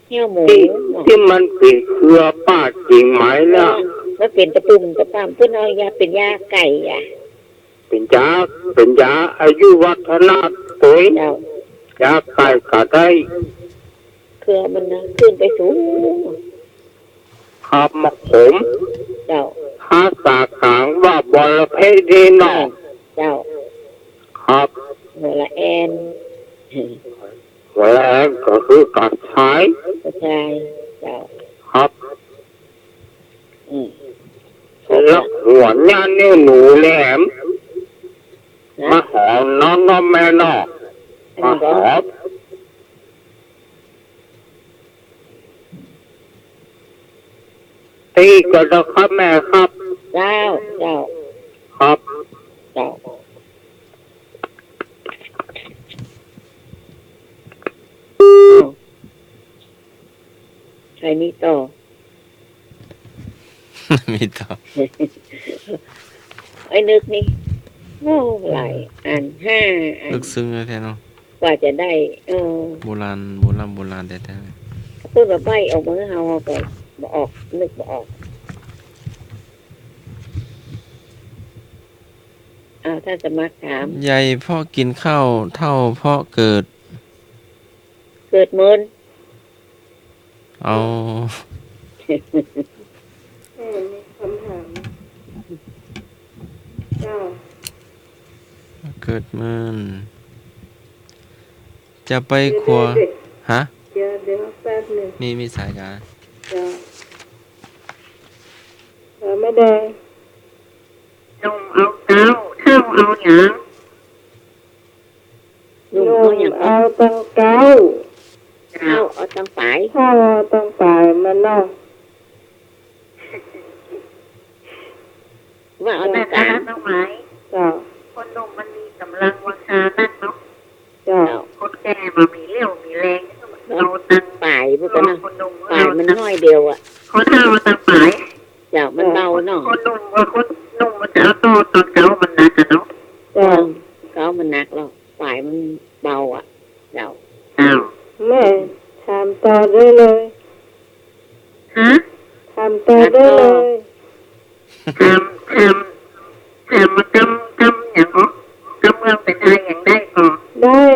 เหี่ยวหมู ตี้ เนาะ ตี้มันเป๋นเครือป้ากิ่งไม้เนี่ย มันเป๋นตะปุ่มตะป่ำ เปิ้นเอายา เป๋นยาไก๋อะ เป๋นยา เป๋นยาอายุวัฒนะตวย เจ้า ยาไก๋ก็ได้ เครือมันนะ ขึ้นไปสูง ครับ มาขม เจ้า ภาษากลางว่าบอระเพ็ดนี่เนาะ เจ้า ครับ หัวละแอน หัวละแอนก็คือกระชาย กระชาย เจ้า ครับ อืม แล้วหัวหน้านี่หนูแหลม นะ มาหอมน้องเนาะแม่เนาะ อันนี้ก็ มาหอม ตี้ก่อนนะครับแม่ครับ เจ้า เจ้า ครับ เจ้า ใครมีต่อ มีต่อ ไอ้นึกนี่ โอ้ หลายอัน ห้าอัน ลึกซึ้งแท้ๆ เนาะ กว่าจะได้ เออ โบราณ โบราณ โบราณแท้ๆ เปิ้นว่าใบ้ออกมาหื้อเฮา เฮาก็บ่ออก นึกบ่ออก อ้าว ต้านสมัครถาม ใหญ่เพราะกิ๋นข้าว เฒ่าเพราะเกิด เกิดเมิน เอา เออ มีคำถาม เจ้า เกิดเมิน จะไปขัว เดี๋ยวๆๆ ฮะ เดี๋ยว เดี๋ยวแป๊บหนึ่ง มี มีสายกา เจ้า เออ แม่แดง หนุ่มเอาเก๊า เฒ่าเอาหยัง หนุ่มเอาหยัง หนุ่มเอาตังเก๊า เฒ่าเอาตังป๋าย เฒ่าเอาตังป๋ายมันเนาะ ว่าเอาตังก๋าง เจ้า คนหนุ่มมันมีก๋ำลังวังชานักเนาะ เจ้า คนแก่บ่มีเรี่ยวมีแรง เอาตังป๋ายพุ้นก่อเนาะ คนหนุ่ม ป๋ายมันน้อยเดียวอะ คนเฒ่าเอาตังป๋าย เจ้า มันเบาเนาะ คนหนุ่มว่าคนหนุ่มมันจะเอาต่อตอนเก๊ามันหนักอะเนาะ เจ้า เก๊ามันหนักแล้ว ป๋ายมันเบาอะ เจ้า อ้าว แม่ ถามต่อได้เลย ฮะ ถามต่อได้เลย ถาม ถาม ถามมากำ กำหยังก่อ กำเมืองเป๋นไทยหยังได้ก่อ ได้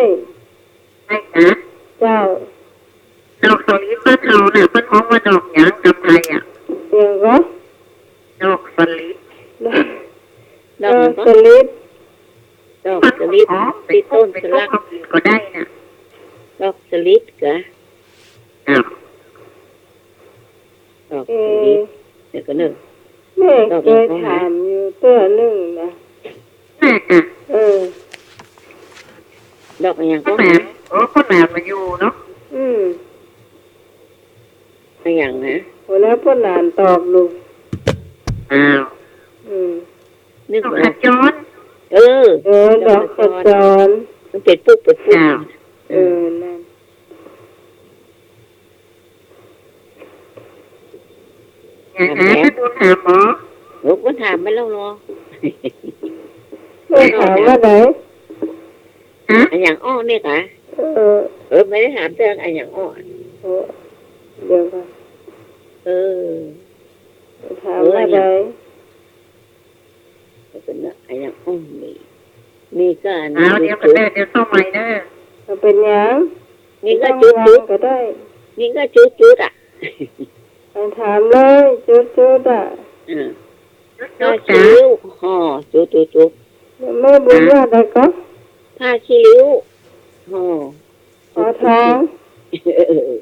ได้นะ เจ้า ดอกสะหลิดบ้านเฮาน่ะ เปิ้นฮ้องว่าดอกหยังกำไทยอะ หยังก่อ ดอกสะหลิด ดอกหยังก่อ ดอกสะหลิด ดอกสะหลิด อ๋อ ตี้ต้นสะหลัก เป๋นของกิ๋นก็ได้น่ะ ดอกสะหลิดกะ อ้าว ดอกสะหลิด เอ๊ะ เดี๋ยวก่อนเน่อ แม่เกยถามอยู่เตื้อนึ่งนะ แม่กะ เออ ดอกอะหยังก่อ พ่อแหม่ม เออ พ่อแหม่มมาอยู่เนาะ อืม อะหยังนะ โอ้ แล้วป้อหนานตอบลูก อ้าว อืม นึกบ่ออก ดอกขจร เออ เออ ดอกขจร ดอกขจร มันเป๋นปุก เป๋นปุก อ้าว เออ นั่น หยัง ถามแหม แม่บุญถามบ่ ลูกก็ถามไปแล้วเนาะ ลูกถามว่าไหน ฮะ อะหยังอ้อเนี่ยกะ เออ เออ ไม่ได้ถามเตื้ออะหยังอ้อ เออ เดี๋ยวก่อน เออ ถามว่าไหน เออ เดี๋ยวก่อนนะ อะหยังอ้อนี่ นี่ก็อัน อ้าว เดี๋ยวก่อนเน่อ เดี๋ยวส่งใหม่เน่อ มันเป๋นหยัง นี่ก็จุดๆ ก็ได้ นี่ก็จุดๆ อะ เอาถามเลย จุดๆ อะ อืม จุดๆ ผ้าขี้ริ้วห่อ จุดๆ จุด แม่บุญว่าอะไรก่อ ผ้าขี้ริ้วห่อ ห่อทอง เออ เออ เออ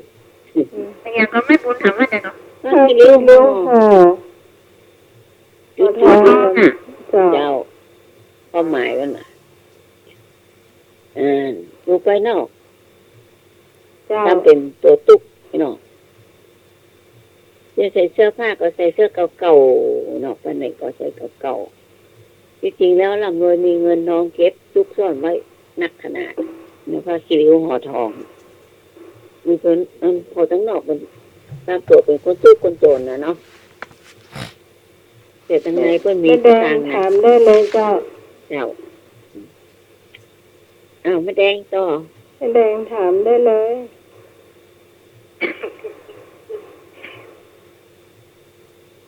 อืม อะหยังก่อ แม่บุญถามว่าไงก่อ ผ้าขี้ริ้วห่อ ผ้าขี้ริ้วห่อ จุดๆ ห่อทอง จุดๆ อะ เจ้า เจ้า ความหมายมันน่ะ อ่า อยู่ภายนอก เจ้า ทำเป๋นตั๋วตุ๊กเนาะ จะใส่เสื้อผ้าก็ใส่เสื้อเก่าๆ เนาะ ไปไหนก็ใส่เก่าๆ จริงๆ แล้วร่ำรวยมีเงินทองเก็บซุกซ่อนไว้นักขนาด ในผ้าขี้ริ้วห่อทอง มันคน มันพอตังนอกมันตามตั๋วเป๋นคนตุ๊กคนจ๋นน่ะเนาะ แต่ตังในเปิ้นมี แม่แดง สตางค์น่ะ ถามได้เลยเจ้า เจ้า อ้าว แม่แดงต่อ แม่แดงถามได้เลย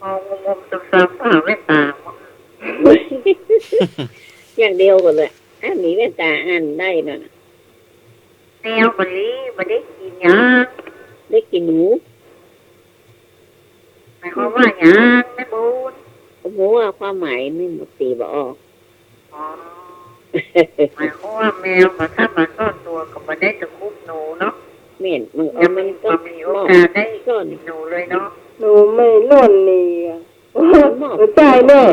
มองงมๆ ซ้ำๆ หาแว่นต๋า อย่างเดียวก่อนเลย ถ้ามีแว่นต๋าอ่านได้นั่นน่ะ แมวบ่ดี บ่ได้กิ๋นหยัง ได้กิ๋นหนู หมายความว่าหยังแม่บุญ บ่ฮู้ว่าความหมายนี่มันตีบ่ออก อ๋อ หมายความว่าแมวมาถ้ามาซ่อนตั๋วก็บ่ได้ตะคุบหนูเนาะ แม่น มัน เออ มันก็ บ่มีโอกาสได้ซ่อน กิ๋นหนูเลยเนาะ หนูไม่ล่นหนีอะ มันมอบ หัวใจเนี่ย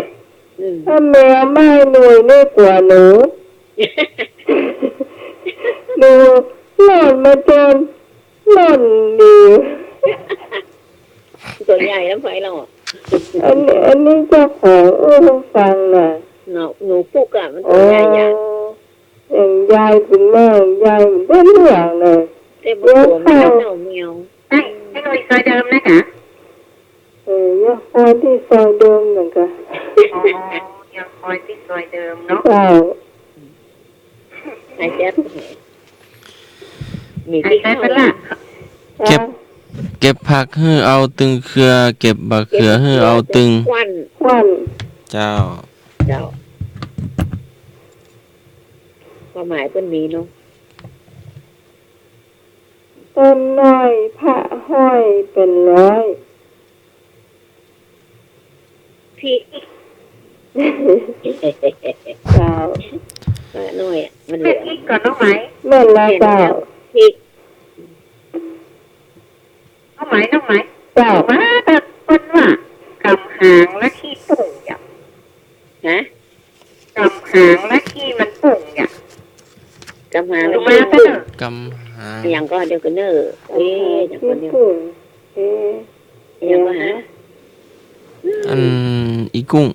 อืม ถ้าแมวไม่หน่วยนี่กว่าหนู หนูล่นมาจนล่นหนี ตั๋วใหญ่แล้วไปแล้วอะ อันนี้ อันนี้เจ้าของอู้หื้อฟังน่ะ เนาะ หนูปุ๊กอะ มันตั๋วใหญ่อะ อ๋อ อย่างยายเป๋นแม่ ยายบ่ได้เรื่องเลย แต่บางตั๋วมันก็เน่าเมียว ใช่ ให้หน่วยซอยเดิมนะคะ เออ ยังคอยตี้ซอยเดิมเหมือนกั๋น อ๋อ ยังคอยตี้ซอยเดิมเนาะ เจ้า ไอ้แจ๊บ มีตี้เข้า เก็บ เก็บผักหื้อเอาตึงเครือ เก็บบ่าเขือหื้อเอาตึง ขวั้น ขวั้น เจ้า เจ้า ความหมายเปิ้นมีเนาะ ต้นน้อยพระห้อยเป๋นร้อย พริก เจ้า ป้าน้อยอะ มันเหลือ พริกก่อนน้องไหม แม่นแล้วเจ้า พริก น้องไหม น้องไหม เจ้า มาแต่เปิ้นว่ากำหางและขี้ปุ้งอย่าง ฮะ กำหางและขี้มันปุ้งอย่าง กำหางและขี้ปุ้ง กำหาง อย่างก็เดี๋ยวก็เนอะ เอ๊ะ อย่างก็เดี๋ยว ขี้ปุ้ง เอ๊ะ อย่างก็หา อัน อีกุ้ง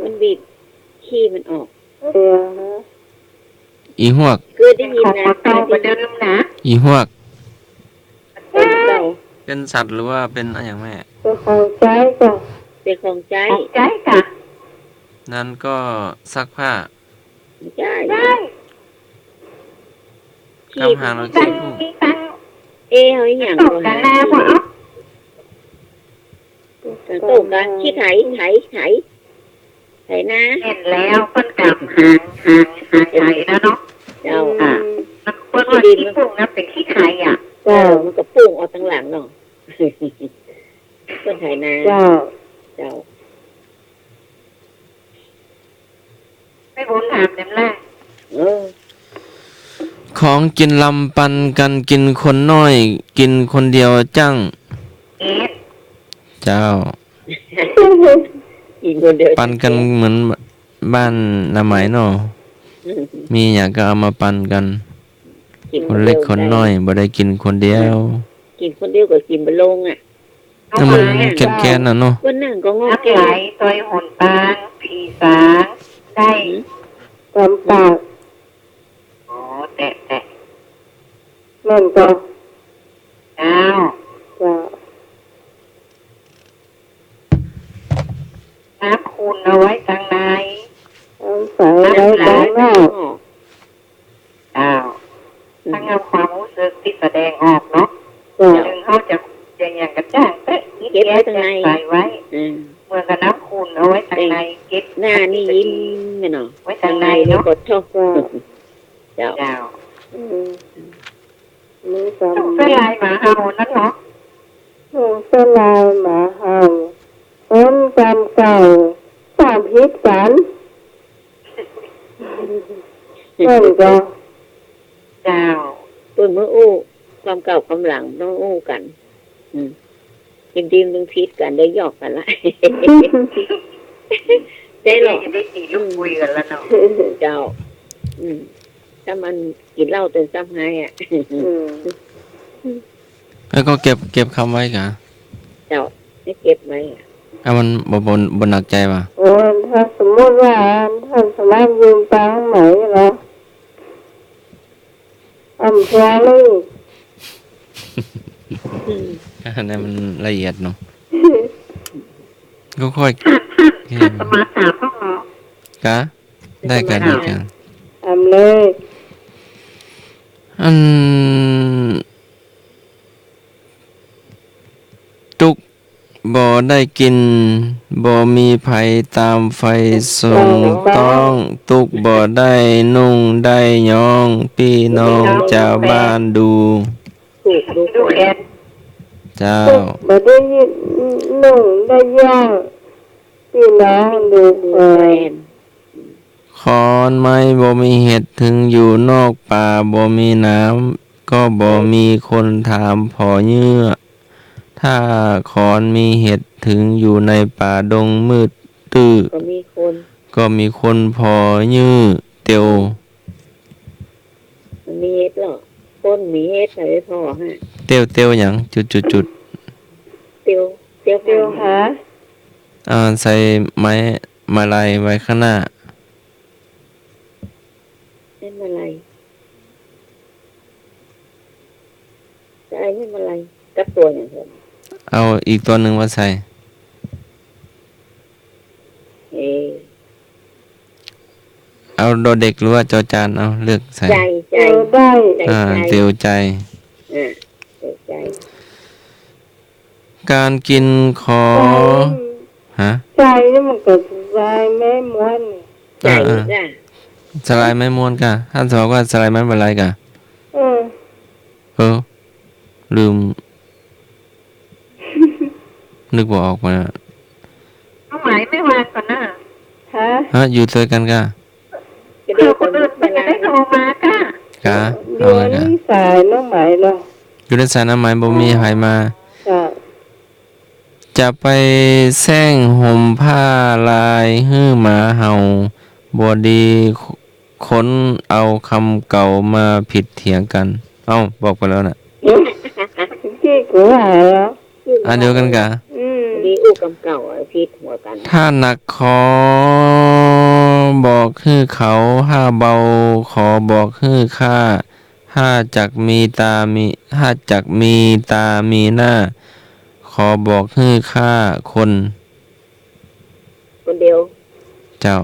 มันบีบขี้มันออก เออ อีฮวก เคยได้ยินนะ ของเก่าเหมือนเดิมนะ อีฮวก ของเก่า เป๋นสัตว์หรือว่าเป๋นอะหยังแม่ เป๋นของใจ๊จ้ะ เป๋นของใจ๊ ของใจ๊จ้ะ นั้นก็ซักผ้า ใจ๊ ใจ๊ กำหางแล้วขี้ผึ้ง เอ๊ะ เอาอีหยังก่อนนะ กำหางแล้วขี้ผึ้ง กำหาง ขี้ไถ ไถ ไถ ไถนา เห็นแล้ว เปิ้นกำหาง หาง หางไถนะเนาะ เจ้า อ่ะ มันเปิ้นว่าขี้ปุ้งนะ เป๋นขี้ไถอ่ะ เจ้า มันก็ปุ้งออกตังหลังเนาะ เปิ้นไถนา เจ้า เจ้า ไม่บุญถามเต็มแรก เออ ของกิ๋นลำปันกั๋นกิ๋นคนน้อย กิ๋นคนเดียวจั้ง เอ็ด เจ้า กิ๋นคนเดียว ปันกั๋นเหมือนบ้านนาไหมเนาะ อืม มีหยังก็เอามาปันกั๋น กิ๋นคนเดียว คนเล็กคนน้อย บ่ได้กิ๋นคนเดียว กิ๋นคนเดียวก็กิ๋นบ่ลงอ่ะ นั่นมันแค้นๆ น่ะเนาะ คนนึ่งก็งอกแก้ว น้ำไหลซอยหนตาง ผีสาง ได้ หืม ตามปาก อ๋อ แตะ แตะ นั่นก็ เจ้า เจ้า น้ำขุ่นเอาไว้ตังใน น้ำใสไว้ตังนอก น้ำใสไว้ตังนอก อ้าว อืม ระงับความฮู้สึกตี้แสดงออกเนาะ เจ้า เถิงเฮาจะ จะหยังกระจ่างแป๊ะ เก็บไว้ตังใน ใสไว้ อืม เหมือนกับน้ำขุ่นเอาไว้ตังใน เก็บ หน้านี่ยิ้มแม่นเนาะ ไว้ตังในเนาะ ตังในนี่ปวดท้อง เจ้า เจ้า เจ้า อืม มันก็ หนุ่มเสื้อลายหมาเห่านั่นเหรอ หนุ่มเสื้อลายหมาเห่า คนกำเก่า กำผิดกั๋น นั่นก็ เจ้า เปิ้นมาอู้ กำเก่ากำหลังต้องอู้กั๋น อืม กิ๋นดีมนึ่งผิดกั๋นได้หยอกกั๋นละ ใจ้หรอ จะได้ตีลูกคุยกั๋นละเนาะ เจ้า อืม ถ้ามันกิ๋นเหล้าเตินซ้ำไห้อะ อืม แล้วก็เก็บ เก็บกำไว้กะ เจ้า ให้เก็บไว้อะ อ่ะ มันบ่ บ่ บ่หนักใจ๋วะ โอ้ ถ้าสมมุติว่า ถ้าสามารถยืมตังค์ไหมเหรอ อ่ำชัวร์เลย อันนั้นมันละเอียดเนาะ ก็ค่อย ท่าน ท่าน ท่านสมาถามพ่องเหรอ กะ ได้กะ ได้กะ อ่ำเลย อัน ตุ๊ก บ่ได้กิ๋น บ่มีใผต๋ามใฝ่ส่งต้อง ตุ๊กบ่ได้นุ่งได้ย้อง ปี้น้องจาวบ้านดู ถูก ดูแอน เจ้า ตุ๊กบ่ได้นุ่งได้ย้อง ปี้น้องดูแอน ขอนไม้บ่มีเห็ด เถิงอยู่นอกป่าบ่มีหนาม ก็บ่มีคนถามผ่อเยื่อ ถ้าขอนมีเห็ด เถิงอยู่ในป่าดงมืดตื้อ ก็มีคน ก็มีคนผ่อเยื่อเตียว มันมีเห็ดเหรอ คนมีเห็ดใผผ่อฮะ เตียว เตียวหยัง จุด จุด จุด เตียว เตียว เตียวหา หา อ่า ใส่ไม้ มาลัยไว้ข้างหน้า ไม้มาลัย จะเอาไม้มาลัยกับตั๋วหยังเหรอ เอาอีกตั๋วนึ่งมาใส่ เออ เอาดอเด็กหรือว่าจอจาน เอาเลือกใส่ ใจ๋ ใจ๋ เออ ได้ อ่า ใจ๋ เตียวใจ๋ อ่า เตียวใจ๋ ก๋านกิ๋นขอ ใจ๋ ฮะ ใจ๋นี่มันก็สะหลายไม้ม้วนนี่ ใจ๋ อ่า อ่า จ้ะ สะหลายไม้ม้วนกะ ท่านสอนว่าสะหลายไม้มาลัยกะ เออ เออ ลืม นึกบ่ออกมา เอาไหม ไ ว่าก่อนนะ ฮะ ฮะ อยู่ตวยกั๋นก่า เดี๋ยวคนอื่นมันจะได้โทรมาก่า ก่า เดี๋ยว เอาละก่า นี่สายน้องไหมเหรอ อยู่ในสายน้องไหม บ่มีใผมา จ้ะ จะไปแส้งห่มผ้าลายหื้อหมาเห่า บ่ดี คนเอากำเก่ามาผิดเถียงกั๋น เอ้า บอกไปแล้วน่ะ เมื่อกี้กูว่าแล้ว อันเดียวกั๋นก่า อืม ดีอู้กำเก่าอะผิดหัวกั๋น ถ้าหนักขอบอกหื้อเขา ถ้าเบาขอบอกหื้อข้า ถ้าจักมีตามี ถ้าจักมีตามีหน้า ขอบอกหื้อข้าคน คนเดียว เจ้า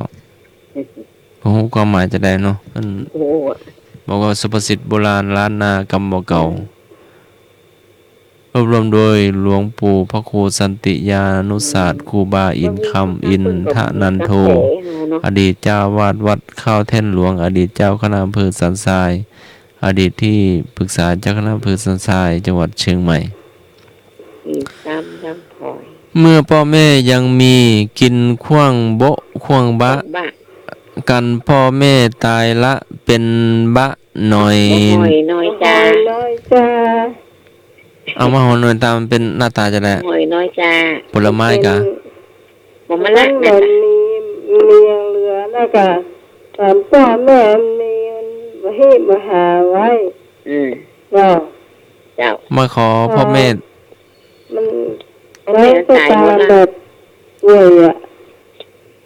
บ่ฮู้ความหมายจาใดเนาะ อัน โอ้โห บอกว่าสุภาษิตโบราณล้านนากำบ่เก่า อืม รวบรวมโดยหลวงปู่พระครูสันติญาณุศาสตร์ ครูบาอินทร์คำอินทนันโท อดีตเจ้าอาวาสวัดข้าวแท่นหลวง อดีตเจ้าคณะอำเภอสันทราย อดีตที่ปรึกษาเจ้าคณะอำเภอสันทราย จังหวัดเชียงใหม่ อืม ตาม ตามถอย เมื่อป้อแม่ยังมี กิ๋นขว้างโบ๊ะขว้างบะ ขว้างบะ กั๋น ป้อแม่ต๋ายละ เป๋นบะหน่อย บะหน่อยน้อยจ้า น้อยจ้า เอาบะหน่อยน้อยตามันเป๋นหน้าต๋าจาใด หน่อยน้อยจ้า ผลไม้ก่า มัน มันละ มันมี มียังเหลือนะก่า ต๋อนป้อแม่มีมันบ่หื้อบ่หาไว้ อืม เนาะ เจ้า มาขอป้อแม่ มัน ป้อแม่ต๋ายหมดละ ไลฟ์สไตล์แบบเว่ยอะ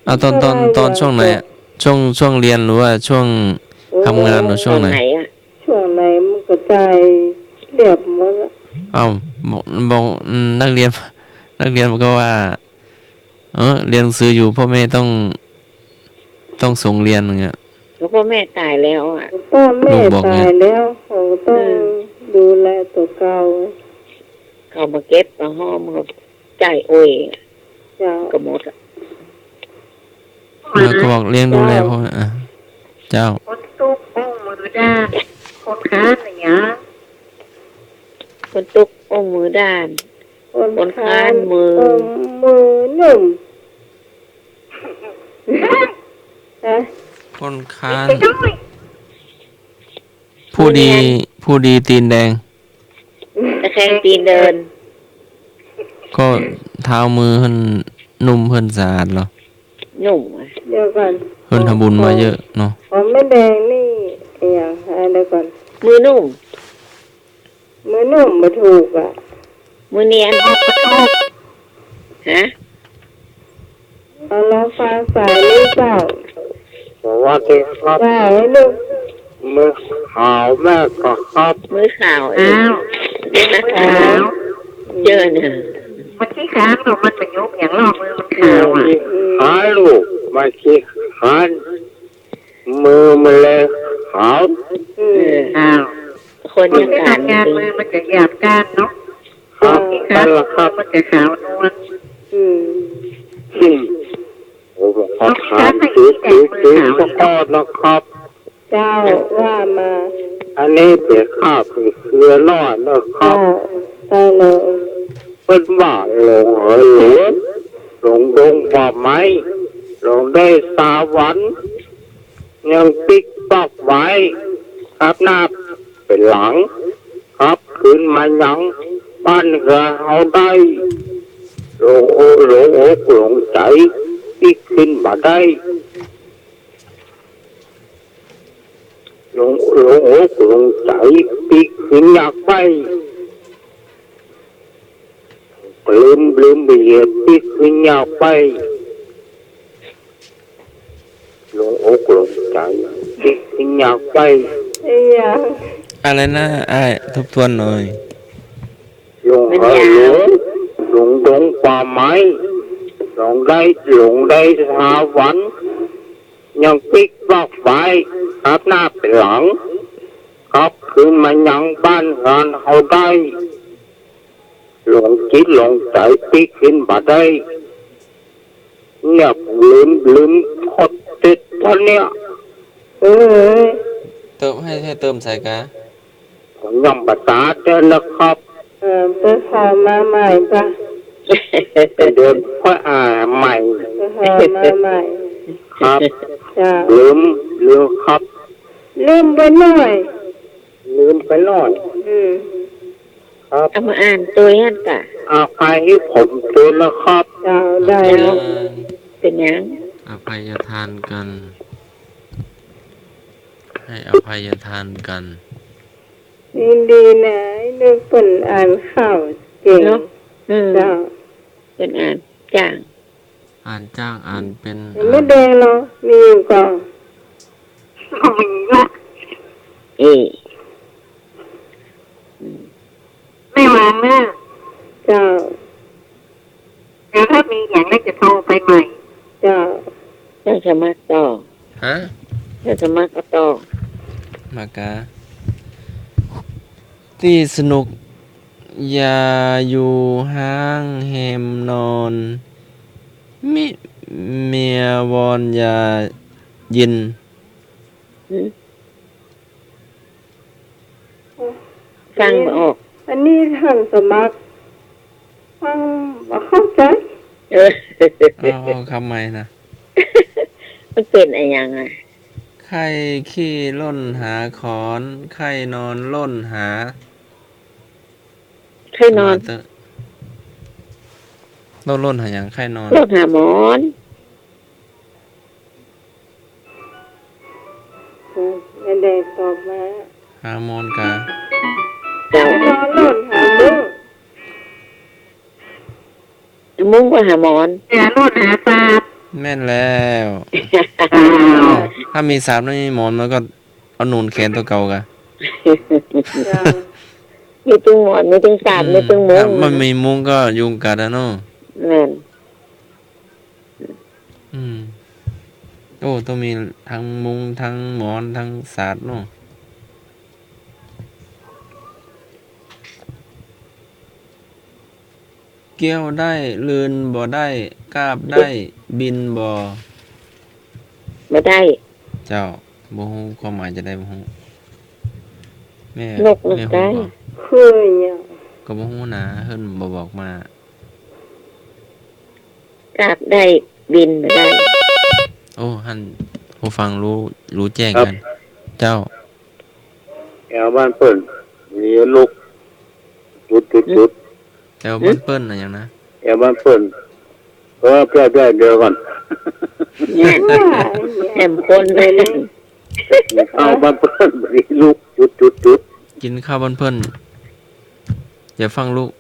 เอาต๋อน ต๋อน ต๋อนช่วงไหนอะ ช่วง ช่วงเฮียนหรือว่าช่วง โอ้ ทำงานหรือช่วงไหน ต๋อนไหนอะ ช่วงไหนมันก็ต๋ายเรียบหมดละ เอ้า บอก บอก อืม นักเฮียน นักเฮียนมันก็ว่า เออ เฮียนหนังสืออยู่ ป้อแม่ต้อง ต้องส่งเฮียนอย่างเงี้ย แล้วป้อแม่ต๋ายแล้วอะ ป้อแม่ ลูกบอกไง ต๋ายแล้ว เขาต้อง อืม ดูแลตั๋วเก่า เขามาเก็บมาหอม เขาจ่ายโอย เจ้า ก็หมดอะ เออ ก็บอกเลี้ยงดูแล เจ้า พ่อ อ่ะ เจ้า คนตุ๊กข์องค์มือด้าน คนค้านอย่างเงี้ย คนตุ๊กข์องค์มือด้าน คน คนค้าน ค้านมือ องค์มือหนุ่ม ฮะ คนค้าน ผู้ดี ผู้ดีตีนแดง ตะแคงตีนเดิน ก็เท้ามือเพิ่นนุ่ม เพิ่นสะอาดเหรอ นุ่มอะ เดี๋ยวก่อน เพิ่นทำบุญมาเยอะเนาะ ของแม่แดงนี่อย่าง อ่ะ เดี๋ยวก่อน มือนุ่ม มือนุ่มบ่ถูกอะ มือเนียน ฮะ เอาลองฟังสายนี้เจ้า สวัสดีครับ สายนี้ มือขาวแม่ก็ครับ มือขาว อ้าว มือขาว เจอเนี่ย มันขี้ค้างหรอ มันประยุกต์อย่างลอกมือมันขาวอะ อืม ขาวลูก มันขี้ค้าง มือมันเลยขาว อืม เออ อ้าว คนอย่าง คนที่ทำงาน จริง มือมันจะหยาบก้านเนาะ ครับ คนที่ นั่นแหละครับ มันจะขาวนวล อืม อืม ผมขอถาม ถือ ถือ ถือ ก็นะครับ เจ้า ว่ามา อันนี้เป๋นข้าเป๋นเครือน้อยนะครับ เจ้า ได้เลย เปิ้นว่าหลงเอ๋ยหลง หลงดงป่าไม้ หลงได้สาหวัน ยังปิ๊กปักไว้ กลับหน้าเป๋นหลัง กลับคืนมายังบ้านเฮือนเฮาได้ หลงโอ หลงอกหลงใจ๋ ปิ๊กคืนบ่ได้ หลง หลงอกหลงใจ๋ ปิ๊กคืนอยากไป ลืม ลืมเบียด ปิ๊กคืนอยากไป หลงอกหลงใจ๋ ปิ๊กคืนอยากไป ไอ้ยา อะไรนะ อ้าย ทบทวนหน่อย หลง เออ หลง หลงดงป่าไม้ หลงได้ หลงได้สาหวัน ยังปิ๊กปักไว้ กลับหน้าเป๋นหลัง กลับคืนมายังบ้านเฮือนเฮาได้ หลงจิตหลงใจ๋ปิ๊กคืนบ่ได้ เงียบลืม ลืมพอดเต็ดต๋อนเนี้ย เอ้ย เติม ให้ ให้เติมใส่กา ผมยังบ่ต๋าเต้นนะครับ เออ ไปขอมาใหม่จ้ะ เดี๋ยวค่อยอ่านใหม่ ไปขอ สมัย ครับ เจ้า ลืม ลืมครับ ลืมไปหน่อย ลืมไปหน่อย อืม ครับ เอามาอ่านตวยหั้นก่ะ อภัยให้ผมตวยนะครับ เจ้า ได้ เจ้า แล้ว เป๋นหยัง อภัยทานกัน ให้อภัยทานกัน ดีๆ นะ นึกเปิ้นอ่านข่าวเก่ง เนาะ อืม เจ้า เปิ้นอ่านจ้าง อ่านจ้าง อ่านเป๋น ยังไม่แดงเนาะ มีอยู่ก่อน มีละ เอ้ย อืม ไม่วางนะ เจ้า เดี๋ยวถ้ามีอย่างนั้นจะโทรไปใหม่ เจ้า เจ้าสมัครต่อ ฮะ เจ้าสมัครเอาต่อ มากา ตี้สนุก อย่าอยู่ห้างแฮมนอน มิ เมียวอนอย่ายิน หืม ฟังบ่ออก อันนี้ท่านสมัคร ฟังบ่เข้าใจ๋ เออ เอา เอากำใหม่นะ มันเป๋นอะหยังอะ ใค่ขี้ล่นหาขอน ใค่นอนล่นหา ใค่นอน มาเต๊อะ ล่น ล่นหาหยัง ใค่นอน ล่นหาหมอน อืม ไม่ได้ตอบมา หาหมอนกา เจ้า นอนล่นหามุ้ง มุ้งก็หาหมอน เสียล่นหาสาด แม่นแล้ว อ้าว ถ้ามีสาดไม่มีหมอนมันก็เอาหนุนแขนตั๋วเก่ากา เจ้า มีตึงหมอน มีตึงสาด อืม มีตึงมุ้ง ถ้าไม่มีมุ้งก็ยุงกัดอะเนาะ แม่น อืม โอ้ ต้องมีตึงมุ้ง ตึงหมอน ตึงสาดเนาะ เกี้ยวได้ ลืนบ่ได้ กาบได้ บินบ่ บ่ได้ เจ้า บ่ฮู้ความหมายจะใด บ่ฮู้ แม่ นก นก แม่ฮู้ ได้ บ่ คือหยัง ก็บ่ฮู้นะ เปิ้นบ่บอกมา กาบได้ บินบ่ได้ โอ้ หั้น ผู้ฟังฮู้ ฮู้แจ้ง ครับ กั๋น เจ้า แอ่วบ้านเปิ้น มีลูก จุด จุด หืม จุด แอ่วบ้านเปิ้นอะหยังนะ แอ่วบ้านเปิ้น เออ เดี๋ยว เดี๋ยว เดี๋ยวก่อน เนี่ย แหมคนเลยนะ กิ๋นข้าวบ้านเปิ้น มีลูก จุด จุด จุด กิ๋นข้าวบ้านเปิ้น อย่าฟังลูก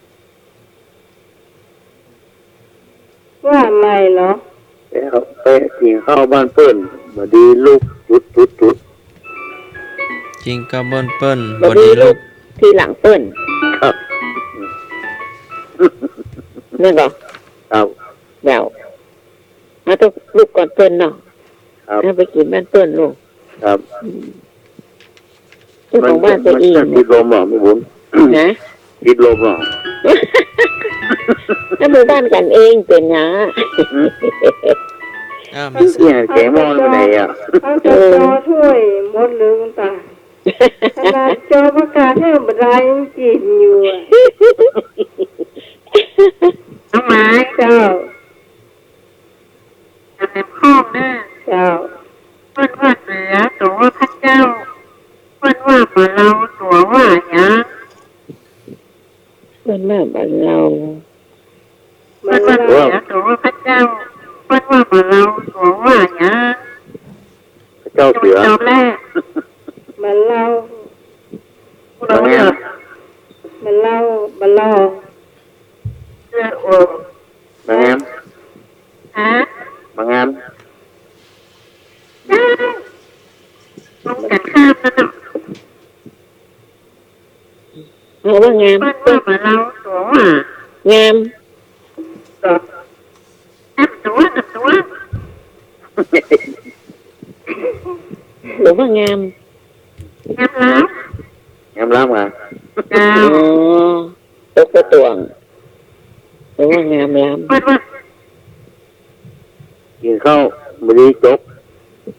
ว่าใหม่เนาะ แล้วไปกิ๋นข้าวบ้านเปิ้น บ่ดีลูก จุด จุด จุด กิ๋นข้าวบ้านเปิ้น บ่ดีลูก บ่ดีลูก ทีหลังเปิ้น ครับ แม่นก่อ ครับ เดี๋ยว เฮาต้องลุกก่อนเปิ้นเนาะ ครับ เฮาไปกิ๋นบ้านเปิ้นลูก ครับ อืม เจ้าของบ้านตัวเอง มัน มันติดลมเหรอ แม่บุ๋ม ฮะ ติดลมเหรอ ถ้าหมู่บ้านกั๋นเองเป๋นหยัง อืม อ้าว มีเสียง เนี่ย เสียงมองไปไหนอะ เอาแต่ เออ จอถ้วยหมดเลยคุณตา ขนาดจอประกาศเนี่ยบ่ได้ยังกิ๋นอยู่อะ น้องไม้ เจ้า อันแหลมข้องเนี่ย เจ้า เปิ้นว่าเหนือตั๋วพระเจ้า เปิ้นว่าบ่าเฮาตั๋วว่าหยัง เปิ้นว่าบ่าเฮา เปิ้นว่าเหนือตั๋วพระเจ้า เปิ้นว่าบ่าเฮาตั๋วว่าหยัง พระเจ้าเสือ จบแล้ว บ่าเฮา บ่าเฮา บ่าเฮา บ่าเฮา เออ โอ้ บ่างาม ฮะ บ่างาม ตรงกันข้ามนั่นน่ะ เฮาว่างาม เปิ้นว่าบ่าเฮาตั๋วว่า งาม ตั๋ว งามตั๋ว งามตั๋ว ตั๋วว่างาม งามล้ำ งามล้ำอ่ะ เจ้า อ๋อ ตกกระตวง ตั๋วว่างามล้ำ เปิ้นว่า กิ๋นข้าวบ่ดีจก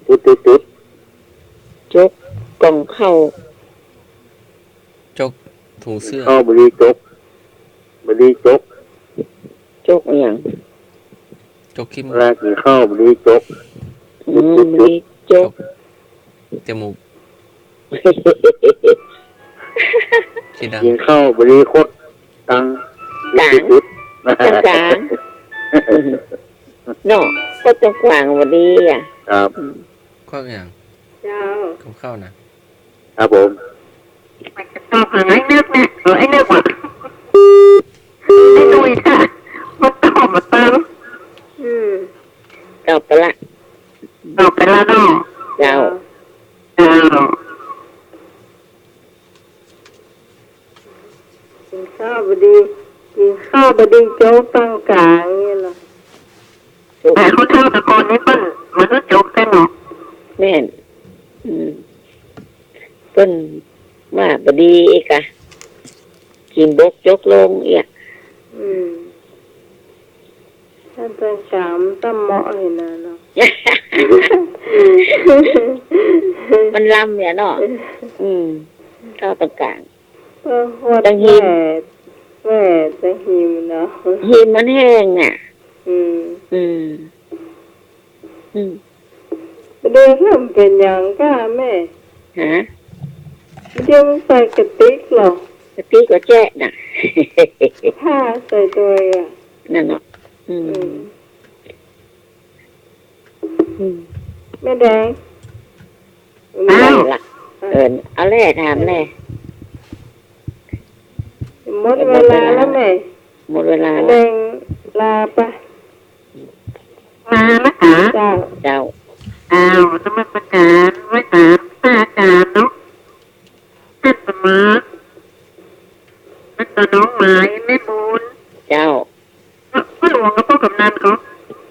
จุด จุด จุด จกก่องข้าว จกถุงเสื้อ ข้าวบ่ดีจก บ่ดีจก จกอะหยัง จกขี้มูก เวลากิ๋นข้าวบ่ดีจก อืม บ่ดีจก จกจมูก ขี้ดัง กิ๋นข้าวบ่ดีคดตัง ก๋าง จุดๆ ก๋างๆ เนาะ คดก๋างๆ บ่ดีอะ ครับ อืม ควักอะหยัง เจ้า กับข้าวนะ ครับผม ไปตอบหาไอ้นึกเนี่ย เออ ไอ้นึกว่ะ ไอ้หนุ่ยค่ะ มาตอบมาตัง อืม ตอบไปละ ตอบไปละเนาะ เจ้า เจ้า กิ๋นข้าวบ่ดี กิ๋นข้าวบ่ดีโจ๊กตังก๋างเนี่ยเหรอ ถูก แต่คนเฒ่าแต่ก่อนนี่เปิ้น มันก็โจ๊กกันเนาะ แม่น อืม เปิ้นว่าบ่ดีอีกอะ กิ๋นบกจกลงเอีย อืม ถ้าตังก๋างมันต้ำเหมาะเลยนะเนาะ มันลำเนี่ยเนาะ อืม ข้าวตังก๋าง เออ ตังหีบ แม่ แม่ ตังหีบเนาะ หีบมันแห้งอะ อืม อืม อืม บ่ดี มันเป๋นหยังก้าแม่ ฮะ บ่ดี มันใส่กระติกเหรอ กระติกก็แจ๊ะน่ะ ผ้าใส่ตวยอะ นั่นเนาะ อืม อืม อืม แม่แดง อ้าว เอาแหละ ถามแหละ หมดเวลาแล้วแม่ หมดเวลาแล้ว แม่แดงลาปะ ลานะคะ เจ้า เจ้า อ้าว นมัสก๋าน ไหว้สาพระอาจ๋ารย์เนาะ ต้านสมัคร แล้วก็น้องไหม แม่บุญ เจ้า พ่อหลวงกับพ่อกำนันเขา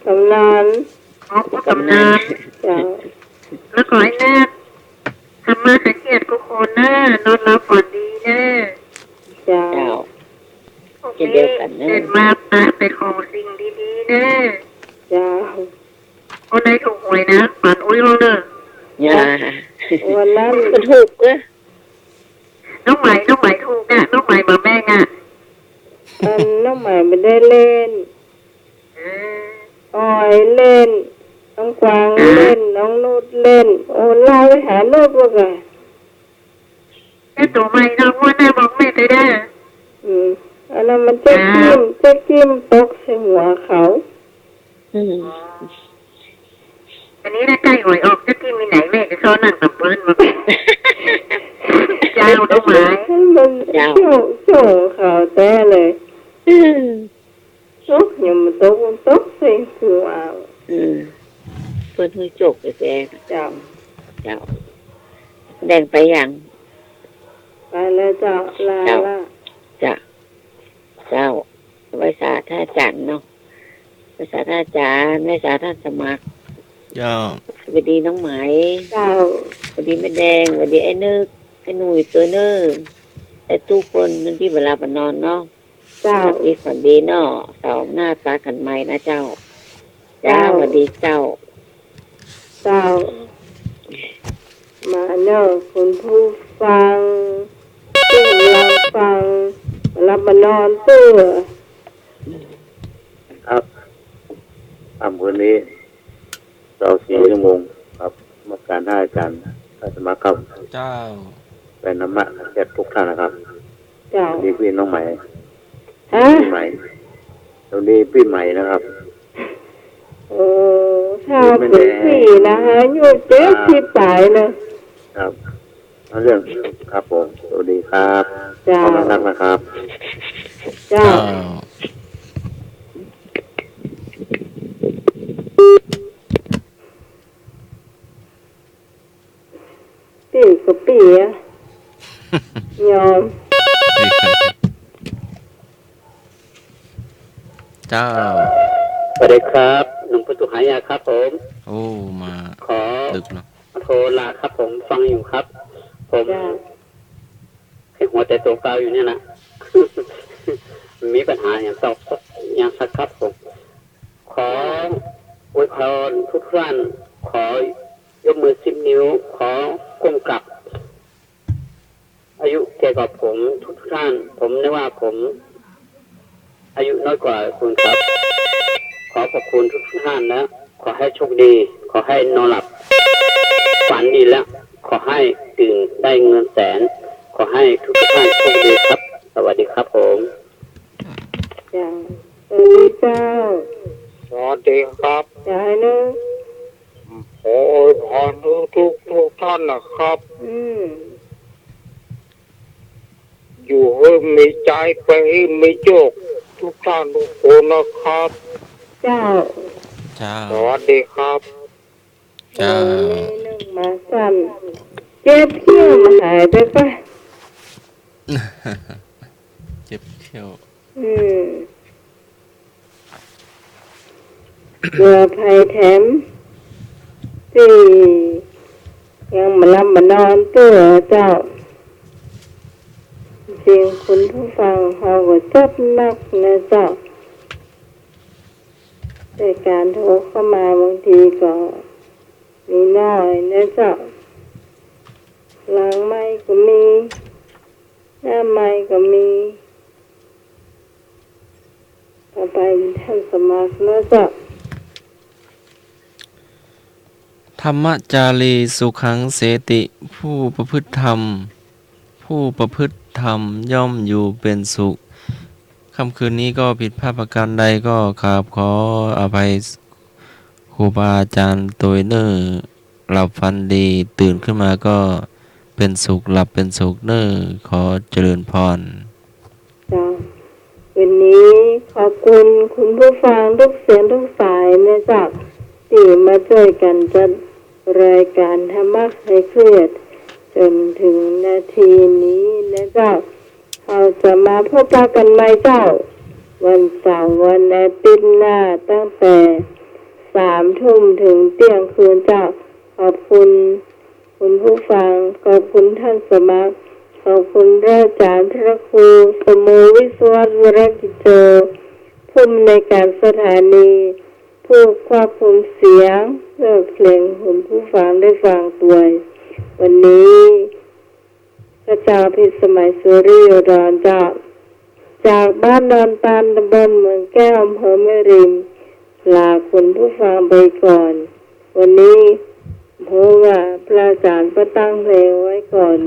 กำนัน อ๋อ พ่อกำนัน กำนัน เจ้า แล้วขอให้นาคธรรมะเสถียรทุกคนนะ นอนหลับฝันดีนะ เจ้า เจ้า พรุ่งนี้ เช่นเดียวกันนะ ตื่นมาปะไปขอสิ่งดีๆนะ เจ้า คนใดถูกหวยนะ ฝันอุ้ยบ้างเนอะ อย่า วันนั้น ก็ถูกเนอะ น้องไหม น้องไหมถูกอะ น้องไหมมาแบ่งอะ อันน้องไหมบ่ได้เล่น อืม ออยเล่น น้องกวาง อ่า เล่น น้องนุชเล่น โอ้ ไล่ไปหานุชว่าไง แม่ตั๋วใหม่เนาะ งวดหน้าบอกแม่ไปได้ อืม อันนั้นมันเจ๊ก อ่า ทิ่ม เจ๊กทิ่มตกใส่หัวเขา อืม อันนี้ถ้าใกล้หวยออกจะกิ๋นมีไหนแม่จะซ้อนนั่งกับเปิ้นมา เจ้าดอกไม้ มัน เจ้า โจ้ โจ้เขาแต๊เลย อืม ตก ยังมันตก มันตกใส่หัว อืม เปิ้นหื้อโจกไปแต๊ เจ้า เจ้า แดงไปยัง ไปแล้วเจ้า ลา เจ้า ละ เจ้า เจ้า ไหว้สาท่านอาจ๋ารย์เนาะ ไหว้สาท่านอาจ๋ารย์ ไหว้สาท่านสมัคร เจ้า หวัดดีน้องไหม เจ้า หวัดดีแม่แดง หวัดดีไอ้นึก ไอ้หนุ่ย เตอเนอร์ และกู้คนตี้บ่หลับบ่นอนเนาะ เจ้า หวัดดีฝันดีเนาะ เสาร์หน้าปะกั๋นใหม่นะเจ้า เจ้า เจ้า หวัดดีเจ้า เจ้า มาเนอะ คุณผู้ฟัง ที่กำลังฟัง บ่หลับบ่นอนเตื้อ ครับ ค่ำคืนนี้ เสาร์สี่ชั่วโมงครับ นมัสก๋านท่านอาจ๋ารย์ ท่านสมัครครับ เจ้า เป็นธรรมะแก่ทุกท่านนะครับ เจ้า สวัสดีพี่น้องใหม่ ฮะ ปีใหม่ สวัสดีปีใหม่นะครับ โอ้ ถ้าเป็นพี่นะคะ อายุเจ็ดสิบปลายนะ ครับ เอาเรื่อง ครับผม สวัสดีครับ เจ้า ขอบคุณมากนะครับ เจ้า เจ้า ปี้ก็ปี้อะ ยอม เจ้า สวัสดีครับ หลวงปู่สุขหายาครับผม โอ้ มา ขอ ดึกเนาะ โทรลาครับผม ฟังอยู่ครับ ผม เจ้า ไอ้หัวแต่ตัวเก่าอยู่เนี่ยนะ มีปัญหาอย่างตอบ อย่างสักครับผม ขออวยพรทุกท่าน ขอยกมือสิบนิ้ว ขอก้มกราบ อายุแก่กว่าผมทุกท่าน ผมนึกว่าผม อายุน้อยกว่าคุณครับ ขอขอบคุณทุกๆท่านนะ ขอให้โชคดี ขอให้นอนหลับฝันดี และขอให้ตื่นได้เงินแสน ขอให้ทุกๆท่านโชคดีครับ สวัสดีครับผม จ้า สวัสดีเจ้า สวัสดีครับ จ้า ไอ้หนุ่ม ขออวยพรทุกๆ ทุกท่านนะครับ อืม อยู่หื้อมีชัย ไปหื้อมีโชค ทุกท่านทุกคนนะครับ เจ้า เจ้า สวัสดีครับ เจ้า เออ นี่หนึ่งมาซ้ำ เจ็บเขี้ยวมันหายไปปะ เจ็บเขี้ยว อืม เผื่อภัยแถม ตี้ยังบ่หลับบ่นอนเตื้อเจ้า จริงคุณผู้ฟังเฮาก็เจ็บนักนะเจ้า แต่การโทรเข้ามาบางทีก็มีน้อยนะเจ้า หลังไมค์ก็มี หน้าไมค์ก็มี ต่อไปท่านสมัครนะเจ้า ธัมมจารีสุขังเสติ ผู้ประพฤติธรรม ผู้ประพฤติธรรมย่อมอยู่เป็นสุข ค่ำคืนนี้ก็ผิดพลาดประการใดก็กราบขออภัยครูบาอาจารย์ตวยเน่อ หลับฝันดี ตื่นขึ้นมาก็เป็นสุข หลับเป็นสุขเน่อ ขอเจริญพร เจ้า วันนี้ขอบคุณคุณผู้ฟังทุกเสียงทุกสายนะเจ้า ตี้มาจ้วยกั๋นจัดรายการธรรมะคลายเครียด จ๋นเถิงนาทีนี้นะเจ้า เฮาจะมาพบปะกั๋นใหม่เจ้า วันเสาร์วันอาทิตย์หน้า ตั้งแต่สามทุ่มเถิงเตี้ยงคืนเจ้า ขอบคุณ คุณผู้ฟัง ขอบคุณท่านสมัคร ขอบคุณพระอาจารย์พระครู สโม วิศวัตร วรกิจโจ ผู้อำนวยการสถานี ผู้ควบคุมเสียง เพื่อเพียงคุณผู้ฟังได้ฟังตวย วันนี้ ข้าเจ้าพิสมัย สุริโยดรเจ้า จากบ้านดอนตาล ตำบลเมืองแก้ว อำเภอแม่ริม ลาคุณผู้ฟังไปก่อน วันนี้ เพราะว่าพระอาจารย์ก็ตั้งเพลงไว้ก่อน